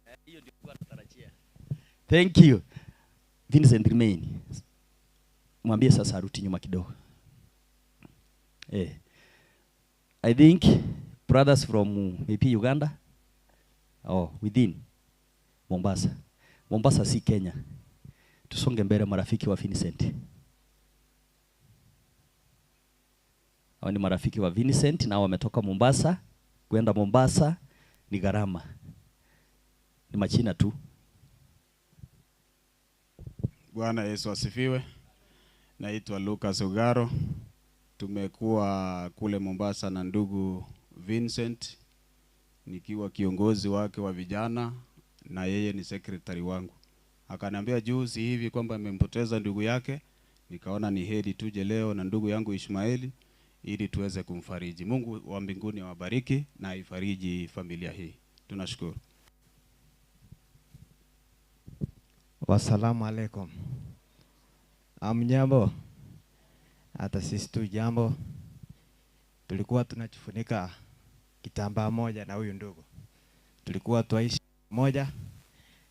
Hiyo ndio nilikuwa natarajia. Thank you. Vincent remain. Mwambie sasa arudi nyuma kidogo. I think brothers from maybe Uganda or within Mombasa. Mombasa si Kenya. Tusonge mbele marafiki wa Vincent. Hao ni marafiki wa Vincent na wametoka Mombasa. Kwenda Mombasa ni gharama. Ni machina tu. Bwana Yesu asifiwe. Naitwa Lucas Ugaro. Tumekuwa kule Mombasa na ndugu Vincent nikiwa kiongozi wake wa vijana na yeye ni secretary wangu. Akaniambia juzi hivi kwamba amempoteza ndugu yake, nikaona ni heri tuje leo na ndugu yangu Ishmaeli ili tuweze kumfariji. Mungu wa mbinguni awabariki na aifariji familia hii. Tunashukuru. Wasalamu alaikum. Amjambo, hata sisi tu jambo. Tulikuwa tunajifunika kitambaa moja na huyu ndugu, tulikuwa twaishi moja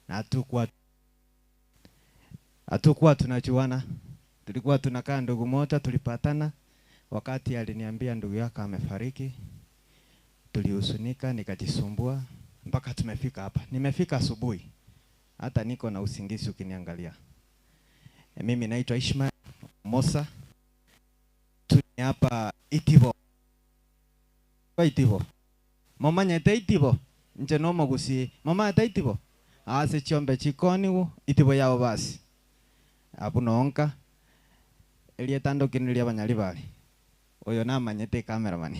na hatukuwa hatukuwa tunajuana, tulikuwa tunakaa ndugu moja. Tulipatana wakati aliniambia ndugu yako amefariki, tulihuzunika, nikajisumbua mpaka tumefika hapa. Nimefika asubuhi, hata niko na usingizi ukiniangalia. E, mimi naitwa Ishmael Mosa, tu ni hapa Itibo. Kwa Itibo momanyete Itibo nche nomogusi momanyete Itibo ase chiombe chikonigu Itibo yao basi abu nonka erietandokiniria abanyaribari oyo namanyete cameraman.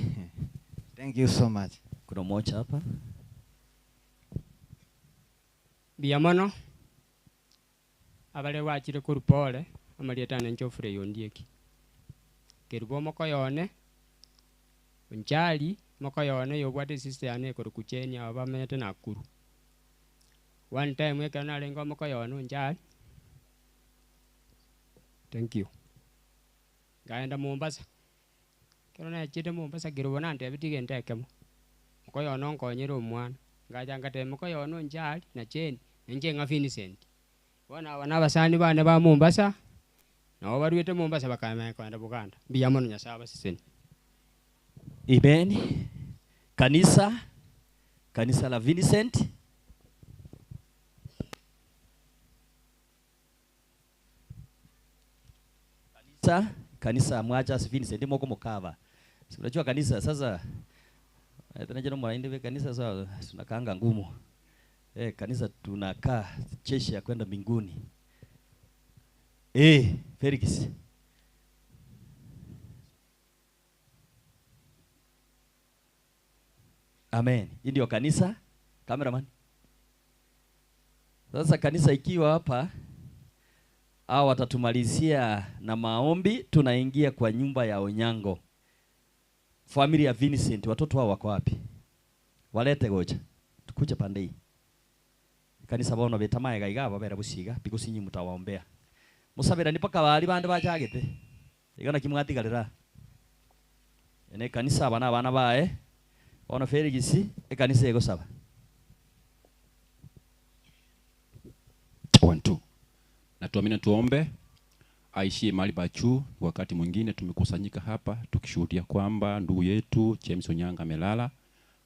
Thank you so much. Kuna mmoja hapa. Mbuya mono, abare gwachire korwa pore, amarieta ane Geoffrey Ondieki. Kerubo omokoyo one, Onchari, omokoyo one oyobwate esister yane ekorokwa Jane aba bamenyete Nakuru. One time ekero narenge omokoyo one Onchari, thank you, nkaenda Mombasa, ekero nachete Mombasa kerubo nantebetie egento ekemo, mokoyo one onkonyere omwana, ngacha ngatebia mokoyo one Onchari na Jane, ninche ng'a Vincent. Bono aba na abasani bane ba Mombasa, nabo baruete Mombasa bakamanya kogenda Buganda. Mbuya mono Nyasaye abasesenie. Amen. Kanisa, kanisa la Vincent. Kanisa, kanisa mwacha si Vincent moko mukava. Si unajua kanisa sasa eh, tena mwaende ve kanisa sasa tunakaanga ngumu. Eh, kanisa tunakaa cheshi ya kwenda mbinguni. Eh, Felix. Amen. Hii ndio kanisa. Cameraman. Sasa kanisa ikiwa hapa au watatumalizia na maombi, tunaingia kwa nyumba ya Onyango. Familia ya Vincent, watoto wao wako wapi? Walete goja. Tukuje pande hii. Kanisa bono betamaye gaiga babera busiga bigusinyi mutawaombea. Musabira ni paka bali bande bachagete. Igana kimwatigarira. Ene kanisa abana abana bae. Bono Felix ekanisa egosaba. One, two. Na tuamini tuombe. Aishie mahali pa juu. Wakati mwingine tumekusanyika hapa tukishuhudia kwamba ndugu yetu James Onyango amelala.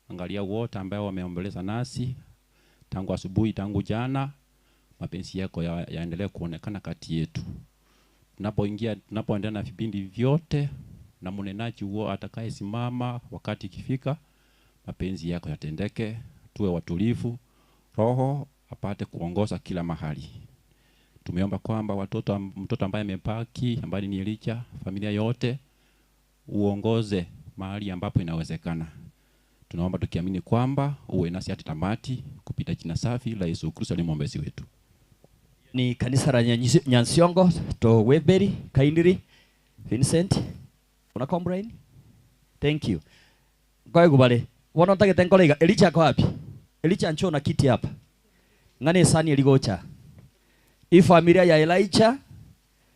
Angalia wote ambao wameomboleza nasi tangu asubuhi, tangu jana. Mapenzi yako yaendelee kuonekana kati yetu. Tunapoingia, tunapoendelea na vipindi vyote na mnenaji huo atakayesimama wakati ikifika, mapenzi yako yatendeke, tuwe watulivu, Roho apate kuongoza kila mahali. Tumeomba kwamba watoto, mtoto ambaye amebaki ambaye ni Elijah, familia yote uongoze mahali ambapo inawezekana. Tunaomba tukiamini kwamba uwe nasi hadi tamati kupita jina safi la Yesu Kristo aliye mwombezi wetu. Ni kanisa la Nyansiongo to Weberi Kaindiri Vincent una complain? Thank you. Ngoe gubale. Wono ntagete nkore iga Elijah ako wapi? Elijah ncho na kiti hapa. Ngane sani eligocha. I familia ya Elijah,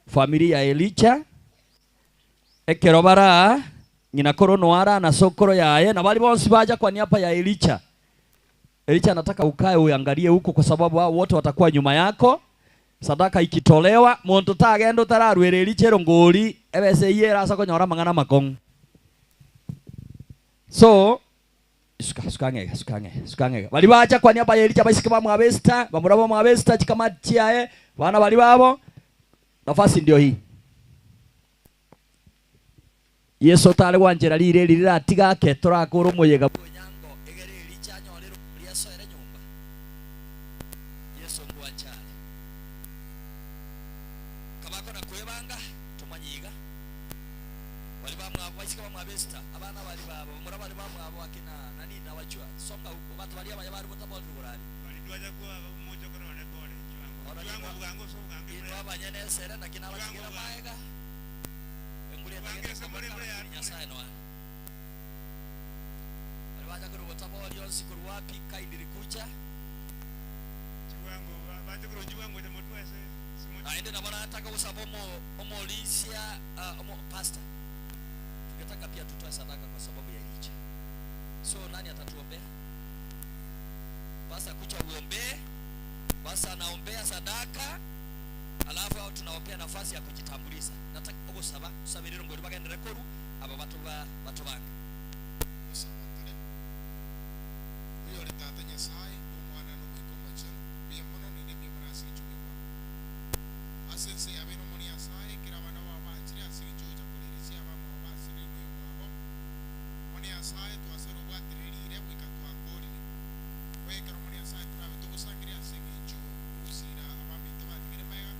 familia ya Elijah ekero bara ng'ina koro noara na sokoro yaye na bali bonsi baja kwa niaba ya Elijah. Elijah anataka ukae uangalie huko kwa sababu hao wote watakuwa nyuma yako. Sadaka ikitolewa muntu tagenda utararwira Elijah erongori ebese iye erasa konyora mang'ana makong'u. So suka suka ng'ega suka ng'ega suka ng'ega bali bacha kwa niaba ya Elijah baisike bamwabesta bamura bamwabesta chikamati chiaye bana bali babo nafasi ndio hii. Yesu tare gwanchera rire riratiga ake torakora omoyega. Twebanga tomanyiga bari bamwabo baisike bamwabo Esther abana bari babo bamura bari bamwabo akina nani nawachua songa huko banto baria abaya bari botaborire gorari Intwe abanyene esere naki nabatigere amaega embura etagete koboka lakini Nyasaye noare. Baria bacha korwa botabori onsi korwa wapi kindly kucha. Naende nabo nataka gosaba omo omorisia ah, omo pastor tungetaka pia tutoe sadaka kwa sababu ya Elijah. So nani atatuombea? Pastor kucha uombee. Pastor anaombea sadaka alafu hao tunawapea nafasi ya kujitambulisha. Nataka ogosaba tusabere ngori bagenderere koru aba batoba batobange. Gosaba tore. Oyore Tata Nyasae, Omwana, na Omoika Omochenu, mbuya mono naende mbuya mono ase egechuo gekwabo. Ase ense yabeire omoni Nyasae, ekero abana bao bachire ase egechuo gocha koreresia abamwabo basereirwe noyomwabo. Omoni Nyasae, twasabire obwaterere riire goika twakoorire. Boigo ekero Omoni Nyasae torabe togosangereria ase engencho y'ogosiira abaminto batigire magega,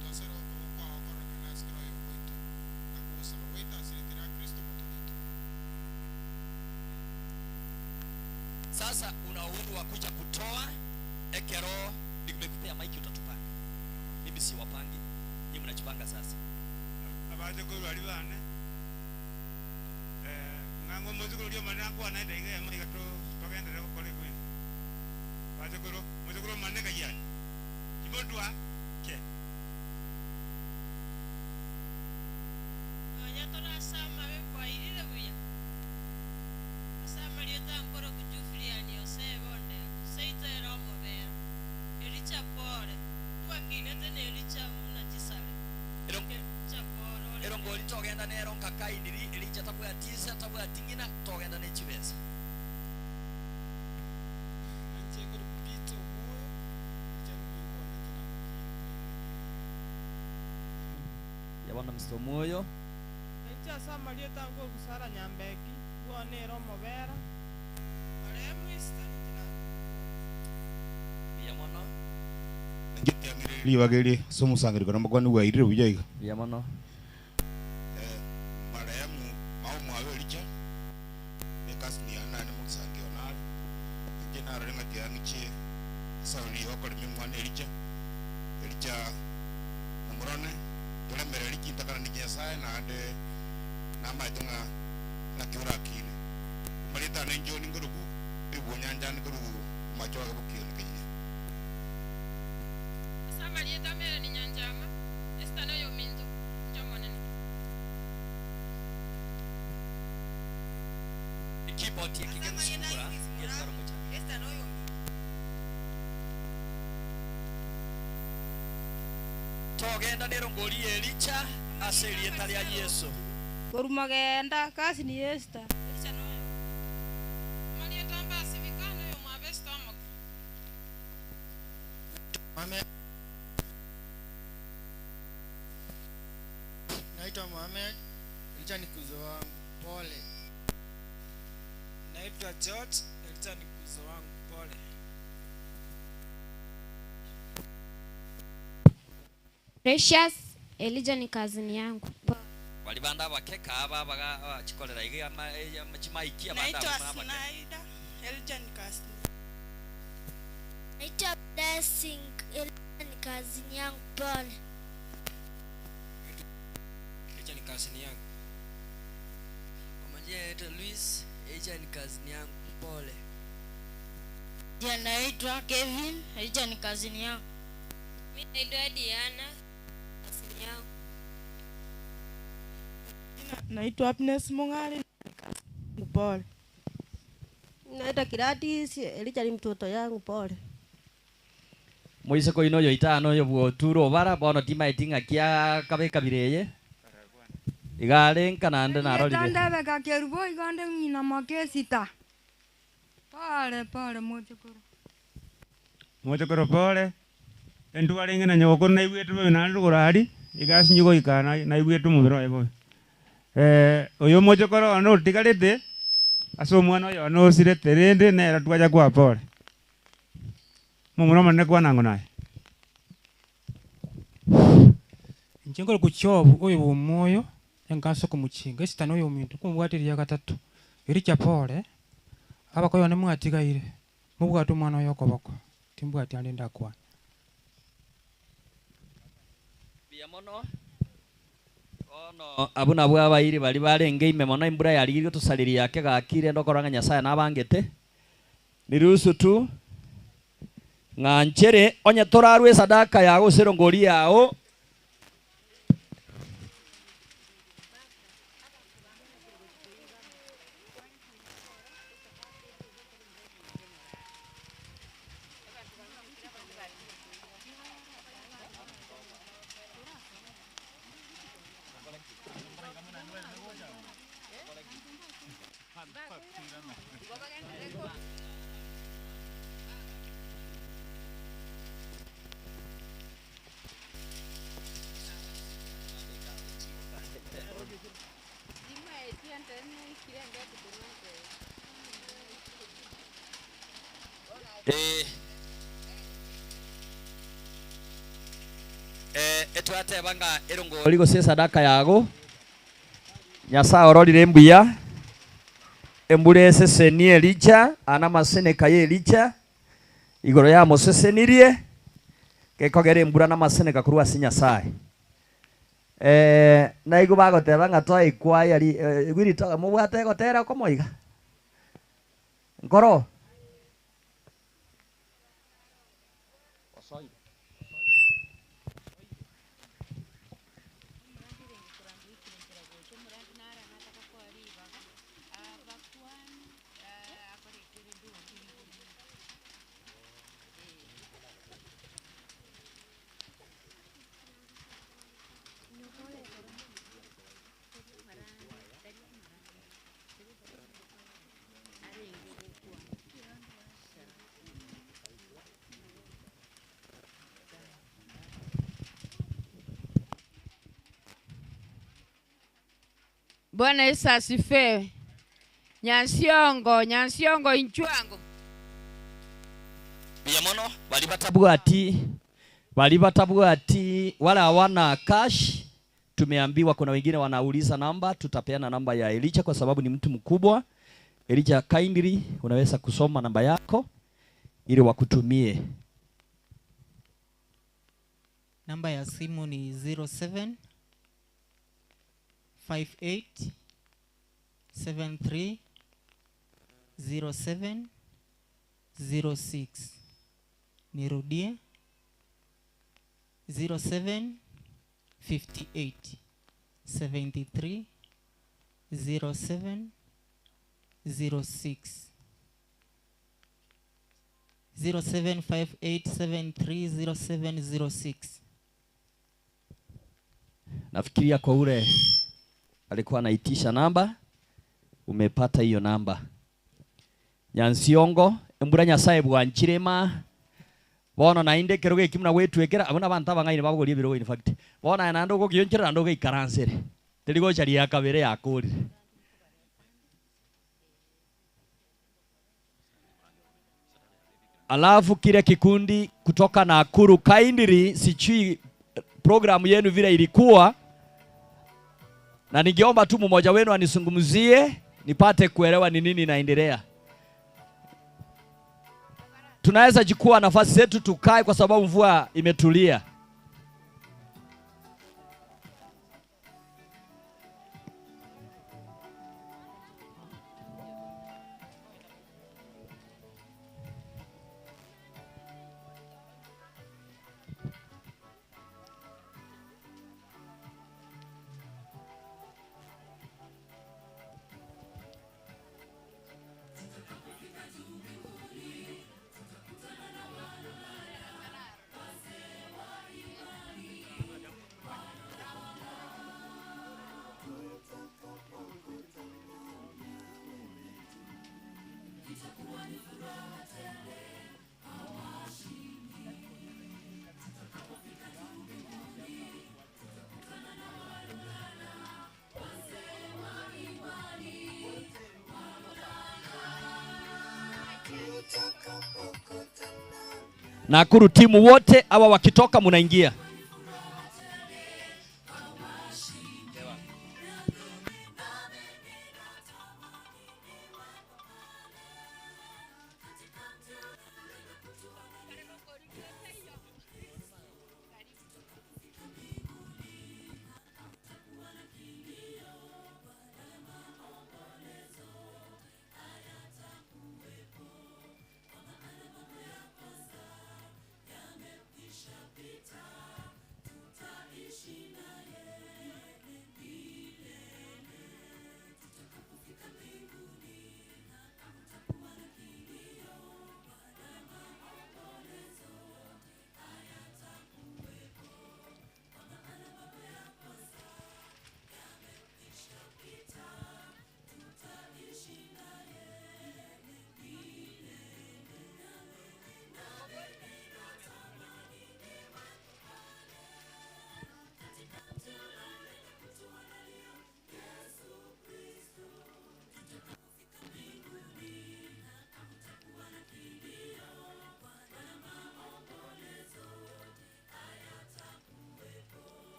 twasabire okoboko kwao kororekane ase kera oyomo oito, na kogosaba gwaito ase erieta ria Kristo Omotoori oito. Sasa una uhuru wa kuja kutoa ekero nimekupea maiki utatupanga mimi siwapangi nyi mnajipanga sasa. Abache korwa aria bane, ng'a omochie korwa omonene nakwane edaiga eyemo iga togenderere gokora ebinto. Abache korwa omochie korwa omonene kayiani, timotwa ke. Nonya tore ase amabe kwairire buya, ase amarieta ankoroku Jufriani Osebe Ondego, seito ere omobera, Elicha pore, twakinete na Elicha buna chisare. Elicha pore ore Ero ngori togenda nero nka Kaini Elija tabwati ise tabwati ng'ina togenda ne chibesa. Nanche korokwa Peter Omwoyo, Elija nomoigwa one inche namokinete Ya bono Mr. Omwoyo. Nainche ase amarieta ankorokwa Sarah Nyambeki, bwone ere omobera. Marehemu Esther ninche Mbuya mono. Ribaga eri ase omosangererekano omokwani bwairire buya iga. Mbuya mono. Marehemu mao omwabo Elija, ne cousin yane naende mogisangio one are, inche narore ng'a tiga ng'ichie esauri ya okoremia omwana Elija, Elija momorone, toremererie chintakana ne chinyasae naende namaete ng'a naki orakine. Amarieta ane John nkorokwu, ebwonyanchani korwa omoacho wake bokioni Kenya. Ase amarieta a Melanie Nyanchama, Esther noyominto, inche Omonene. Ekeyboard eke Ase amarieta a kegosumbura Eunice Moraa, getwara omochando. Esther noyominto. Togenda nerongori y'Elija ase Amarieta a erieta ria Marcelo Yeso. Ogutu. Korwa mogenda, cousin Esther. Elija noyo. Amarieta a Mbasibika noyomwabo Esther omoke. Naitwa Mohamed, Elija ni kuzo wangu, pole. Naitwa George, Elija ni kuzo wangu, pole. Precious, Elija ni cousin yangu. Pole. Baria bande abake kaa baga chikorera iga ama chimaiki abande Naitwa abwo nabake. Sinaida, Elija ni cousin. Naitwa Blessing, Elija ni cousin yangu. Pole. Elija ni cousin yangu. Kwa majina naitwa Luis, Elija ni cousin yangu. Pole. Jina naitwa Kevin, Elija ni cousin yangu. Mimi naitwa Diana, cousin yangu. Naitwa Happiness Mung'ali, pole. Naitwa Gladys, Elija ni mtoto yangu, pole. Moiseke oino oyo itano oyo bwoture obara bono timaeti ng'aki akabe ekabira eye iga are nka naende narorire. Etandebeka Kerubo igo nde ng'ina moke Esita. Pole pole mochokoro. Mochokoro pole, entware ng'ina nyogokoro naigwete bobe naende rogoro aria, iga asinye goika naigwete omobere oye bobe. Oyo omochokoro one otigarete, ase omwana oyo one osirete rende nere twacha koa pole. Momura omonene kwana ang'o naye. Inche nkorokwa Job oyo bw'omoyo, enkansa okomochinga, esitani oyominto, nkomobwate eria gatato. Elija pore, abakoyo bane mwatigaire, mobwate omwana oyo okoboko, timbwati ande ndakwane. Mbuya mono. Bono abwo nabwo abairi baria barenge ime mono, embura yarigirie gotosareria ake gaki, rende okorora ng'a Nyasae nabangete. Niruhusu tu ng'a nchere, onye torarue esadaka yao gose erongori yao. Eh, eh, etwateba ng'a erongori gose esadaka yago Nyasae ororire mbuya, embura esesenie Elija, aa namaseneka y'Elija, igoro yamosesenirie, gekogera embura namaseneka korwa ase Nyasae. Eh, naigwe bagoteba ng'a toe ekwaya ri eh, igwe ritoka mobwate egotera okomo iga? Nkoro? Bwana Yesu asifiwe. Nyansiongo, Nyansiongo inchwango. Mbuya mono baria batabwati baria batabwati wale hawana cash Tumeambiwa kuna wengine wanauliza namba, tutapeana namba ya Elijah kwa sababu ni mtu mkubwa. Elijah, kindly unaweza kusoma namba yako ili wakutumie. Namba ya simu ni 07 58 73 07 06. Nirudie 07 58 73 07 06. 0758730706. Nafikiria kwa ule alikuwa anaitisha namba, umepata hiyo namba. Nyansiongo, embura Nyasaye bwanchire ma bono naende ekerogo eki buna gwetwekera, abwo nabanto abang'aini babogoria ebirogo in fact. Bono aye naende ogokionchera naende ogeikaransere, teri gocha ria kabere yakorire. Alafu kile kikundi kutoka Nakuru kindly, sijui programu yenu vile ilikuwa, na ningeomba tu mmoja wenu anisungumzie nipate kuelewa ni nini inaendelea. Tunaweza chukua nafasi zetu tukae, kwa sababu mvua imetulia. Nakuru timu wote hawa wakitoka munaingia.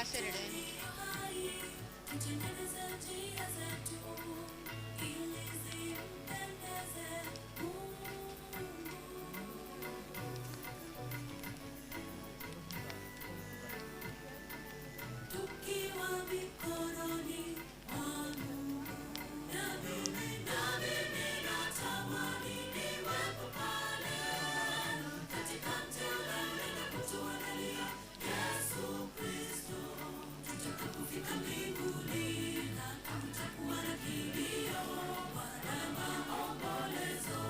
Nkaserere. Tukiwa mikononi mwa Mungu, na mimi natamani niwepo pale katika mji ule na kutuandalia Yesu Kristo. Tutakapofika mbinguni, hakutakuwa na kilio wala maombolezo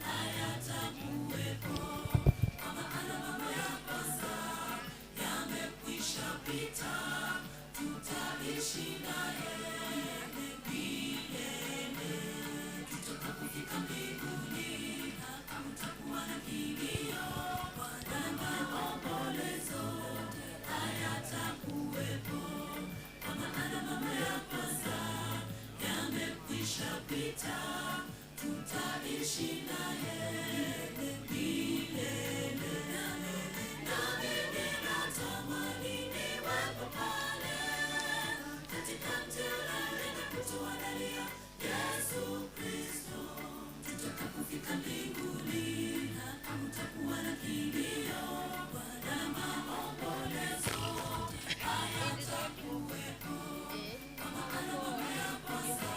hayatakuwepo, kwa maana mambo ya kwanza yamekwisha pita, tutaishi naye milele. Tutakapofika mbinguni, hakutakuwa na kilio wala maombolezo hayatakuwepo, kwa maana mambo ya kwanza yamekwisha pita, tutaishi naye milele. Na mimi natamani niwepo pale katika mji ule na kutuandalia Yesu Kristo. Tutakapofika mbinguni, hakutakuwa na kilio wala maombolezo hayatakuwepo, kwa maana mambo ya kwanza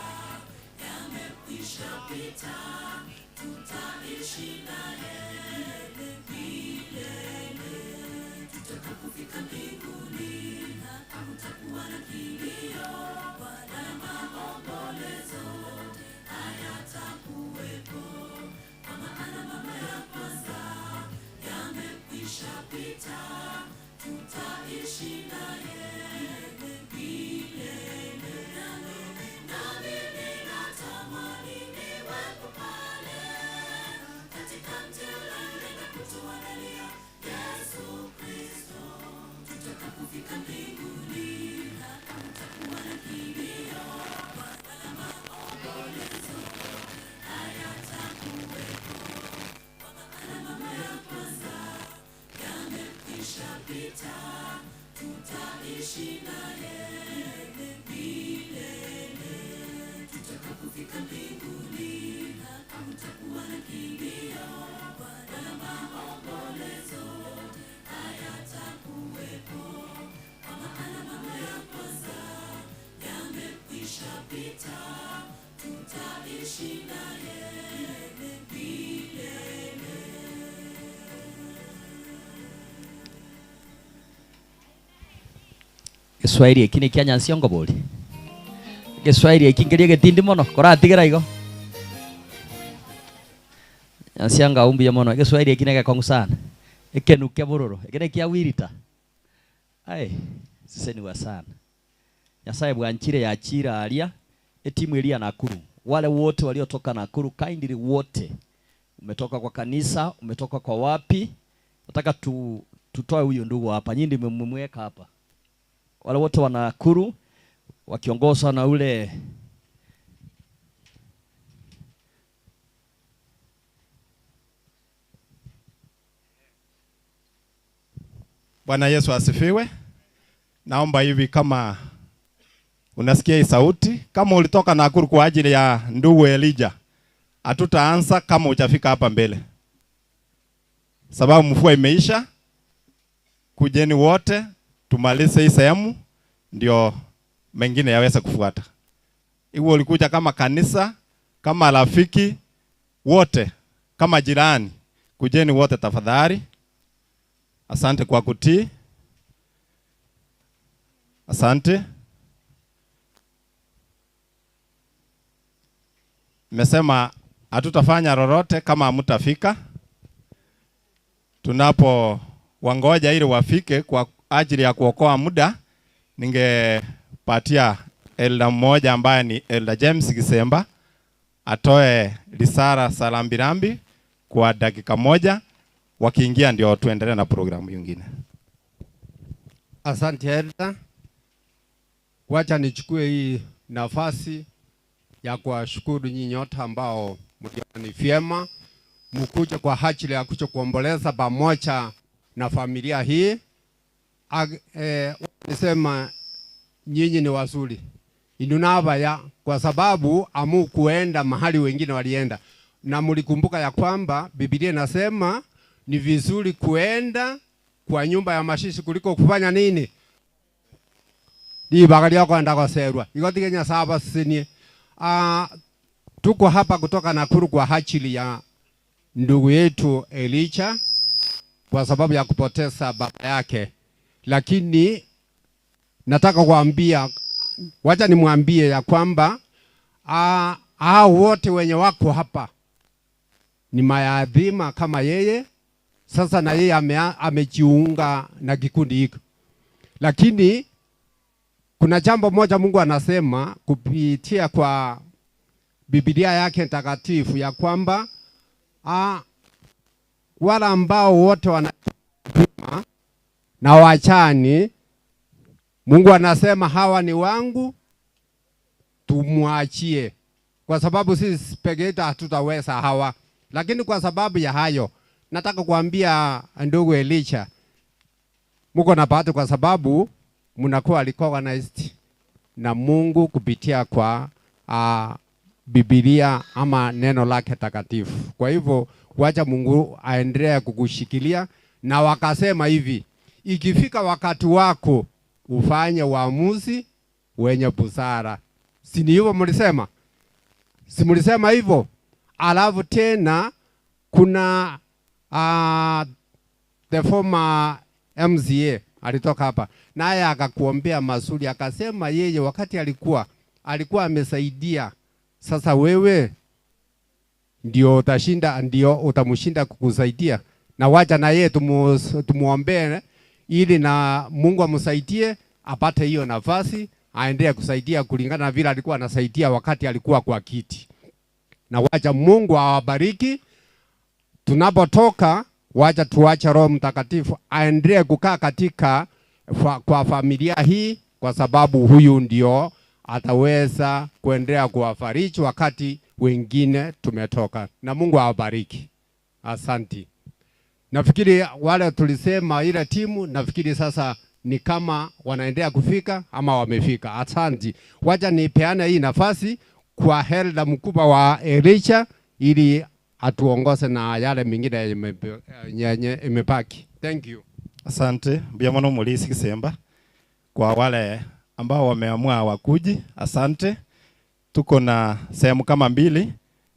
yamekwisha pita, tutaishi naye milele. Tutakapofika mbinguni, hakutakuwa na kilio wala maombolezo hayatakuwepo, kwa maana mambo ya kwanza yamekwisha pita, tutaishi naye milele. Na mimi natamani niwepo pale katika mji ule na kutuandalia Yesu Kristo. Tutakapofika mbinguni, hakutakuwa na kilio wala maombolezo hayatakuwepo, kwa maana mambo ya kwanza yamekwisha pita, tutaishi naye milele. Tutakapofika mbinguni, hakutakuwa na kilio wala maombolezo hayatakuwepo, kwa maana mambo ya kwanza yamekwisha pita, tutaishi naye milele. Giswahili eki nekia Nyansiongo bori? Egeswahili eki nkeria egetindi mono, koratigera igo. Nyansiongo abwo mbuya mono, egeswahili eki negekong'u sana. Ekenuke bororo, eke nekia Wilita. Aye, seseniwa sana. Nyasaye bwanchire yachire aria, etimu eria ya Nakuru. Wale wote waliotoka Nakuru, kindly wote. Umetoka kwa kanisa, umetoka kwa wapi? Nataka tutoe huyu ndugu hapa. Nyinyi ndio mmemweka hapa. Wale wote wa Nakuru wakiongozwa na ule Bwana Yesu asifiwe. Naomba hivi, kama unasikia hii sauti, kama ulitoka Nakuru kwa ajili ya ndugu Elijah, hatutaanza kama hujafika hapa mbele, sababu mvua imeisha. Kujeni wote tumalize hii sehemu, ndio mengine yaweze kufuata. Iwe ulikuja kama kanisa, kama rafiki, wote kama jirani, kujeni wote tafadhali. Asante kwa kutii. Asante. Nimesema hatutafanya lolote kama hamtafika. Tunapo wangoja ili wafike kwa ajili ya kuokoa muda, ningepatia elda mmoja ambaye ni Elda James Gisemba atoe risala za rambirambi kwa dakika moja. Wakiingia ndio tuendelee na programu nyingine. Asante Elda. Wacha nichukue hii nafasi ya kuwashukuru nyinyi nyote ambao mliona ni vyema mkuje kwa ajili ya kuja kuomboleza pamoja na familia hii. Nisema nyinyi ni wazuri inunabaya kwa sababu amukuenda mahali wengine walienda, na mlikumbuka ya kwamba Biblia inasema ni vizuri kuenda kwa nyumba ya mashishi kuliko kufanya nini libaga lya kwenda koserwa igotige Nyasaye abasesenie. Tuko hapa kutoka Nakuru kwa ajili ya ndugu yetu Elijah kwa sababu ya kupoteza baba yake, lakini nataka kuambia, wacha nimwambie ya kwamba hao wote wenye wako hapa ni mayatima kama yeye. Sasa na yeye amejiunga na kikundi hiki, lakini kuna jambo moja Mungu anasema kupitia kwa Biblia yake takatifu ya kwamba wale ambao wote wanapima na wachani, Mungu anasema hawa ni wangu, tumwachie, kwa sababu sisi peke yetu hatutaweza hawa. Lakini kwa sababu ya hayo, nataka kuambia ndugu Elijah, mko na bahati kwa sababu mnakuwa recognized na Mungu kupitia kwa Biblia ama neno lake takatifu. Kwa hivyo wacha Mungu aendelee kukushikilia. Na wakasema hivi, ikifika wakati wako ufanye uamuzi wenye busara. Si ni hivyo mlisema? Si mlisema hivyo? Alafu tena kuna the former MCA alitoka hapa, naye akakuombea mazuri, akasema yeye wakati alikuwa amesaidia. Sasa wewe ndio utashinda, ndio utamshinda kukusaidia, na wacha na yeye tumuombee ili na Mungu amsaidie apate hiyo nafasi, aendelee kusaidia kulingana na vile alikuwa anasaidia wakati alikuwa kwa kiti. Na wacha Mungu awabariki. Tunapotoka, wacha tuache Roho Mtakatifu aendelee kukaa katika kwa familia hii, kwa sababu huyu ndio ataweza kuendelea kuwafariji wakati wengine tumetoka. Na Mungu awabariki. Asanti. Nafikiri wale tulisema ile timu, nafikiri sasa ni kama wanaendelea kufika ama wamefika. Asanti. Wacha nipeane hii nafasi kwa Helda mkubwa wa Elijah ili atuongoze na yale mengine yenye imebaki. Thank you. Asante. Mbia mono mulisi kisemba. Kwa wale ambao wameamua wakuji, asante. Tuko na sehemu kama mbili.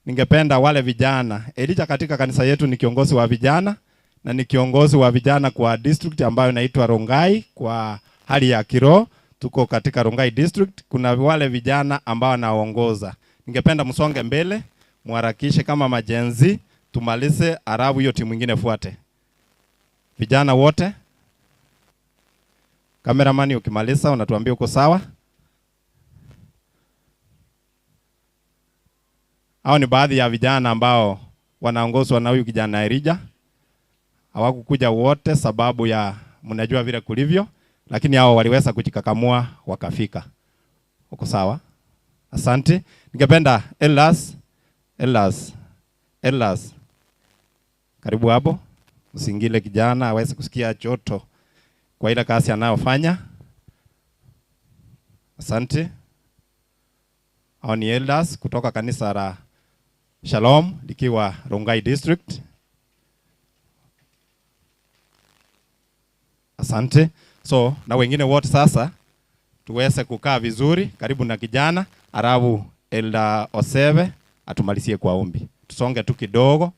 Ningependa wale vijana. Elijah katika kanisa yetu ni kiongozi wa vijana na ni kiongozi wa vijana kwa district ambayo inaitwa Rongai kwa hali ya kiroho. Tuko katika Rongai district. Kuna wale vijana ambao wanaongoza. Ningependa msonge mbele, muharakishe kama majenzi, tumalize alafu hiyo timu nyingine fuate. Vijana wote. Cameraman ukimaliza unatuambia uko sawa. Hao ni baadhi ya vijana ambao wanaongozwa na huyu kijana Elijah. Hawakukuja wote sababu ya mnajua vile kulivyo, lakini hao waliweza kujikakamua wakafika. Uko sawa? Asante. Ningependa Elas, Elas, Elas. Karibu hapo. Msingile kijana aweze kusikia joto kwa ile kazi anayofanya. Asante. Hao ni elders kutoka kanisa la Shalom likiwa Rongai District. Asante. So na wengine wote sasa tuweze kukaa vizuri karibu na kijana, alafu Elder Oseve atumalizie kwa ombi. Tusonge tu kidogo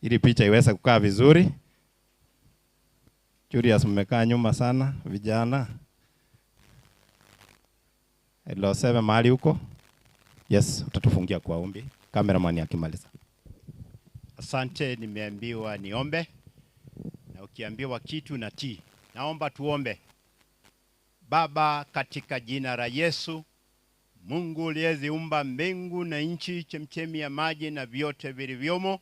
ili picha iweze kukaa vizuri. Julius, mmekaa nyuma sana vijana. Elder Oseve mahali huko. Yes, utatufungia kwa ombi. Cameraman akimaliza. Asante, nimeambiwa niombe. Na ukiambiwa kitu na tii. Naomba tuombe. Baba, katika jina la Yesu, Mungu uliyeziumba mbingu na nchi, chemchemi ya maji na vyote vilivyomo,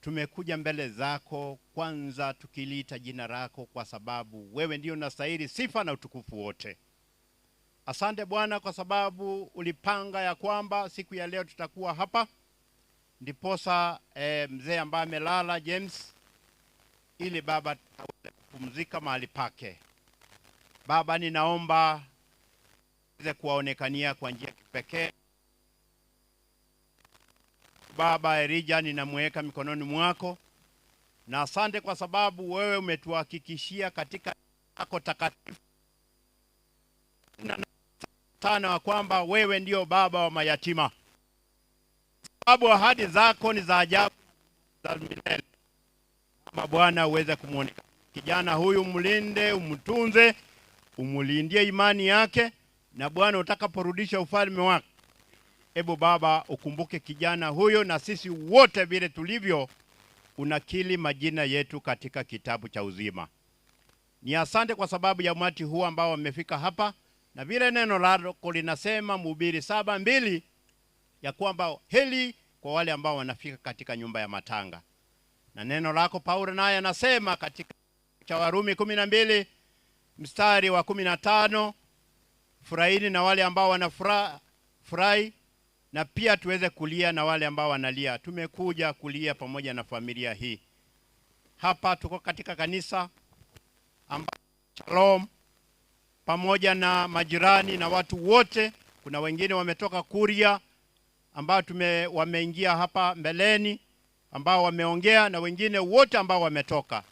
tumekuja mbele zako kwanza tukiliita jina lako, kwa sababu wewe ndio unastahili sifa na utukufu wote. Asante Bwana kwa sababu ulipanga ya kwamba siku ya leo tutakuwa hapa, ndiposa mzee ambaye amelala James, ili Baba aweze kupumzika mahali pake. Baba, ninaomba uweze kuwaonekania kwa njia ya kipekee. Baba Elija, ninamweka mikononi mwako, na asante kwa sababu wewe umetuhakikishia katika yako takatifu sana wa kwamba wewe ndio baba wa mayatima, sababu ahadi zako ni za ajabu za milele. Kama Bwana uweze kumwonekana kijana huyu, mlinde, umtunze, umlindie imani yake, na Bwana utakaporudisha ufalme wako, hebu Baba ukumbuke kijana huyo na sisi wote vile tulivyo, unakili majina yetu katika kitabu cha uzima. Ni asante kwa sababu ya umati huu ambao wamefika hapa, na vile neno lako linasema Mhubiri 7:2 ya kwamba heri kwa wale ambao wanafika katika nyumba ya matanga, na neno lako Paulo naye anasema katika cha Warumi 12 mstari wa 15, furahini na wale ambao wanafurahi na pia tuweze kulia na wale ambao wanalia. Tumekuja kulia pamoja na familia hii hapa. Tuko katika kanisa ambao Shalom pamoja na majirani na watu wote. Kuna wengine wametoka Kuria ambao wameingia hapa mbeleni ambao wameongea na wengine wote ambao wametoka.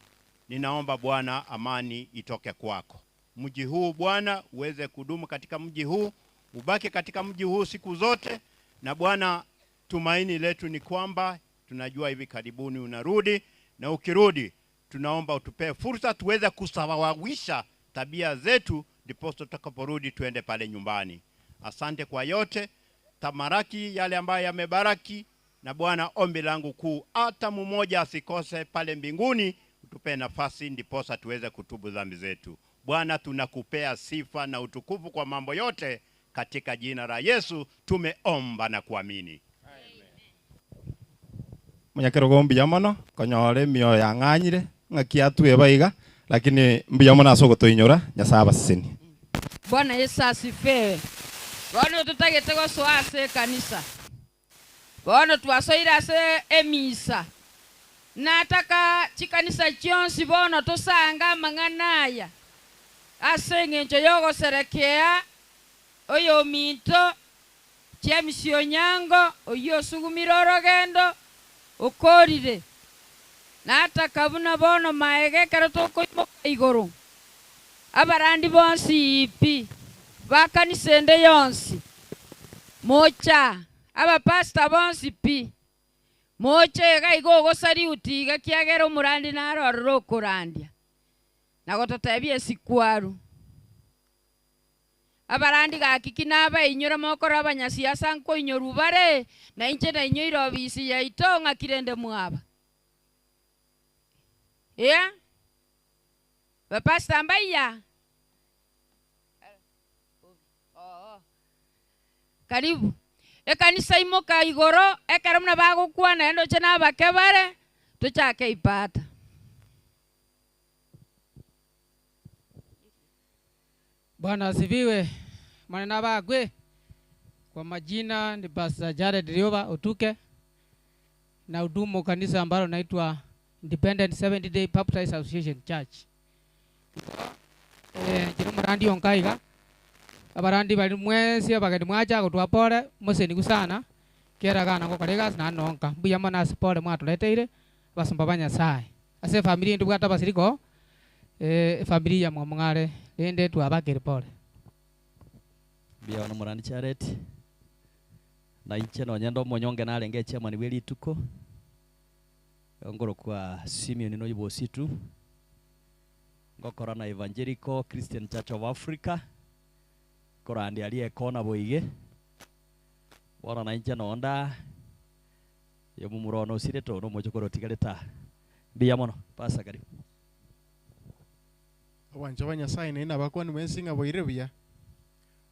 Ninaomba Bwana amani itoke kwako. Mji huu Bwana uweze kudumu katika mji huu, ubaki katika mji huu siku zote. Na Bwana, tumaini letu ni kwamba tunajua hivi karibuni unarudi, na ukirudi tunaomba utupee fursa tuweze kusawawisha tabia zetu, ndipo tutakaporudi tuende pale nyumbani. Asante kwa yote, tamaraki yale ambayo yamebaraki. Na Bwana, ombi langu kuu, hata mmoja asikose pale mbinguni, utupe nafasi ndiposa tuweze kutubu dhambi zetu. Bwana, tunakupea sifa na utukufu kwa mambo yote, katika jina la Yesu tumeomba na kuamini. Munyakerogo mbuya mono konyore emioyo yang'anyire ng'aki atwe baiga lakini mbuya mono ase ogotoinyora Nyasaye abasesenie. Bwana Yesu asifiwe. Bono totagete gosoa ase ekanisa, bono twasoire ase emisa, nataka chikanisa chionsi bono tosange amang'ana aya ase eng'encho y'ogoserekea oyominto James Onyango oyio osugumire orogendo okorire. Nataka buna bono maega ekero tokoimoka igoro, abarandi bonsi pi ba kanisa ende yonsi mocha, abapastor bonsi pi moche iga igo ogosariuti iga kiagera omorandi naro ororo okorandia na gototebia esikwaru. Abarandi gaki ki nabainyora mokora abanyasiasa nkoinyorwa bare, na inche nainyoire obisi yaito ng'aki rende mwaba. Ea? Bapastor mbaiya? Oo. Karibu. Ekanisa imoka igoro, ekero buna bagokwana naende oche nabake bare, tochake ibada. Bwana asifiwe. Maneno abagwe. Kwa majina ni Pastor Jared Rioba Otuke, na hudumu kanisa ambalo naitwa Independent Seventh Day Baptist Association Church. Jino murandi onkaiga. Abarandi bari mwesi abageni mwacha gotwa pole museni sana. Kera gana ngokorega na nonka. Mbuya mona ase pole mwatuleteire basomba ba Nyasaye. Ase familia ndu bwata basiriko familia ya mwamngare rende twabakire pole. Mbuya ono murandi Jared. Na inche nonye ndo omonyonge narenge echairman bwe rituko. Ngoro kwa Simeon no Ibositu. Ngokora na Evangelical Christian Church of Africa. Korandi arie kona boige. Bono na inche nonda yo mumurono osire to no mochokoro tigareta. Mbuya mono pasa karibu. Abancho ba Nyasaye naende abakwani mwensi ng'a boire buya.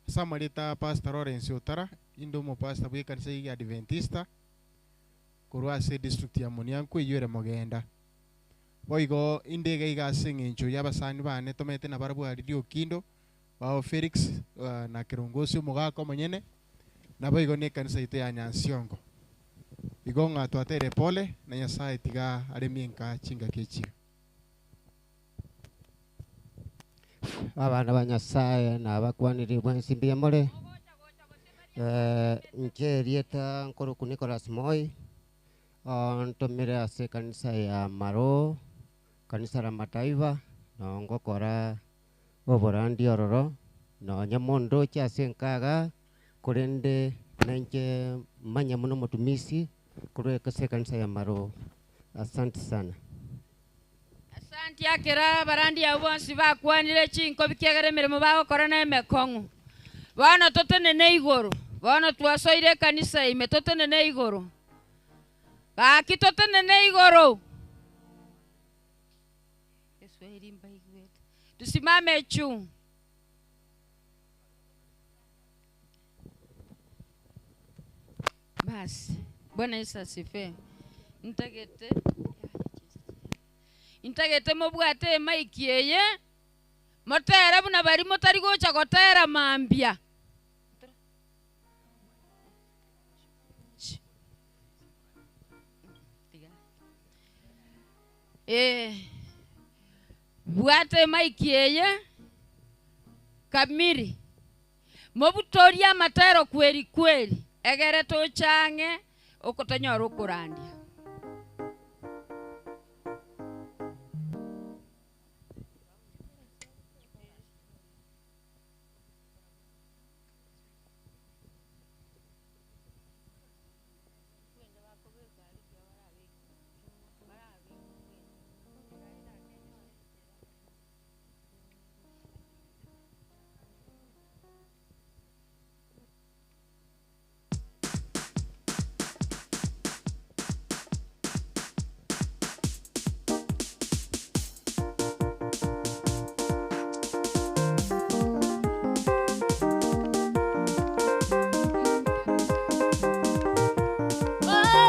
Ase amareta Pastor Lawrence Otara, inde omopastor bwa ekanisa ya Adventista korwa ase district ya Munianku eywo ere Mogenda. Boigo inde iga iga ase eng'encho ya abasani bane tomete nabarabwo aria Okindo, bao Felix na Kerongosi omogaka omonyene, naboigo na ekanisa yaito ya Nyansiongo. Igo ng'a twatere pole na Nyasaye tiga aremie nka chingaki echiga. Abana ba Nyasaye nabakwanire bwensi mbuya more. Inche erieta nkoroku Nicholas Moi, ntomire ase ekanisa ya Maro, kanisa la Mataifa, noo ngokora oborandi ororo, nonye mondoche ase enkaga, korende nainche manye mono omotumisi korwa ase ekanisa ya Maro. Asante sana. Asanti akera abarandi abwo bonsi bakwanire chinkobi kiagera emeremo bagokora na emekong'u. Bono totenene igoro, bono twasoire ekanisa ime totenene igoro. Gaki totenene igoro. Kiswahili mbaigwete. Tusimame juu. Basi, Bwana Yesu asifiwe. Ntagete ntagete mobwate emaiki eye motere buna bari motari gocha gotera mambia. Bwate emaiki eye kamiri mobutoria amatero kweri kweri egere tochange okotonyora okorandia.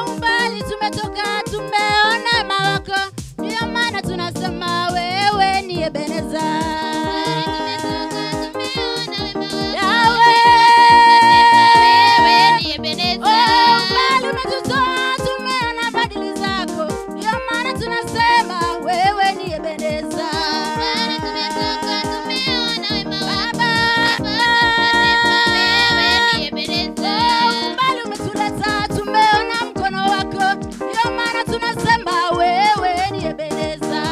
Umbali tumetoka, tumeona mawako, ndio maana tunasema wewe ni Ebeneza. Umbali umetutoa, tumeona fadhili zako, ndio maana tunasema wewe ni Ebeneza. Umbali umetuleta, tumeona mkono wako, ndio maana tunasema wewe ni Ebeneza.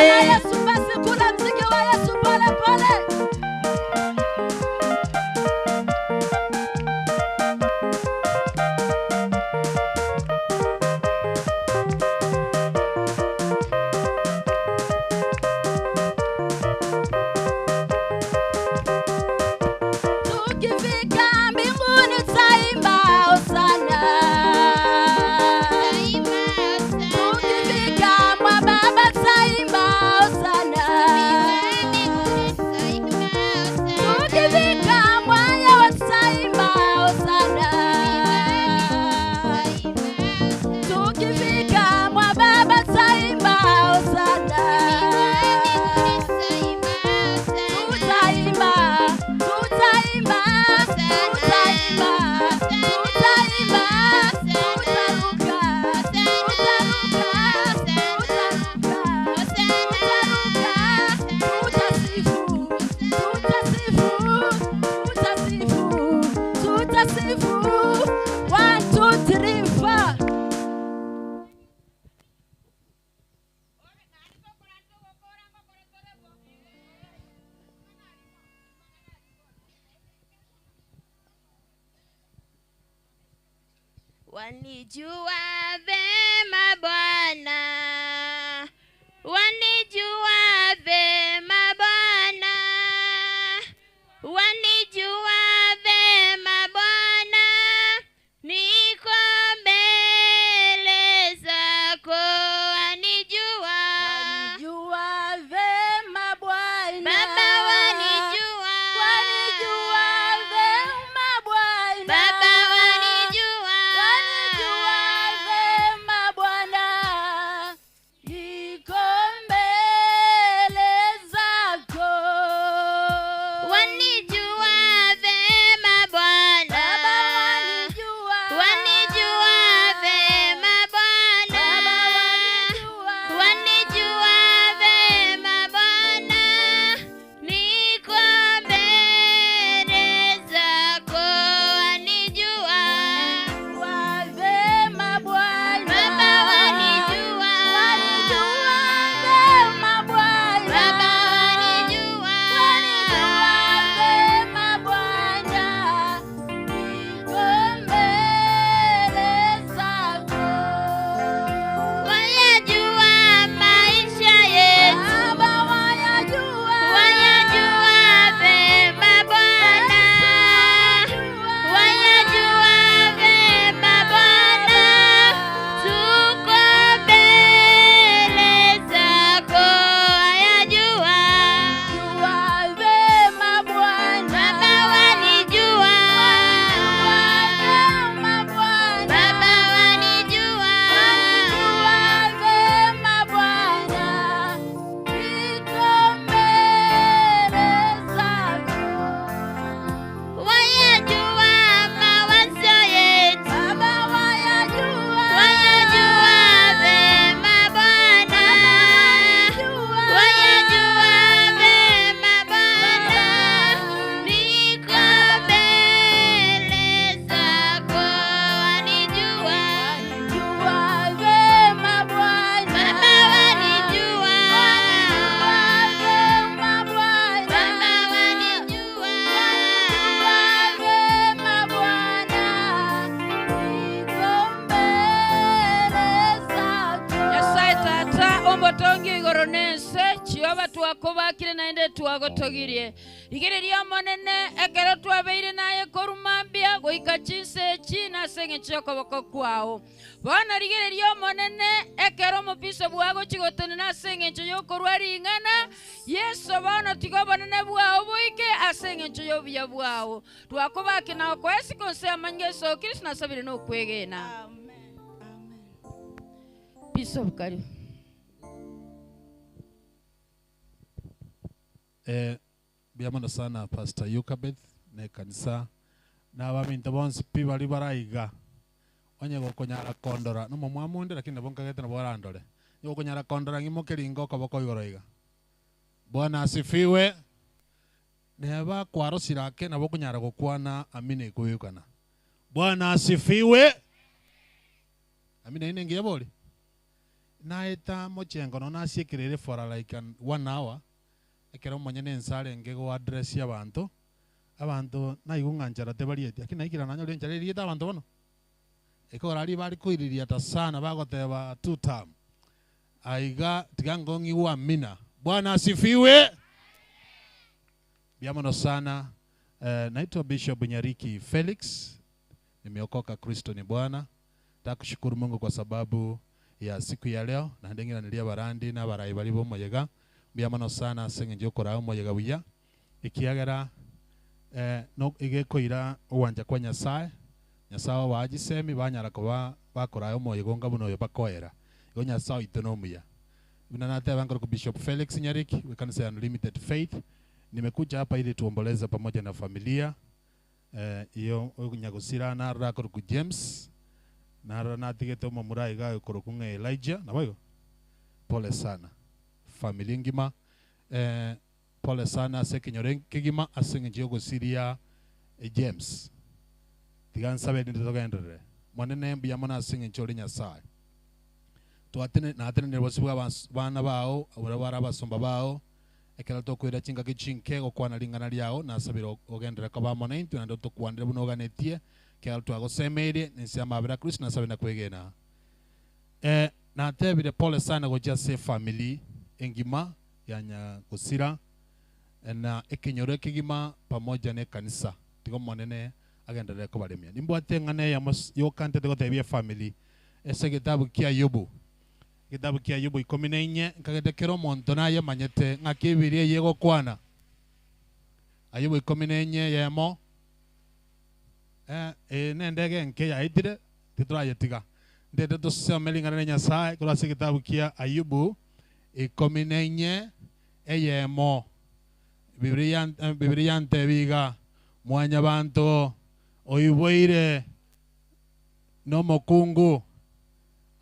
la Yesu basi kula mziki wa Yesu pole pole. Tukifika mbinguni tutaimba hosana. Tukifika mwa Baba tutaimba hosana. Tukifika mwa Yahweh tutaimba hosana. Tukifika mwa Baba tutaimba hosana. Tutaimba, tutaimba, tutaimba, tutaimba, tutaruka, tutaruka, tutaruka, tutasifu, tutasifu, tutasifu, tutasifu. One, two, three, four. Wanijua vema Bwana, wanijua vema Bwana, wanijua vema Bwana, niko mbele zako, wanijua, wanijua vema Bwana, Baba wanijua, wanijua vema Bwana, Baba wanijua, wanijua vema Bwana, niko mbele zako, wanijua vema Bwana, Baba wanijua, wanijua vema Bwana, Baba wanijua, wanijua vema Bwana, niko mbele zako, wanijua, wanijua vema Bwana, Baba wanijua, wanijua vema Bwana, Baba wanijua, wanijua vema Bwana, niko mbele zako, wayajua maisha yetu, Baba wayajua, wayajua vema Bwana, wayajua vema Bwana, tuko mbele zako, wayajua, jua vema Bwana, Baba wanijua, vema Bwana, Baba wanijua, wanijua vema Bwana, niko mbele zako, wayajua mawazo yetu, Baba wayajua, wayajua vema Bwana, wayajua vema Bwana, niko mbele zako, wanijua, jua vema Bwana, Baba wanijua, wanijua vema Bwana, Baba wanijua, wanijua vema Bwana, niko mbele zako. Nyasaye tata omotongi igoro nense chioba twakobakire naende twagotogirie rigiriria omonene ekero twabeire naye korumambia goika chinse echi nase eng'encho ya okoboko kwao bono rigereria omonene ekero omobiso bwagochigotenena ase eng'encho ya okorwa ring'ana yeso bono tiga obonene bwao boike ase eng'encho ya obuya bwao twakobaki na okoesika onse amanya yeso kristo nasabire na okwegena Bishop karibu. Biamono sana Pastor Yukabeth ne kanisa n'abaminto bonsi pi bari baraiga onye gokonyara kondora nomo mwamunde lakini nabo nkagete nabo barandore onye gokonyara kondora ng'imo keringa okoboko igoro iga Bwana asifiwe neba kwarosire ake nabo okonyara gokwana amina ekoyokana Bwana asifiwe amina ine ngiya bori Naeta mochengo nonya nasiekereire for like an one hour, ekero omonyene ense arenge go address abanto, abanto naigwa ng'a nchara tebarieti, lakini naikire nanyora enchara eriete abanto bono. Ekogera aria bare koiririata sana bagoteba two term. Aiga tiga nkong'igwe amina. Bwana asifiwe! Mbuya mono sana. Eh, naitwa Bishop Nyariki Felix, nimeokoka Kristo ni Bwana. Takushukuru Mungu kwa sababu ya siku ya leo, naende ng'iranerie abarandi na abarai baria b'omoyega. Mbuya mono sana ase eng'encho y'okoraa omoyega buya, ekiagera eh, no igekoira ogwancha kwa Nyasae. Nyasae obaa chisemi banyara koba bakoraa omoyega onga buna oyo bakoera. Igo Nyasae oito nomuya. Buna nateba nkorokwa Bishop Felix Nyariki bw'ekanisa ya Unlimited Faith. Nimekuja hapa ili tuomboleze pamoja na familia iyo nyagosira narora akorokwa James, narora natigete omomura iga okorokwa ng'a Elijah, naboigo? Pole sana family engima, pole sana ase ekenyoro kegima ase eng'encho y'ogosiria James. Tiga nsabe erinde togenderere. Monene mbuya mono ase eng'encho ore Nyasaye. Twatene natenenire bosio bwa abana bao, abwo bare abasomba bao, Ekero tokoira chingaki chinke gokwana ring'ana riao, nasabire ogenderere koba amo naintwe naende otokwanere buna oganetie, ekiagera twagosemeirie, nense y'amabera a Kristo nasabire na kwegena. Eh, natebire pole sana gochia ase efamiri engima ya nyagosira na ekenyoro ekegima pamoja na ekanisa. Tiga Omonene agenderere kobaremia. Nimbwate eng'ana eyemo yoka ntete gotebia efamiri ase egetabu kia Ayubu. Egetabu kia Ayubu ikomi na inye, nkagete kera omonto nayemanyete ng'aki Ebibilia eye egokwana. Ayubu ikomi na inye eyemo, eh, eye nendege enke yaetire, titorayetiga. Ntete tosome ring'ana ria Nyasae korwa ase egetabu kia Ayubu ikomi na inye eyemo. Bibilia Bibilia yantebia iga, Mwanyabanto oiboire nomokungu,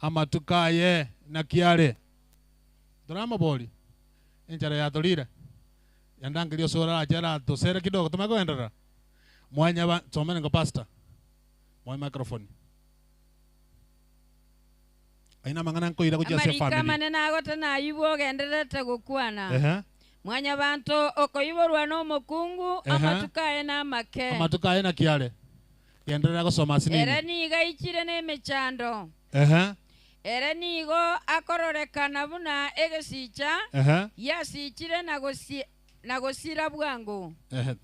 amatuko aye naki are? Toramoborie, Enchara yatorire, yandangeria ase orache aratosere kidogo tomanye kogenderera. Mwanyaba, somera ingo pastor, moe microphone. Ayio namang'ana nkoira gochia ase Amariko efamiri. amanene agotana Ayubu ogendererete gokwana. Ehe. Mwanyabanto okoiborwa nomokungu, Ehe. amatuko aye namake. Amatuko aye naki are? Genderera gosoma ase Ere nini. nigo aichire nemechando. Ehe. Ere nigo akororekana buna egesicha Ehe. giasichire na gosi- na gosira bwango. Ehe.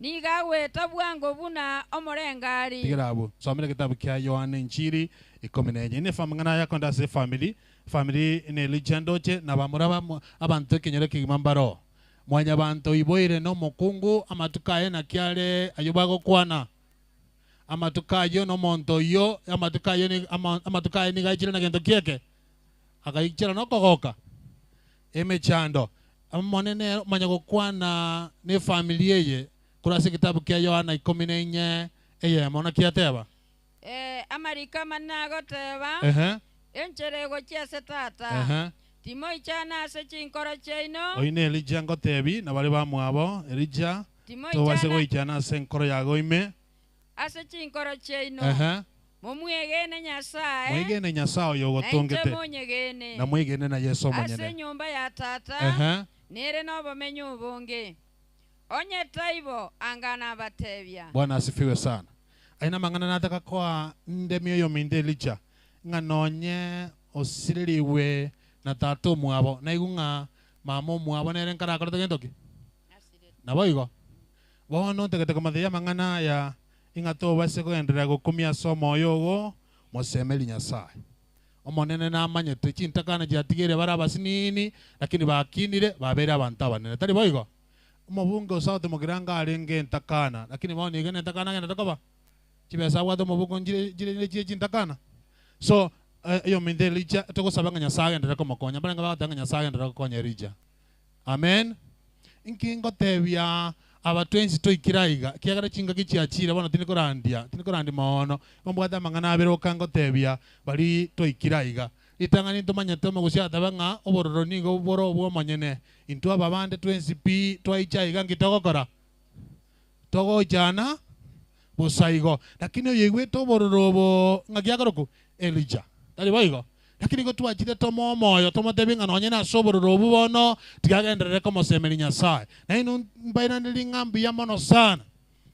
Nigo agweta bwango buna omorengari. Tigera abwo. Somera egetabu kia Yohana Enchiri ikomi na enye. Ine amang'ana aya akonda ase efamiri. Efamiri ne Elijah ndoche, na bamura bamo abanto ekenyoro ekegima mbaroo. Mwanyabanto oiboire nomokungu, amatuko aye naki are ayio bagokwana? Amatuko ayio nomonto oyio, amatuko ayio ni- ama- amatuko aye nigo aichire na gento kieke? Agaichera nokogoka? Emechando. Omonene omanye gokwana nefamiri eye korwa ase egetabu kia Yohana ikomi na inye eyemo, naki ateba? Ee, amariko amanene agoteba, Ehe. Enchera egochia ase Tata. Ehe. Timoichana ase chinkoro chiaino. Oyio n'Elija ngotebi, na baria bamwabo, Elija, Timoichana. tobase goichana ase enkoro yago ime. Ase chinkoro chiaino. Ehe. Momwegene Nyasae. Mwegene Nyasae oyo Na inche ogotongete. monyegene. Na mwegene na Yeso Ase omonyene. enyomba ya Tata Ehe. nere nobomenyo obonge. Onye taibo, anga nabatebia. Bwana asifiwe sana. Ayio namang'ana nataka koa nde mioyo minde Elija, ng'a nonye osirerigwe na tata omwabo, naigwe ng'a mama omwabo nere nkarakorete gento ki? Naboigo. Bono ntagete komatebia amang'ana aya, ing'a tobase kogenderera gokumia ase omoyo ogo, mosemerie Nyasae. Omonene namanyete chintakana chiatigeire bare abasinini, lakini bakinire, babeire abanto abanene. Tari boigo? Omobunge o South Mugirango arenge entakana, lakini bono iga nentakana agenderete koba? Chibesa abwate omobunge nchire nchire chie chintakana. So, eyominto Elijah, togosaba ng'a Nyasae agenderere komokonya. Mbarenge bagoteba ng'a Nyasae agenderere gokonya Elijah. Amen. Inki ngotebia aba twensi toikire aiga, ekiagera chingaki chiachire bono tindi korandia, tindi korandia moono, igo mbwate amang'ana abere oka ngotebia baria toikire aiga. Ritang'ani ntomanyete omogusia atebe ng'a obororo nigo bore obw'omonyene, intwe aba bande twensi pi twaicha aiga nki togokora? Togochana bosa igo. Lakini oyoigwete obororo obo ng'aki akorokwa? Elija. Tari boigo? Lakini igo twachire tomoe omoyo, tomotebie ng'a nonye nase obororo obwo bono, tiga agenderere komosemeria Nyasae. Nainwe mbairanerie ng'a mbuya mono sana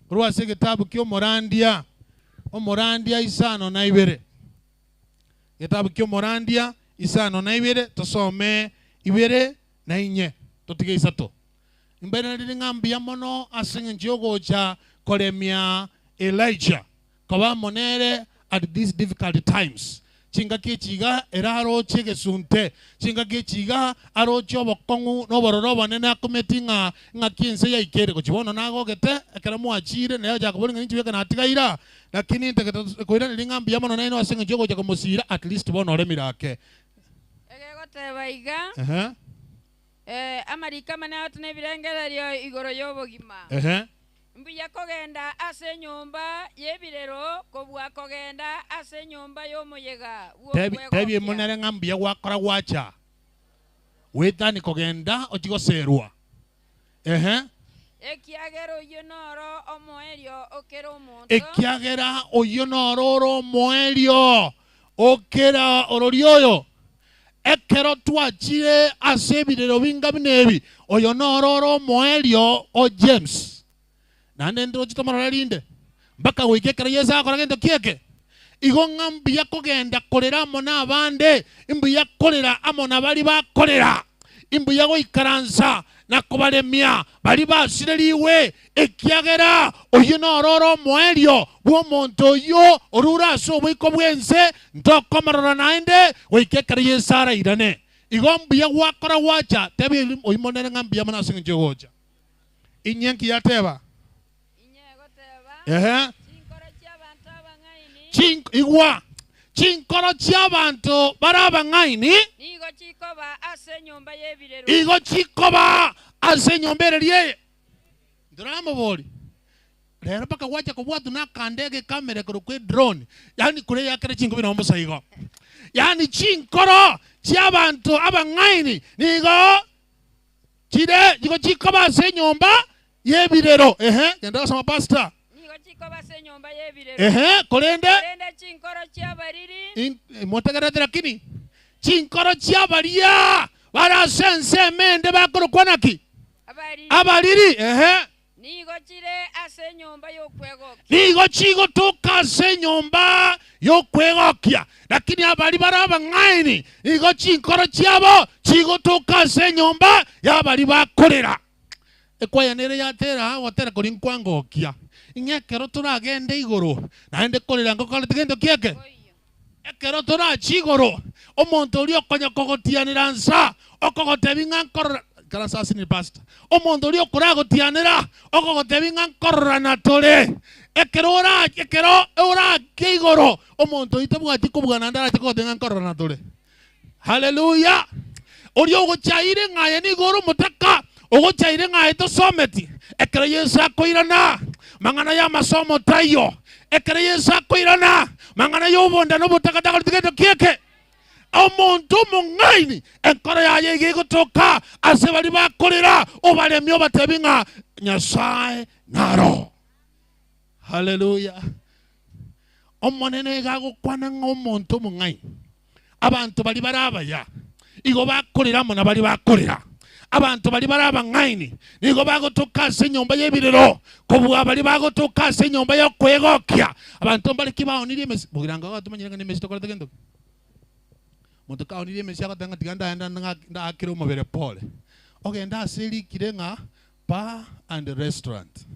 korwa ase egetabu ki'omorandia, Omorandia isano na ibere. Egetabu ki'omorandia isano na ibere, tosome ibere na inye, totige isato. Mbairanerie ng'a mbuya mono ase engencho y'ogocha koremia Elijah. Koba amo nere at these difficult times. Chingaki echi iga ere aroche egesunte, chingaki echi iga aroche obokong'u na obororo obonene akumeti ng'a ng'aki ense yaikere gochia bono nagogete ekero mwachiire naye ochaka koboria ng'a ninchi bweka natigaire aa lakini ntagete koiraneria ng'a mbuya mono nainwe ase eng'encho yogocha komosiira at least bono oremire ake. Egegoteba iga, Ehe. Eh, amariko amanene agotu nebirengererio igoro y'obogima. Ehe. Mbuya kogenda ase enyomba y'ebirero kobua kogenda ase enyomba y'omoyega Tebi, tebi bw'okwegokia. emonere ng'a mbuya gwakora gwacha, goetani kogenda ochie goserwa. Ehe. Ekiagera oyio noro omoerio o kera omonto. Ekiagera oyio noro ore omoerio o kera ororia oyo. Ekero twachire ase ebirero binga buna ebi, oyo noro ore omoerio o James. Naende ntoche tomorore rinde, mpaka goika ekero Yeso agokora gento ki eke. Igo ng'a mbuya kogenda korera amo nabande, mbuya korera amo na baria bakorera, imbuya goikaransa na kobaremia baria basirerigwe, ekiagera oyio noro ore omoerio bw'omonto oyio orure ase oboiko bw'ense, ntokomorora naende goika ekero Yeso arairane. Igo mbuya gwakora gwacha, tebia oyio monene ng'a mbuya mono ase engencho y'ogocha. Inye nki yateba? Ehe. Chink, igwa, chinkoro chi'abanto bare abang'aini Nigo chikoba ase enyomba y'ebirero. igo chikoba ase enyomba ereria eye. Ntoramoborie, rero mpaka gwacha kobwatwa na akandege kamere korokwa edrone, yaani kore eyakere chinkubi nabo bosa igo. Yaani chinkoro chi'abanto abang'aini nigo Chire nigo chikoba ase enyomba y'ebirero. Ehe, genda gosoma pastor. Nigo chikoba ase enyomba y'ebirero. Ehe, korende Korende chinkoro chi'abariri. In- motegererete lakini chinkoro chi'abaria bare ase ensemo ende bakorokwa naki? Abariri. Abariri. Ehe. Nigo chire ase enyomba y'okwegokia. Nigo chigotoka ase enyomba y'okwegokia, lakini abaria bare abang'aini nigo chinkoro chiabo chigotoka ase enyomba y'abaria bakorera. Ekwaya nere yatera ogotera koria nkwangokia, ing'a ekero toragende igoro naende korera ngokorete gento ki eke? Ekero torachie igoro, omonto oria okonya kogotianera nsa, okogotebia ng'a nkorora, ikaransa ase nini pastor, omonto oria okoragotianera, okogotebia ng'a nkororana tore, ekero ora ekero orake igoro, omonto oyio tabwati kobua naende arache kogotebia ng'a nkororana tore. Haleluya! Oria ogochaire ng'a aye nigo ore omotaka, ogochaire ng'a aye tosometi. Ekero Yeso akoirana, mang'ana y'amasomo taiyo. Ekero Yeso akoirana, mang'ana y'obonda na obotaka takoreti gento kieke. Omonto omong'aini, enkoro yaye iga egotoka ase baria bakorera, obaremie obatebi ng'a Nyasae naro. Haleluya! Omonene iga agokwana ng'a omonto omong'aini, abanto baria bare abaya, igo bakorera amo na baria bakorera. Abanto baria bare abang'aini nigo bagotoka ase enyomba y'ebirero kobua baria bagotoka ase enyomba y'okwegokia. Abanto mbare ki baonirie emesi? Bogirango iga tomanyire ng'a nemesi tokorete gento ki? Omonto kaonirie emesi agoteba ng'a tiga ndaenda ndaakere omobere pole. Ogende ase erikire ng'a bar and restaurant.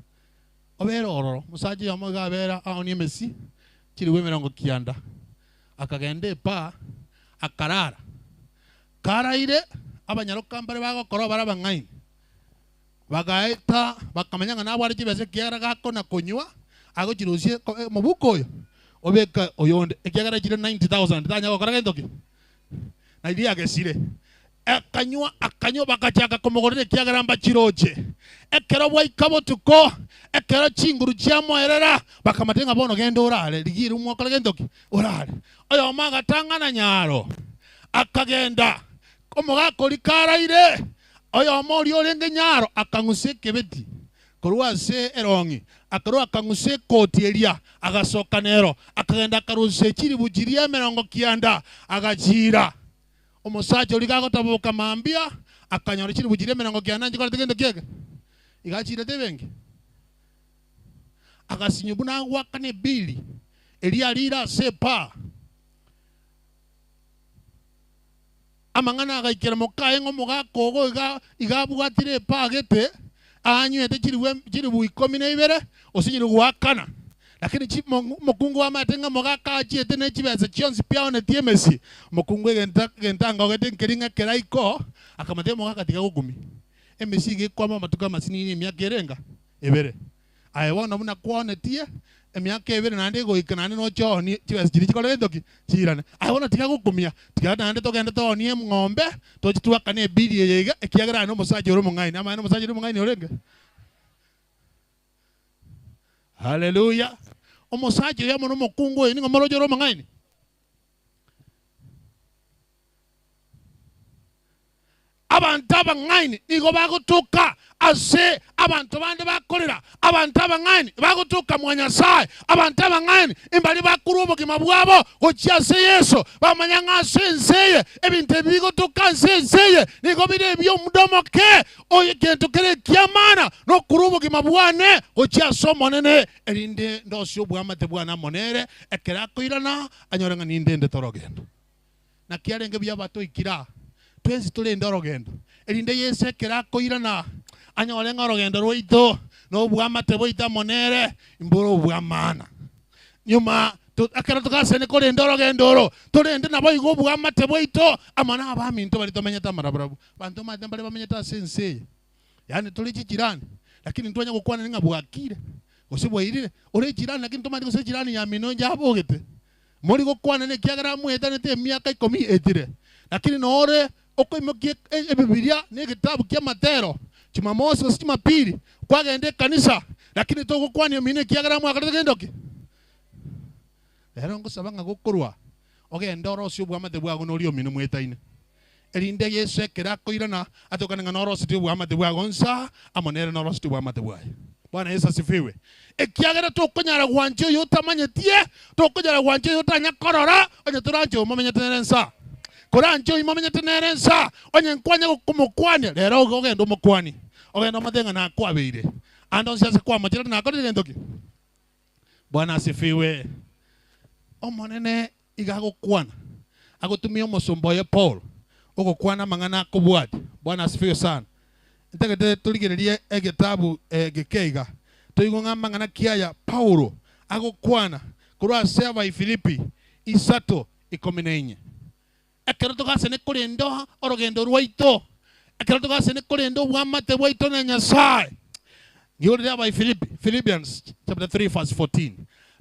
Obere ororo, omosacha oyomo iga abere aonie emesi chilifu emerongo kianda, akagenda epaa, akarara. Karaire, abanyaroka mbare bagokora bare abang'aini, bagaeta bakamanya ng'a nabwate chibesa ekiagera gakona konywa, agochirusia omobuko oyo, obeka oyonde, ekiagera chire 90,000 tanya gokora gento ki? Na riria agesire, akanywa, akanywa, bagachaka komogorera ekiagera mbachiroche. Ekero bwaika botuko, ekero chinguru chiamoerera, bakamoteebia ng'a bono genda orare, rigia erumu okore gento ki? Orare. Oyomo agatang'ana nyaro, akagenda. Omogaka oria karaire, oyomo oria orenge nyaro akang'usa ekebeti. Korwa ase erong'i, akarua akang'usa ekoti eria, agasoka nero, akagenda akarusia chilifu chiria 90, agachiira. Omosacha oria gagotaboka mambia, akanyora chilifu chiria 90 nchikorete gento kiege, iga achiirete ebenki. Agasinywa buna agoakana ebili eria ariire ase epaa. Amang'ana agaikera mokaye ng'a omogaka ogo iga iga abwatire epaa gete, aanywete chilifu em chilifu ikomi na ibere, osinyire goakana. Lakini chi mo omokungu bamanyete ng'a omogaka achiete ne chibesa chionsi pi aonetie emesie, omokungu egento egento angogete nkeri ng'a ekero aiko, akamotebia omogaka tiga gokumi, emesie iga ekwama amatuko amasinini emiaka ere enga? Ebere. Aye bono buna kwaonetie emiaka ebere naende egoika naende noche oonie chibesa chiria chikore gento ki? Chiirane. Aye bono tiga gokumia, tiga naende togende toonie eng'ombe, toche twakane ebili eye iga, ekiagera aye nomosacha ore omong'aini. Amaene omosacha oria omong'aini orenge? Haleluya! Omosacha oyo amo nomokungu oyo nigo moroche ore omong'aini? Abanto abang'aini nigo bagotoka ase abanto bande bakorera, abanto abang'aini bagotoka mwa Nyasae, abanto abang'aini imbaria bakorwa obogima bwabo gochia ase Yeso, bamanya ng'a ase ense eye ebinto ebi bigotoka ase ense eye nigo bire ebi'omuda omoke, oye egento kere eki'amana nokorwa obogima bwane gochia ase Omonene, erinde ndosie oboamate bwane amo nere, ekero akoirana anyore ng'a nindendete orogendo. Naki arenge buya batoikire aa, twensi torende orogendo, erinde Yeso ekero akoirana anyore ng'a orogendo rwaito na oboamate bwaito amo nere mbore obw'amaana. Nyuma ekero togasene korenda orogendo oro, torende naboigo oboamate bwaito amo nabaminto baria tomenyete amo nabarabwo. Abanto omanyete mbare bamenyete ase ense eye, yaani tore chichirani, lakini ntwanya gokwanani ng'a bwakire gose bwairire. Ore echirani lakini tomanyeti gose echirani yamino inche abogete. Mori gokwana nekiagera amoetanete emiaka ikomi etire, lakini nore okoimokia Ebibilia na egetabu ki'amatero Jumamosi gose Jumapili, kwagenda ekanisa, lakini togokwania omino ekiagera mwakorete gento ki? Rero ngosaba ng'a gokorwa ogende orosie oboamate bwago noria omino mwetaine, erinde Yeso ekero akoirana atokane ng'a norosetie oboamate bwago nsa amo nere norosetie oboamate bwaye. Bwana Yeso asifiwe. Ekiagera tokonyara gwancha oyo otamanyetie, tokonyara gwancha oyo otanya korora, onye toranche oyo momenyete nere nsa. Koranche oyo momenyete nere nsa, onye nkwanya komokwania, rero ogende omokwanie, ogende omotebie ng'a nakwabeire. Ande onsi ase kwamocherete nakorire gento ki? Bwana asifiwe. Omonene iga agokwana, agotumia omosomba oye Paulo ogokwana amang'ana akobwatia. Bwana asifiwe sana. Ntagete torigererie egetabu geke iga, toigwe ng'a amang'ana ki aya Paulo agokwana korwa ase Abaifilipi 3:14. Ekero togasene korenda orogendo rwaito, ekero togasene korenda obwamate bwaito na Nyasae. Ngiorere Abaifilipi, Philippians chapter 3 verse 14.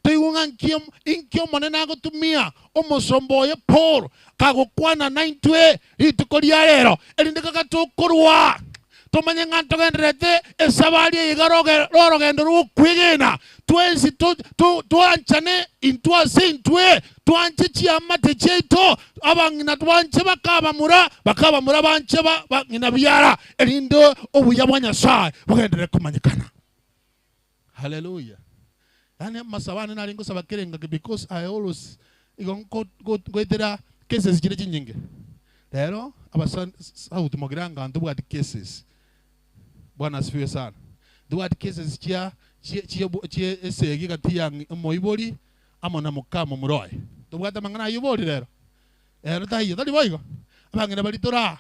Toigwe ng'a nki inki Omonene agotumia omosomba oye Paul kagokwana naintwe rituko ria rero, erinde kaka tokorwa tomanye ng'a ntogendererete esabari eye iga rorogendo rw'okwegena, twensi twanchane intwe ase intwe, twanche chiamate chiaito, abang'ina twanche bakabamura, bakabamura banche bang'ina biara, erinde obuya bwa Nyasae bogenderere komanyekana. Haleluya! Yaani amasabo ane nare ngosaba kera engaki because I always igo nkoetera cases chire chinyinge. Rero abasa south mogira anga ntobwati cases. Bwana asifiwe sana. Ntobwati cases chia chia chia esegi gati ya omoibori amo na moka momura oye. Ntobwate amang'ana ayio bori rero? Ero taiyo, tari boigo? Abang'ina baria tore aa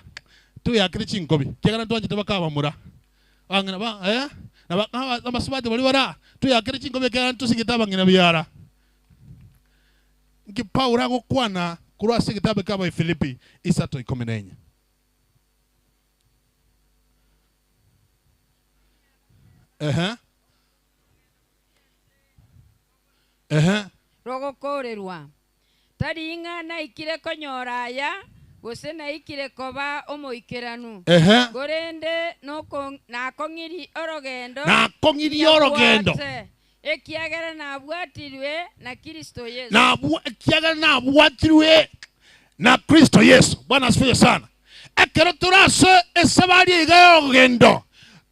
tweakire chinkobi ekiagera ntwanchete bakabamura. Abang'ina ba eh, na ba abasubati baria bare aa tweakire chinkobi ekiagera ntosigete abang'ina biara. Nki Paulo agokwana korwa ase egetabu kia Abaifilipi 3:14? Ehe. Ehe. Rogokoorerwa. Tari ng'a naikire konyora aya, gose naikire koba omoikeranu, Ehe. korende nakong'irie orogendo Nakong'irie orogendo. nyabwate, ekiagera nabwatirwe na Kristo Yeso. Nabwa, ekiagera nabwatirwe na Kristo Yeso. Bwana asifiwe sana. Ekero tore ase esabari eye iga y'orogendo,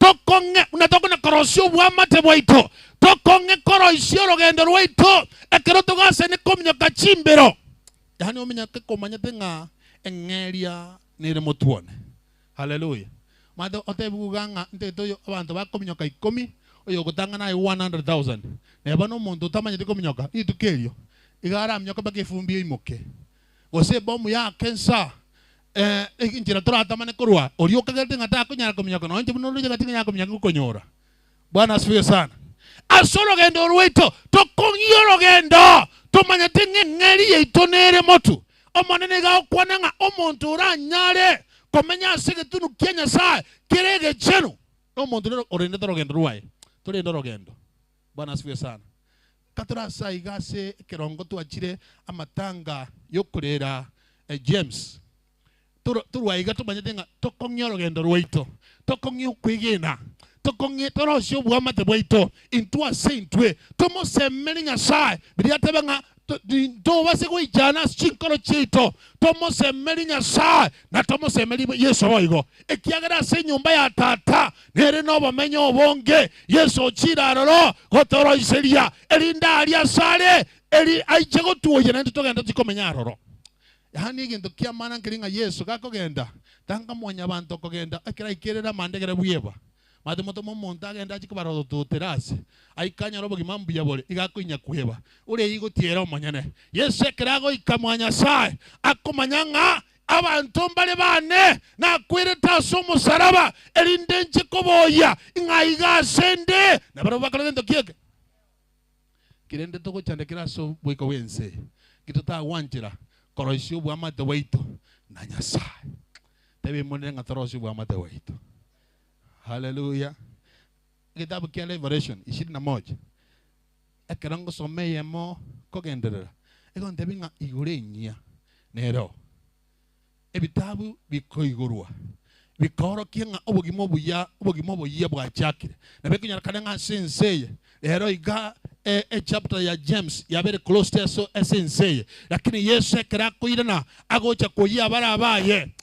Tokong'e buna tokona korosia obwamate bwaito, tokong'e koroisia orogendo rwaito ekero togasene kominyoka chimbero. Yaani ominyoke komanyete ng'a eng'eria nere motwone. Haleluya! Omanyete otebigwe iga ng'a ntagete oyo abanto bakominyoka ikomi, oyo ogotang'ana aye 100,000. Neba nomonto otamanyeti kominyoka, rituko erio iga araminyoke mpaka efumbi eimoke, gose ebomu yaake nsa, eh, enchera toratamane korwa oria okagerete ng'a takonyara kominyoka, nonya inche buna oroche gati ng'a nyakominyoka ngokonyora. Bwana asifiwe sana. Ase orogendo rwaito, tokong'ia orogendo, tomanyete ng'a eng'eri yaito nere motu. Omonene iga agokwana ng'a omonto oranyare komenya ase egetunu kia Nyasae kere egechenu, nomonto nere orendete orogendo rwaye. Torende orogendo. Bwana asifiwe sana. Katore ase aiga ase ekerongo twachire amatanga yokorera James. Torwa aiga tomanyete ng'a tokong'ia orogendo rwaito, tokong'ia okwegena, tokong'ie torosie oboamate bwaito intwe ase intwe, tomosemeri Nyasae. Biria atebe ng'a ntobase goichana ase chinkoro chiaito, tomosemeri Nyasae na tomosemeri Yeso boigo, ekiagera ase enyomba ya Tata nere nobomenyo obonge. Yeso ochire aroro gotoroiseria, erinde aria asare eri aiche gotuoyia naintwe togende tochie komenya aroro. Yaani egento ki'amana nkeri ng'a Yeso gakogenda, tanga mwanyabanto okogenda ekero aikerere amandegere bweba. Mate motome omonto agende achie kobarora ototera ase aike anyore obogima mbuya bore, iga akoinya kweba. Ore eyio gotiera omonyene. Yeso ekero agoika mwa Nyasae, akomanya ng'a abanto mbare bane nakwerete ase omosaraba, erinde nche koboyia ng'a iga ase nde, nabarabwo bakore gento ki eke? Kerende togochandekera ase oboiko bw'ense, nki totagwanchera koroisia oboamate bwaito na Nyasae? Tebia emonene ng'a torosie oboamate bwaito. Haleluya! Egetabu kia Revelation ishirini na moja, ekero ngosoma eyemo kogenderera, egontebia ng'a igoro enyia nero. Ebitabu bikoigorwa bikaorokia ng'a obogima obuya, obogima oboyia bwachakire. Nabo ekonyarekana ng'a ase ense eye rero iga e, echapter ya James yabeire closed ase ase ense eye, lakini Yeso ekero akoirana agocha koyia abare abaye,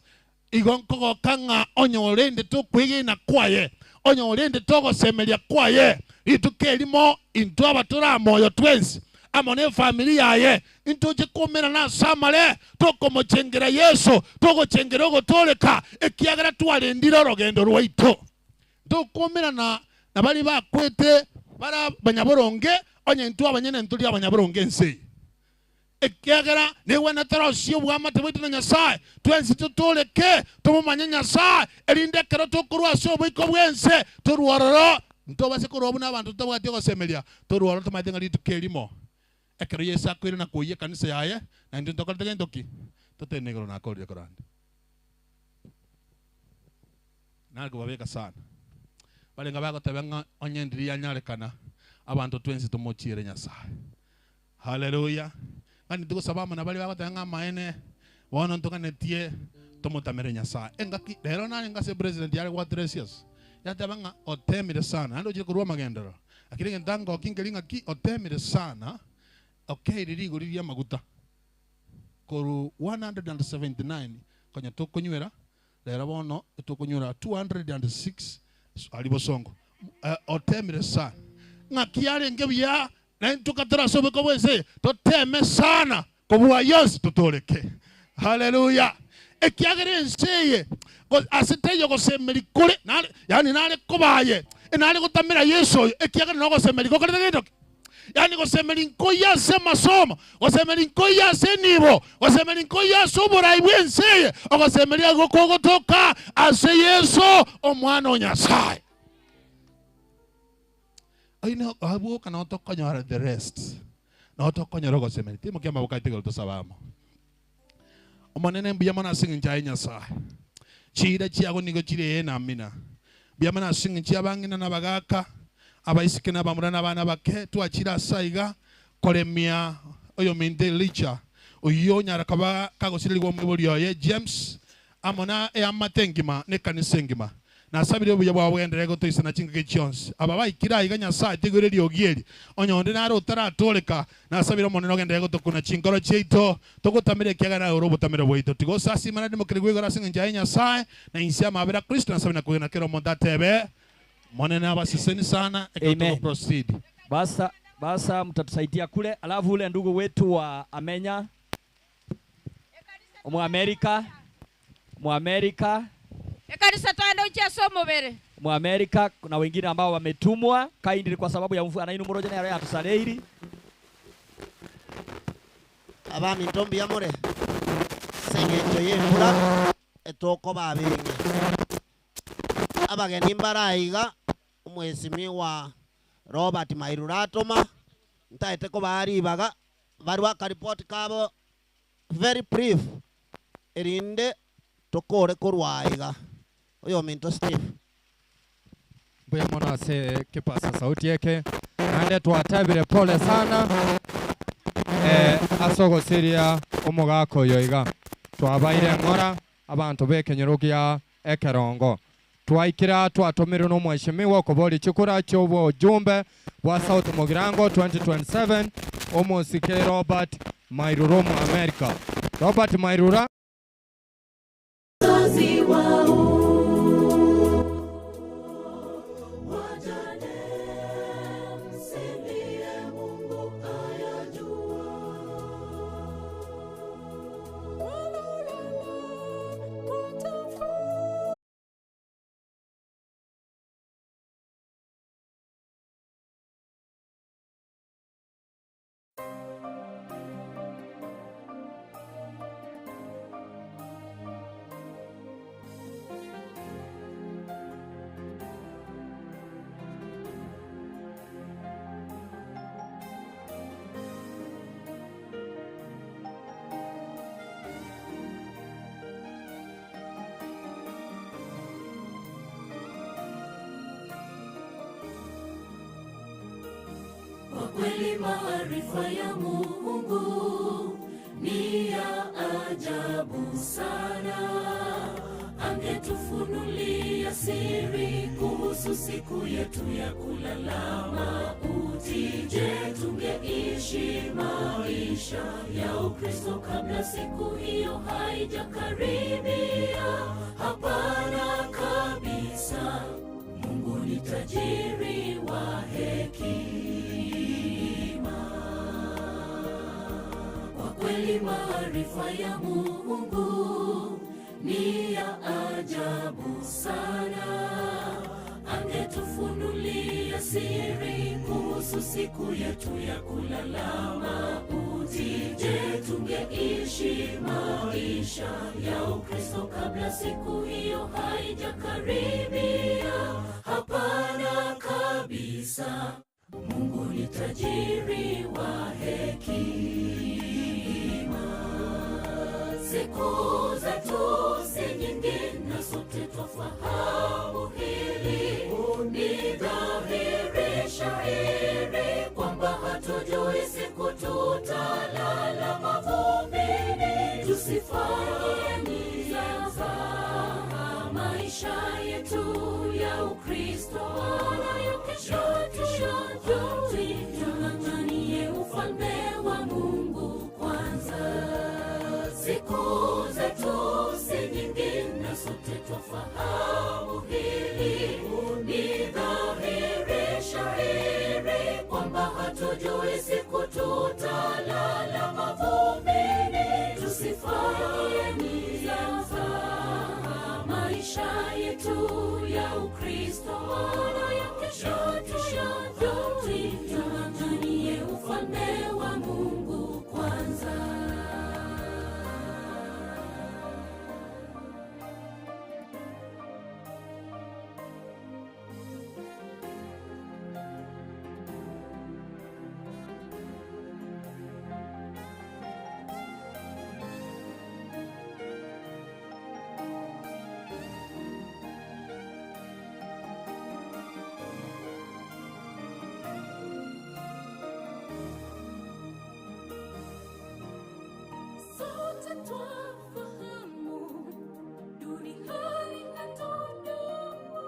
igo nkogoka ng'a onye orendete okwegena kwaye, onye orendete ogosemeria kwaye, rituko erimo intwe aba tore amoyo twensi amo nefamiri yaye Intoche koumerana ase amare, tokomochengera Yeso, togochengera ogotooreka, ekiagera twarendire orogendo rwaito. Ntokoumerana na baria bakwete bare abanyaboronge, onye intwe abanyene ntori abanyaboronge ense eye. Ekiagera negwenerete torosie oboamate bwaito na Nyasae, twensi totooreke, tomomanye Nyasae, erinde ekero tokorwa ase oboiko bw'ense, torwe ororo, ntobase korwa buna abanto totabwati ogosemeria, torwe ororo tomanyete ng'a rituko erimo Ekero Yeso akoire na koyia ekanisa yaye, na intwe ntokorete gento ki? Totenene igoro nakorire korende. Nare kobabeka sana. Barenge bagoteba ng'a onye ndiri yanyarekana, abanto twensi tomochiere Nyasae. Haleluya! Ng'a nitogosaba amo na baria bagoteba ng'a amaene, bono ntoganetie tomotamere Nyasae. Engaki rero narenge ase president yare gwateresias, yateba ng'a otemire sana, naende ochire korwa amagenderero. Lakini egento angokia nkeri ng'aki otemire sana, okeire rigori ri'amaguta korwa 179 konya tokonywera, rero bono tokonywera 206 aria bosongo. Otemire sana. Ng'aki yarenge buya naintwe katore ase obweko bw'ense eye, toteme sana kobua yonsi totooreke. Haleluya! Ekiagera ense eye ase teiyo gosemeria kore, nare, yaani nare koba aye, nare gotamera Yeso oyo, ekiagera nogosemeria gokorete gento ki? Yaani gosemeria nkoiyo ase amasomo, gosemeria nkoiyo ase enibo, gosemeria nkoiyo ase oborai bw'ense eye, ogosemeria igo kogotoka ase Yeso, Omwana o Nyasae. Oino abwo oka nao tokonyora the rest. Nao tokonyora ogosemeria. Timokia amaboko aito igoro tosabe amo. Omonene mbuya mono ase eng'encho aye Nyasae. Chiira chiago nigo chire ee na amina. Mbuya mono ase eng'encho y'abang'ina na abagaaka, abaiseke na abamura na abana abake, twachire ase aiga koremia oyominto Elija, oyio onyara koba kagosirerigwa omoibori oye James, amo na eamate engima na ekanisa engima. Nasabire obuya bwao bogenderere gotoisana chingaki chionsi. Aba baikire aiga Nyasae taigwere eriogi eri. Onye onde nare otaratooreka, nasabire Omonene ogenderere gotokuna chinkoro chiaito, togotamere ekiagera naye ore obotamero bwaito. Tiga osasime naende mokerigwe igoro ase engencho yaye Nyasae, na inse y'amabera a Kristo, nasabire na kwegena kera omonto atebe. Monene abaseseni sana ekero Amen. togo proceed. Basa, basa mtatusaidia kule, alafu ule ndugu wetu wa Amenya Muamerika, Muamerika, Ekanisa twende ucheso omobere. Muamerika kuna wengine ambao wametumwa kindly kwa sababu ya mvua nainu moroja nayo yatusareiri Abami ntombi yamore sengencho yembura etoko babinge abageni mbaraiga omwesimigwa Robert Mairura atoma ntaete kobaribaga barwa akaripoti kabo very brief erinde tokore korwaiga oyo minto Steve. Mbuya mono ase kipasa sauti eke naende twatebire pole sana ase ogosiria omogaka oyo iga twabaire ng'ora abanto bekenyoro gia ekerongo twaikira twatomirwe na omweshimiwa okobori chikura chia obojumbe bwa South Mugirango 2027 omosike Robert Mairura omo America. Robert Mairura. Wazazi wao wajane, msilie, Mungu ayajua. Kwa kweli maarifa ya Mungu ni ya ajabu sana. Angetufunulia siri kuhusu siku yetu ya kulala mauti. Je, tungeishi maisha ya Ukristo kabla siku hiyo haijakaribia? Hapana kabisa. Mungu ni tajiri wa hekima. Kwa kweli maarifa ya Mungu ni ya ajabu sana. Angetufunulia siri kuhusu siku yetu ya kulala mauti. Je, tungeishi maisha ya Ukristo kabla siku hiyo haijakaribia? Hapana kabisa. Mungu ni tajiri wa hekima. Siku zetu si nyingi na sote twafahamu hili. Ni dhahiri shahiri kwamba hatujui siku tutalala mavumbini. Tusifanye mzaha maisha yetu ya Ukristo, wala ya kesho tuyajui. Tung'ang'anie ufalme wa Mungu kwanza. Siku zetu si nyingi na sote twafahamu hili. Ni dhahiri shahiri kwamba hatujui siku tutalala mavumbini. Tusifanye mzaha maisha yetu ya Ukristo, wala ya kesho tuyajui. Tung'ang'anie ufalme wa Mungu kwanza. Sote twafahamu duniani hatudumu,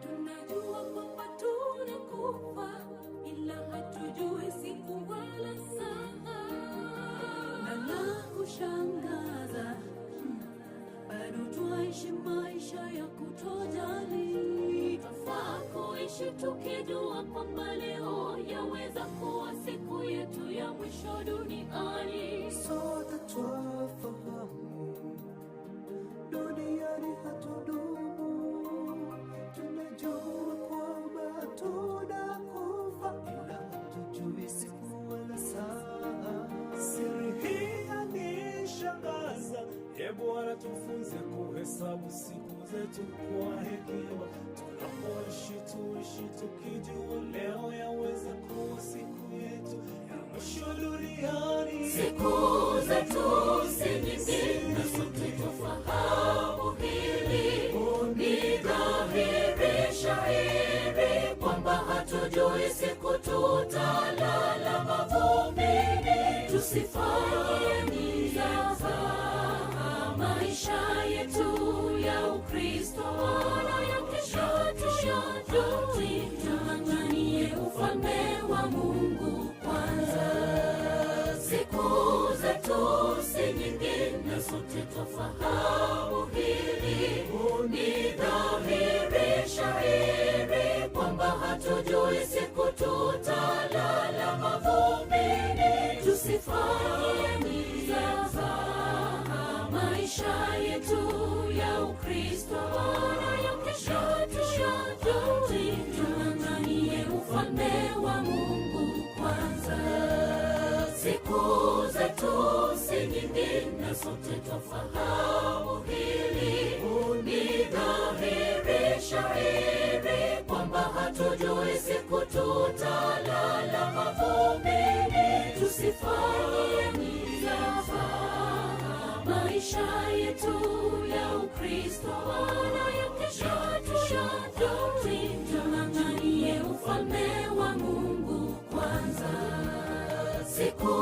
tunajua kwamba tunakufa, ila hatujui siku wala saa. Na la kushangaza, bado twaishi maisha ya kutojali. Twafaa Tunapoishi tukijua kwamba leo yaweza kuwa siku yetu ya mwisho duniani. Sote twafahamu duniani hatudumu, tunajua kwamba tunakufa, ila hatujui siku wala saa. Siri hii yanishangaza, e Bwana, tufunze kuhesabu siku zetu kwa hekima. Tunapoishi tuishi tukijua leo yaweza kuwa siku yetu ya mwisho duniani. Siku zetu si nyingi na sote twafahamu hili. Ni dhahiri shahiri kwamba hatujui siku tutalala mavumbini. Tusifanye mzaha maisha yetu ya Ukristo, wala ya kesho tuyajui. Tung'ang'anie ufalme wa Mungu kwanza. Siku zetu si nyingi na sote twafahamu hili. Ni dhahiri shahiri kwamba hatujui siku tutalala mavumbini. Tusifanye mzaha maisha yetu ya Ukristo, wala ya kesho tuyajui. Tung'ang'anie ufalme wa Mungu kwanza. Siku zetu si nyingi na sote twafahamu hili. Ni dhahiri shahiri kwamba hatujui siku tutalala mavumbini. Tusifanye mzaha maisha yetu ya Ukristo, wala ya kesho tuyajui. Tung'ang'anie ufalme wa Mungu kwanza. Siku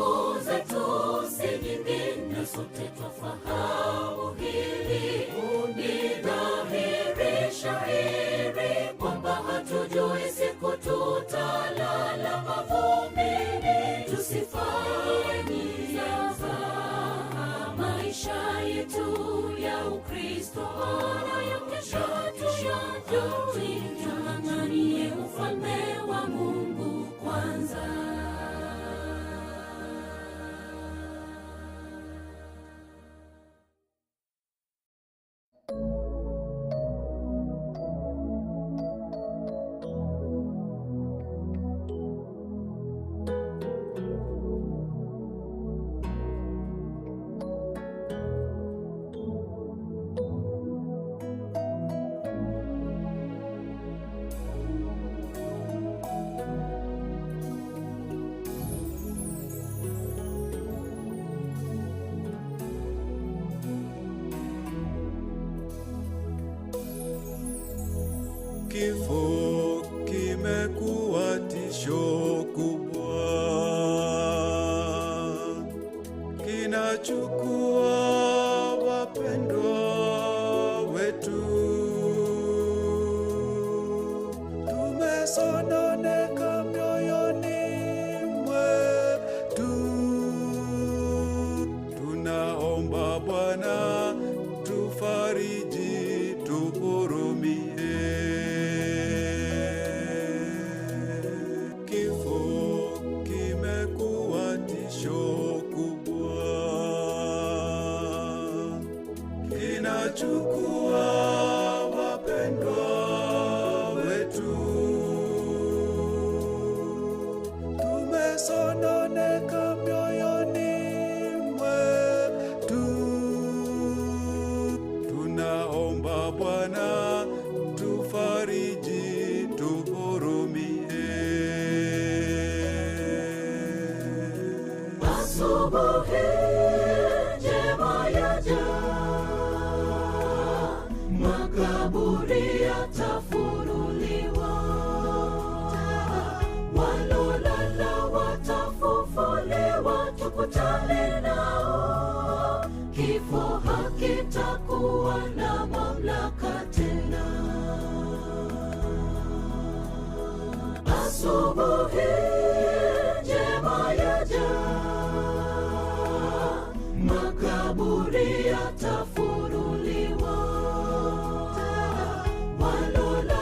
zetu si nyingi na sote twafahamu hili. Ni dhahiri shahiri kwamba hatujui siku tutalala mavumbini. Tusifanye mzaha maisha yetu ya Ukristo, wala ya kesho tuyajui. Tung'ang'anie ufalme wa Mungu kwanza. Kifo kimekuwa tisho kubwa, kinachukua wapendwa wetu. Tumesononeka mioyoni mwetu, tunaomba Bwana tufariji, tuhurumie. Kifo kimekuwa tisho kubwa, kinachukua wapendwa wetu. Tumesononeka mioyoni mwetu, tunaomba Bwana tufariji, tuhurumie. Asubuhi njema yaja, makaburi yatafunuliwa, walolala watafufuliwa, tukutane nao. Kifo hakitakuwa na mamlaka tena. Asubuhi njema yaja, makaburi yatafunuliwa, walolala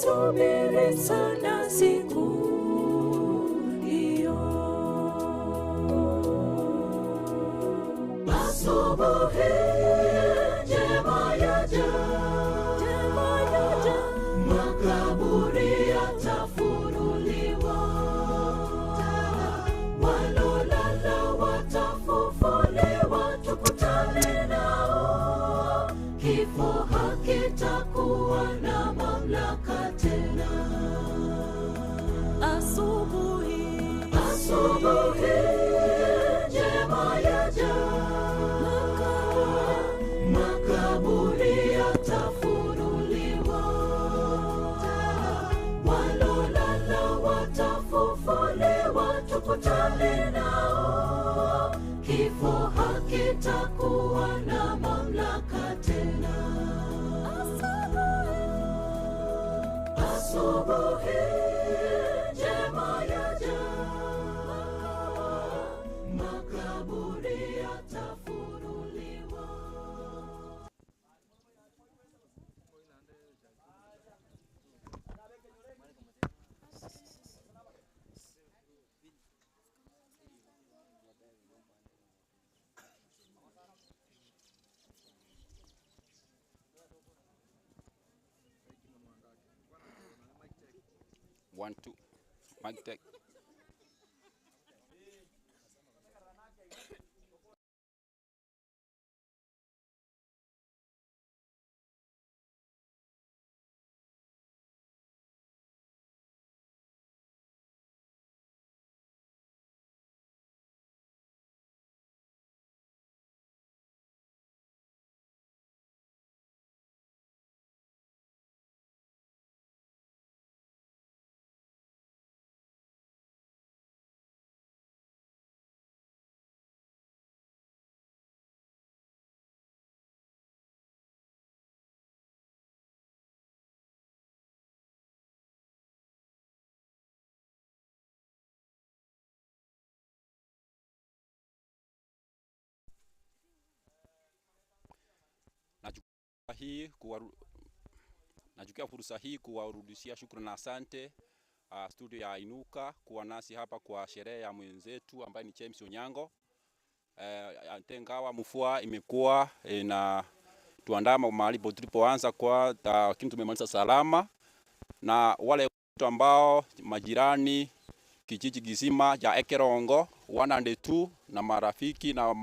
Tunaisubiri sana siku hiyo. Asubuhi njema yaja, njema yaja, makaburi yatafunuliwa, walolala watafufuliwa, tukutane nao. Kifo hakitakuwa na mamlaka tena. Asubuhi, asubuhi njema yaja, makaburi yatafunuliwa, walolala watafufuliwa, tukutane nao. Kifo hakitakuwa na mamlaka tena. Asubuhi njema yaja, makaburi yatafunuliwa. One, two. Mic check. Nachukua hii kuwaru, nachukua fursa hii kuwarudishia shukrani na asante studio ya Inuka kuwa nasi hapa kwa sherehe ya mwenzetu ambaye ni James Onyango. Ingawa mvua imekuwa ina tuandama mahali tulipoanza kwa, lakini tumemaliza salama, na wale watu ambao majirani kijiji kizima cha Ekerongo 102 na marafiki na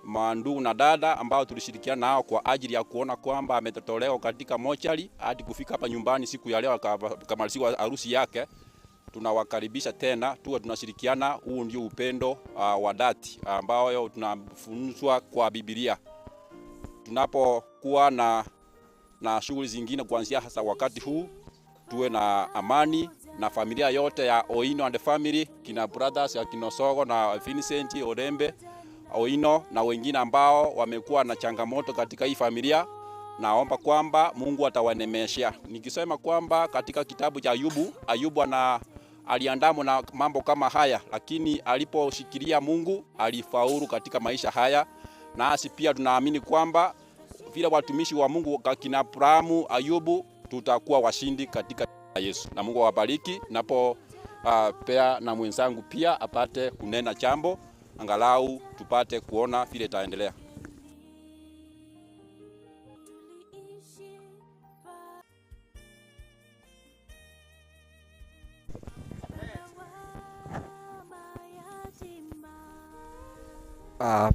mandugu na dada ambao tulishirikiana nao kwa ajili ya kuona kwamba ametolewa katika mochari hadi kufika hapa nyumbani siku ya leo akamaliziwa harusi yake. Tunawakaribisha tena, tuwe tunashirikiana. Huu ndio upendo wa dhati ambao tunafunzwa kwa Biblia. Tunapokuwa na shughuli zingine kuanzia hasa wakati huu, tuwe na amani na familia yote ya Oino and family, kina brothers ya Kinosogo na Vincent Orembe Oino na wengine ambao wamekuwa na changamoto katika hii familia, naomba kwamba Mungu atawanemesha. Nikisema kwamba katika kitabu cha Ayubu, Ayubu aliandamwa na mambo kama haya, lakini aliposhikilia Mungu alifaulu katika maisha haya. Nasi pia tunaamini kwamba vile watumishi wa Mungu kina Abrahamu, Ayubu, tutakuwa washindi katika Yesu. Na Mungu awabariki. Napo pea na mwenzangu pia apate kunena jambo, angalau tupate kuona vile itaendelea.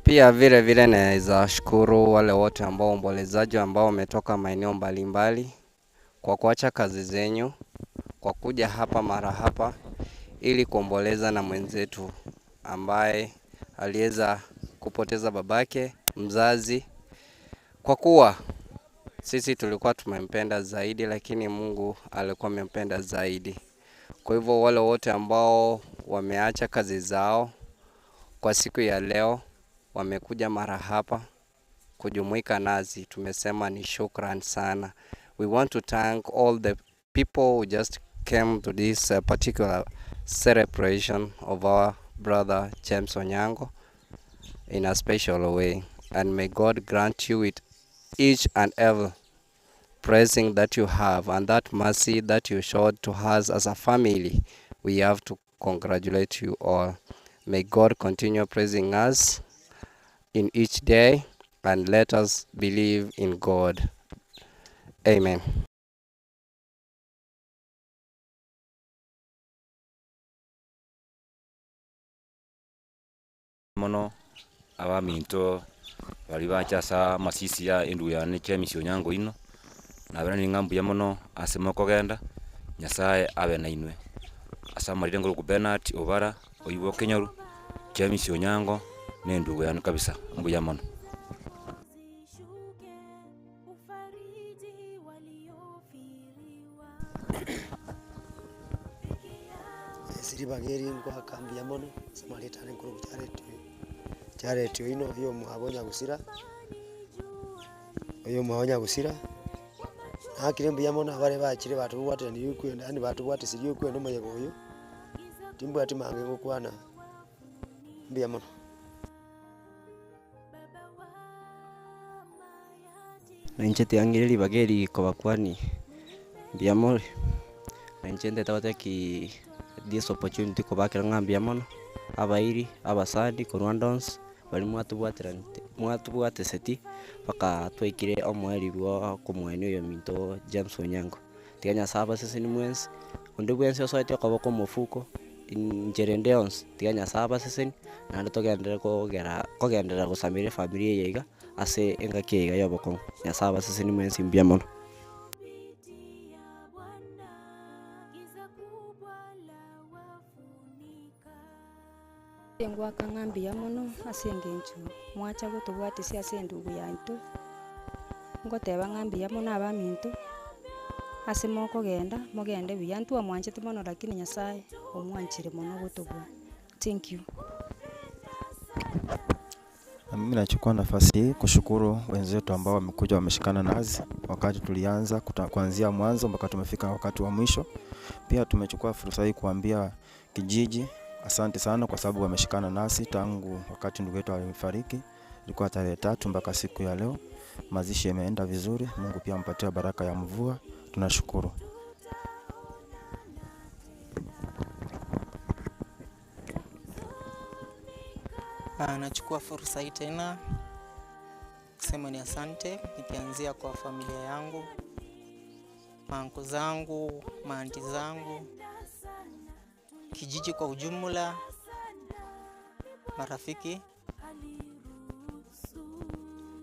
Pia vile vile naweza shukuru wale wote ambao waombolezaji ambao wametoka maeneo mbalimbali kwa kuacha kazi zenyu kwa kuja hapa mara hapa ili kuomboleza na mwenzetu ambaye aliweza kupoteza babake mzazi. Kwa kuwa sisi tulikuwa tumempenda zaidi, lakini Mungu alikuwa amempenda zaidi. Kwa hivyo wale wote ambao wameacha kazi zao kwa siku ya leo wamekuja mara hapa kujumuika nasi, tumesema ni shukran sana. We want to thank all the people who just came to this particular celebration of our brother James Onyango in a special way, and may God grant you with each and every blessing that you have and that mercy that you showed to us as a family, we have to congratulate you all. May God continue praising us in each day and let us believe in God. Amen. Mono abaminto baria bacha ase amasisi ya endugu yane James Onyango oino, naberanirie ng'a mbuya mono ase mokogenda, Nyasaye abe nainwe. Ase amarire nkorokwa Bernard Obara, oyio bwa Okenyoru, James Onyango, na endugu yane kabisa, mbuya mono. Ase ribaga eri ngoaka mbuya mono ase amarieta ane nkorokwa Jared Jared oino oyo omwabo nyagusira, oyo omwabo nyagusira, naakire mbuya mono abare bachire batobwateranirie okwenda yaani batobwatisirie okwenda omoyega oyo, timbwati mange ngokwana, mbuya mono. Na inche tiang'ire ribaga eri kobakwani mbuya more, na inche ntete goteba ki this opportunity kobakera ng'a mbuya mono, abairi, abasani korwa ande onsi, baria mwatobwateranete mwatobwateseti mpaka twaikire omoerio bwa okomoenia oyominto James Onyango. Tiga Nyasaye abasesenie mwensi, onde bwensi osoete okoboko omofuko, inchera ende yonsi, tiga Nyasaye abasesenie, naende togenderere kogera kogenderera gosamera efamiri eye iga, ase engaki eye iga ya obokong'u. Nyasaye abasesenie mwensi mbuya mono. Ngoaka ng'a mbuya mono ase engencho mwacha gotobwatisia ase endugu yaito, ngoteba ng'a mbuya mono abaminto, ase mokogenda, mogende buya, ntwamwanchete mono lakini nyasaye omwanchire mono gotobua, thank you. Na mimi nachukua nafasi hii kushukuru wenzetu ambao wamekuja wameshikana nasi wakati tulianza kuanzia mwanzo mpaka tumefika wakati wa mwisho. Pia tumechukua fursa hii kuambia kijiji asante sana kwa sababu wameshikana nasi tangu wakati ndugu yetu alifariki, ilikuwa tarehe 3 mpaka siku ya leo. Mazishi yameenda vizuri. Mungu pia ampatie baraka ya mvua. Tunashukuru. Nachukua fursa hii tena kusema ni asante, nikianzia kwa familia yangu, maanko zangu, maanti zangu, kijiji kwa ujumla, marafiki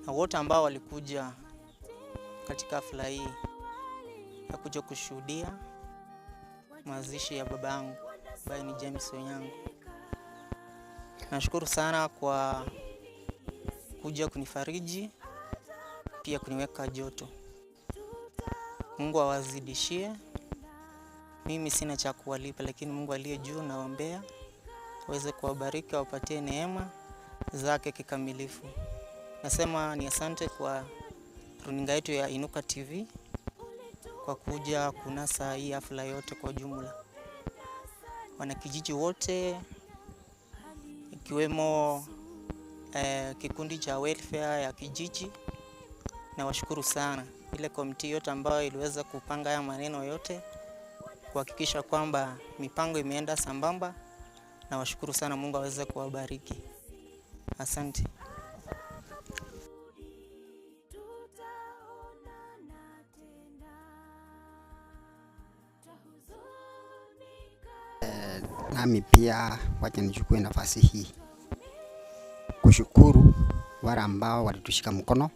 na wote ambao walikuja katika hafla hii ya kuja kushuhudia mazishi ya babangu ambaye ni James Onyango. Nashukuru sana kwa kuja kunifariji pia kuniweka joto. Mungu awazidishie. Mimi sina cha kuwalipa, lakini Mungu aliye juu naombea aweze kuwabariki, awapatie neema zake kikamilifu. Nasema ni asante kwa runinga yetu ya Inuka TV kwa kuja kunasa hii hafla yote kwa jumla. Wanakijiji wote ikiwemo kikundi cha welfare ya kijiji, nawashukuru sana. Ile komiti yote ambayo iliweza kupanga haya maneno yote kuhakikisha kwamba mipango imeenda sambamba, nawashukuru sana. Mungu aweze kuwabariki. Asante. Nami pia wacha nichukue nafasi hii kushukuru wale ambao walitushika mkono,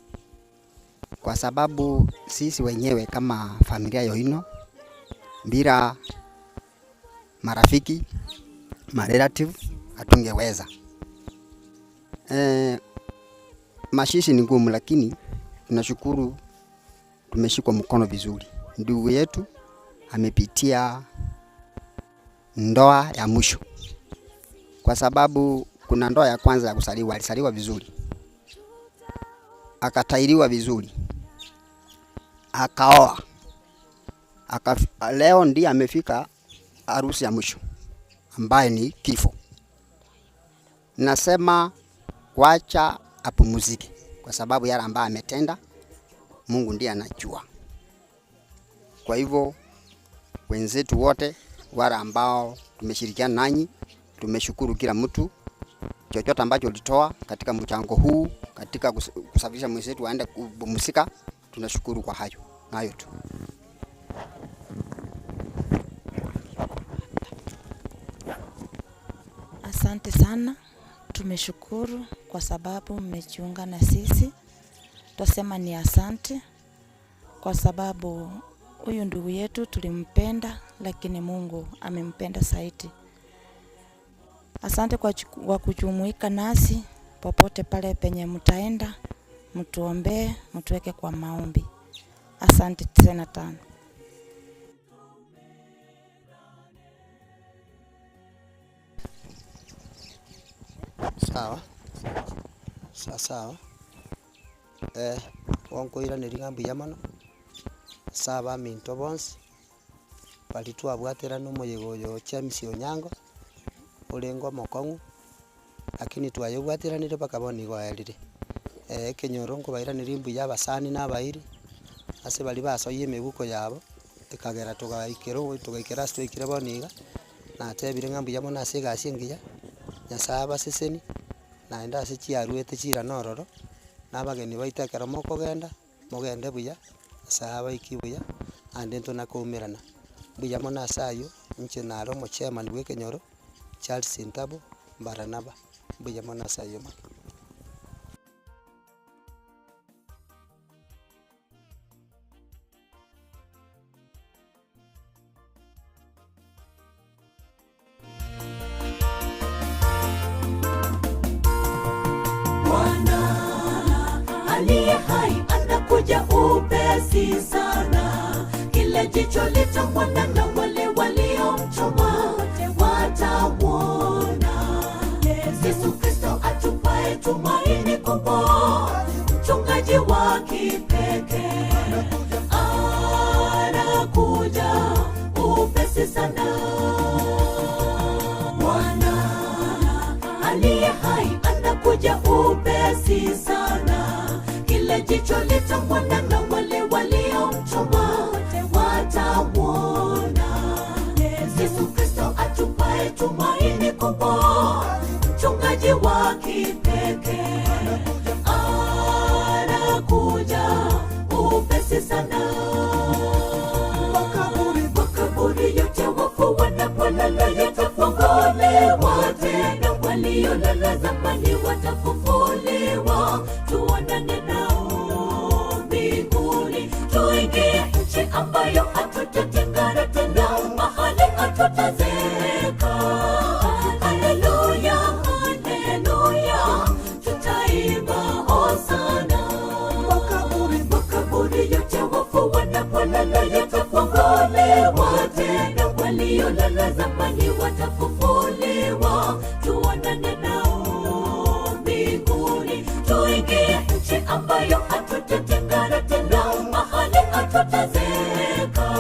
kwa sababu sisi wenyewe kama familia ya Oino bila marafiki, marelative hatungeweza. Mashishi ni ngumu, lakini tunashukuru tumeshikwa mkono vizuri. Ndugu yetu amepitia ndoa ya mwisho, kwa sababu kuna ndoa ya kwanza ya kusaliwa, alisaliwa vizuri, akatairiwa vizuri, akaoa, leo ndiye amefika harusi ya mwisho ambaye ni kifo. Nasema wacha apumzike, kwa sababu yale ambayo ametenda Mungu ndiye anajua. Kwa hivyo wenzetu wote wale ambao tumeshirikiana nanyi, tumeshukuru kila mtu chochote ambacho ulitoa katika mchango huu katika kusafirisha mwenzetu aende kupumzika, tunashukuru kwa hayo hayo tu. Asante sana, tumeshukuru kwa sababu mmejiunga na sisi. Twasema ni asante kwa sababu huyu ndugu yetu tulimpenda, lakini Mungu amempenda zaidi. Asante kwa kujumuika nasi popote pale penye mtaenda, mtuombee, mtuweke kwa maombi. Asante tena tano. Sawa sawa sawa gonkoiraneria ng'a mbuya mono, ase abaminto bonsi, baria twabwaterana omoyega oyo James Onyango, orenge omokong'u, lakini twayebwateranire mpaka bono igo oerire. Ekenyoro nkobairaneria mbuya abasani na abairi, ase baria basoyia emebuko yabo, ekagera togaikera togaikera ase twaikire bono iga, natebire ng'a mbuya mono ase egasi engiya, nyasaye abaseseni, naende ase chiaruete chirana ororo, na abageni baito ekero mokogenda, mogende buya, nyasaye abaikie buya, naende ntonakoumerana. Mbuya mono ase aywo, inche nare omochairman bwa ekenyoro, Charles Ntabo, Baranaba, mbuya mono ase aywo mono. Bwana aliye hai anakuja upesi sana, kila jicho litamwona na wale waliomchoma watamwona. Yesu Kristo atupae tumaini kubwa, mchungaji wa kipekee anakuja upesi sana. Bwana aliye hai anakuja upesi sana, kila jicho litamwona na wale waliomchoma watamwona. Yesu Kristo atupae tumaini kubwa, mchungaji wa kipekee anakuja upesi sana. Makaburi, makaburi yote wafu wanapolala yatafunguliwa tena, waliolala zamani watafufuliwa. Tuonane nao mbinguni, tuingie nchi ambayo hatutatengana tena, mahali hatutazeeka. Haleluya, haleluya, tutaimba hosana. Makaburi, makaburi yote wafu wanapolala yatafunguliwa tena, waliolala zamani watafufuliwa. Tuonane nao mbinguni, tuingie nchi ambayo hatutatengana tena, mahali hatutazeeka.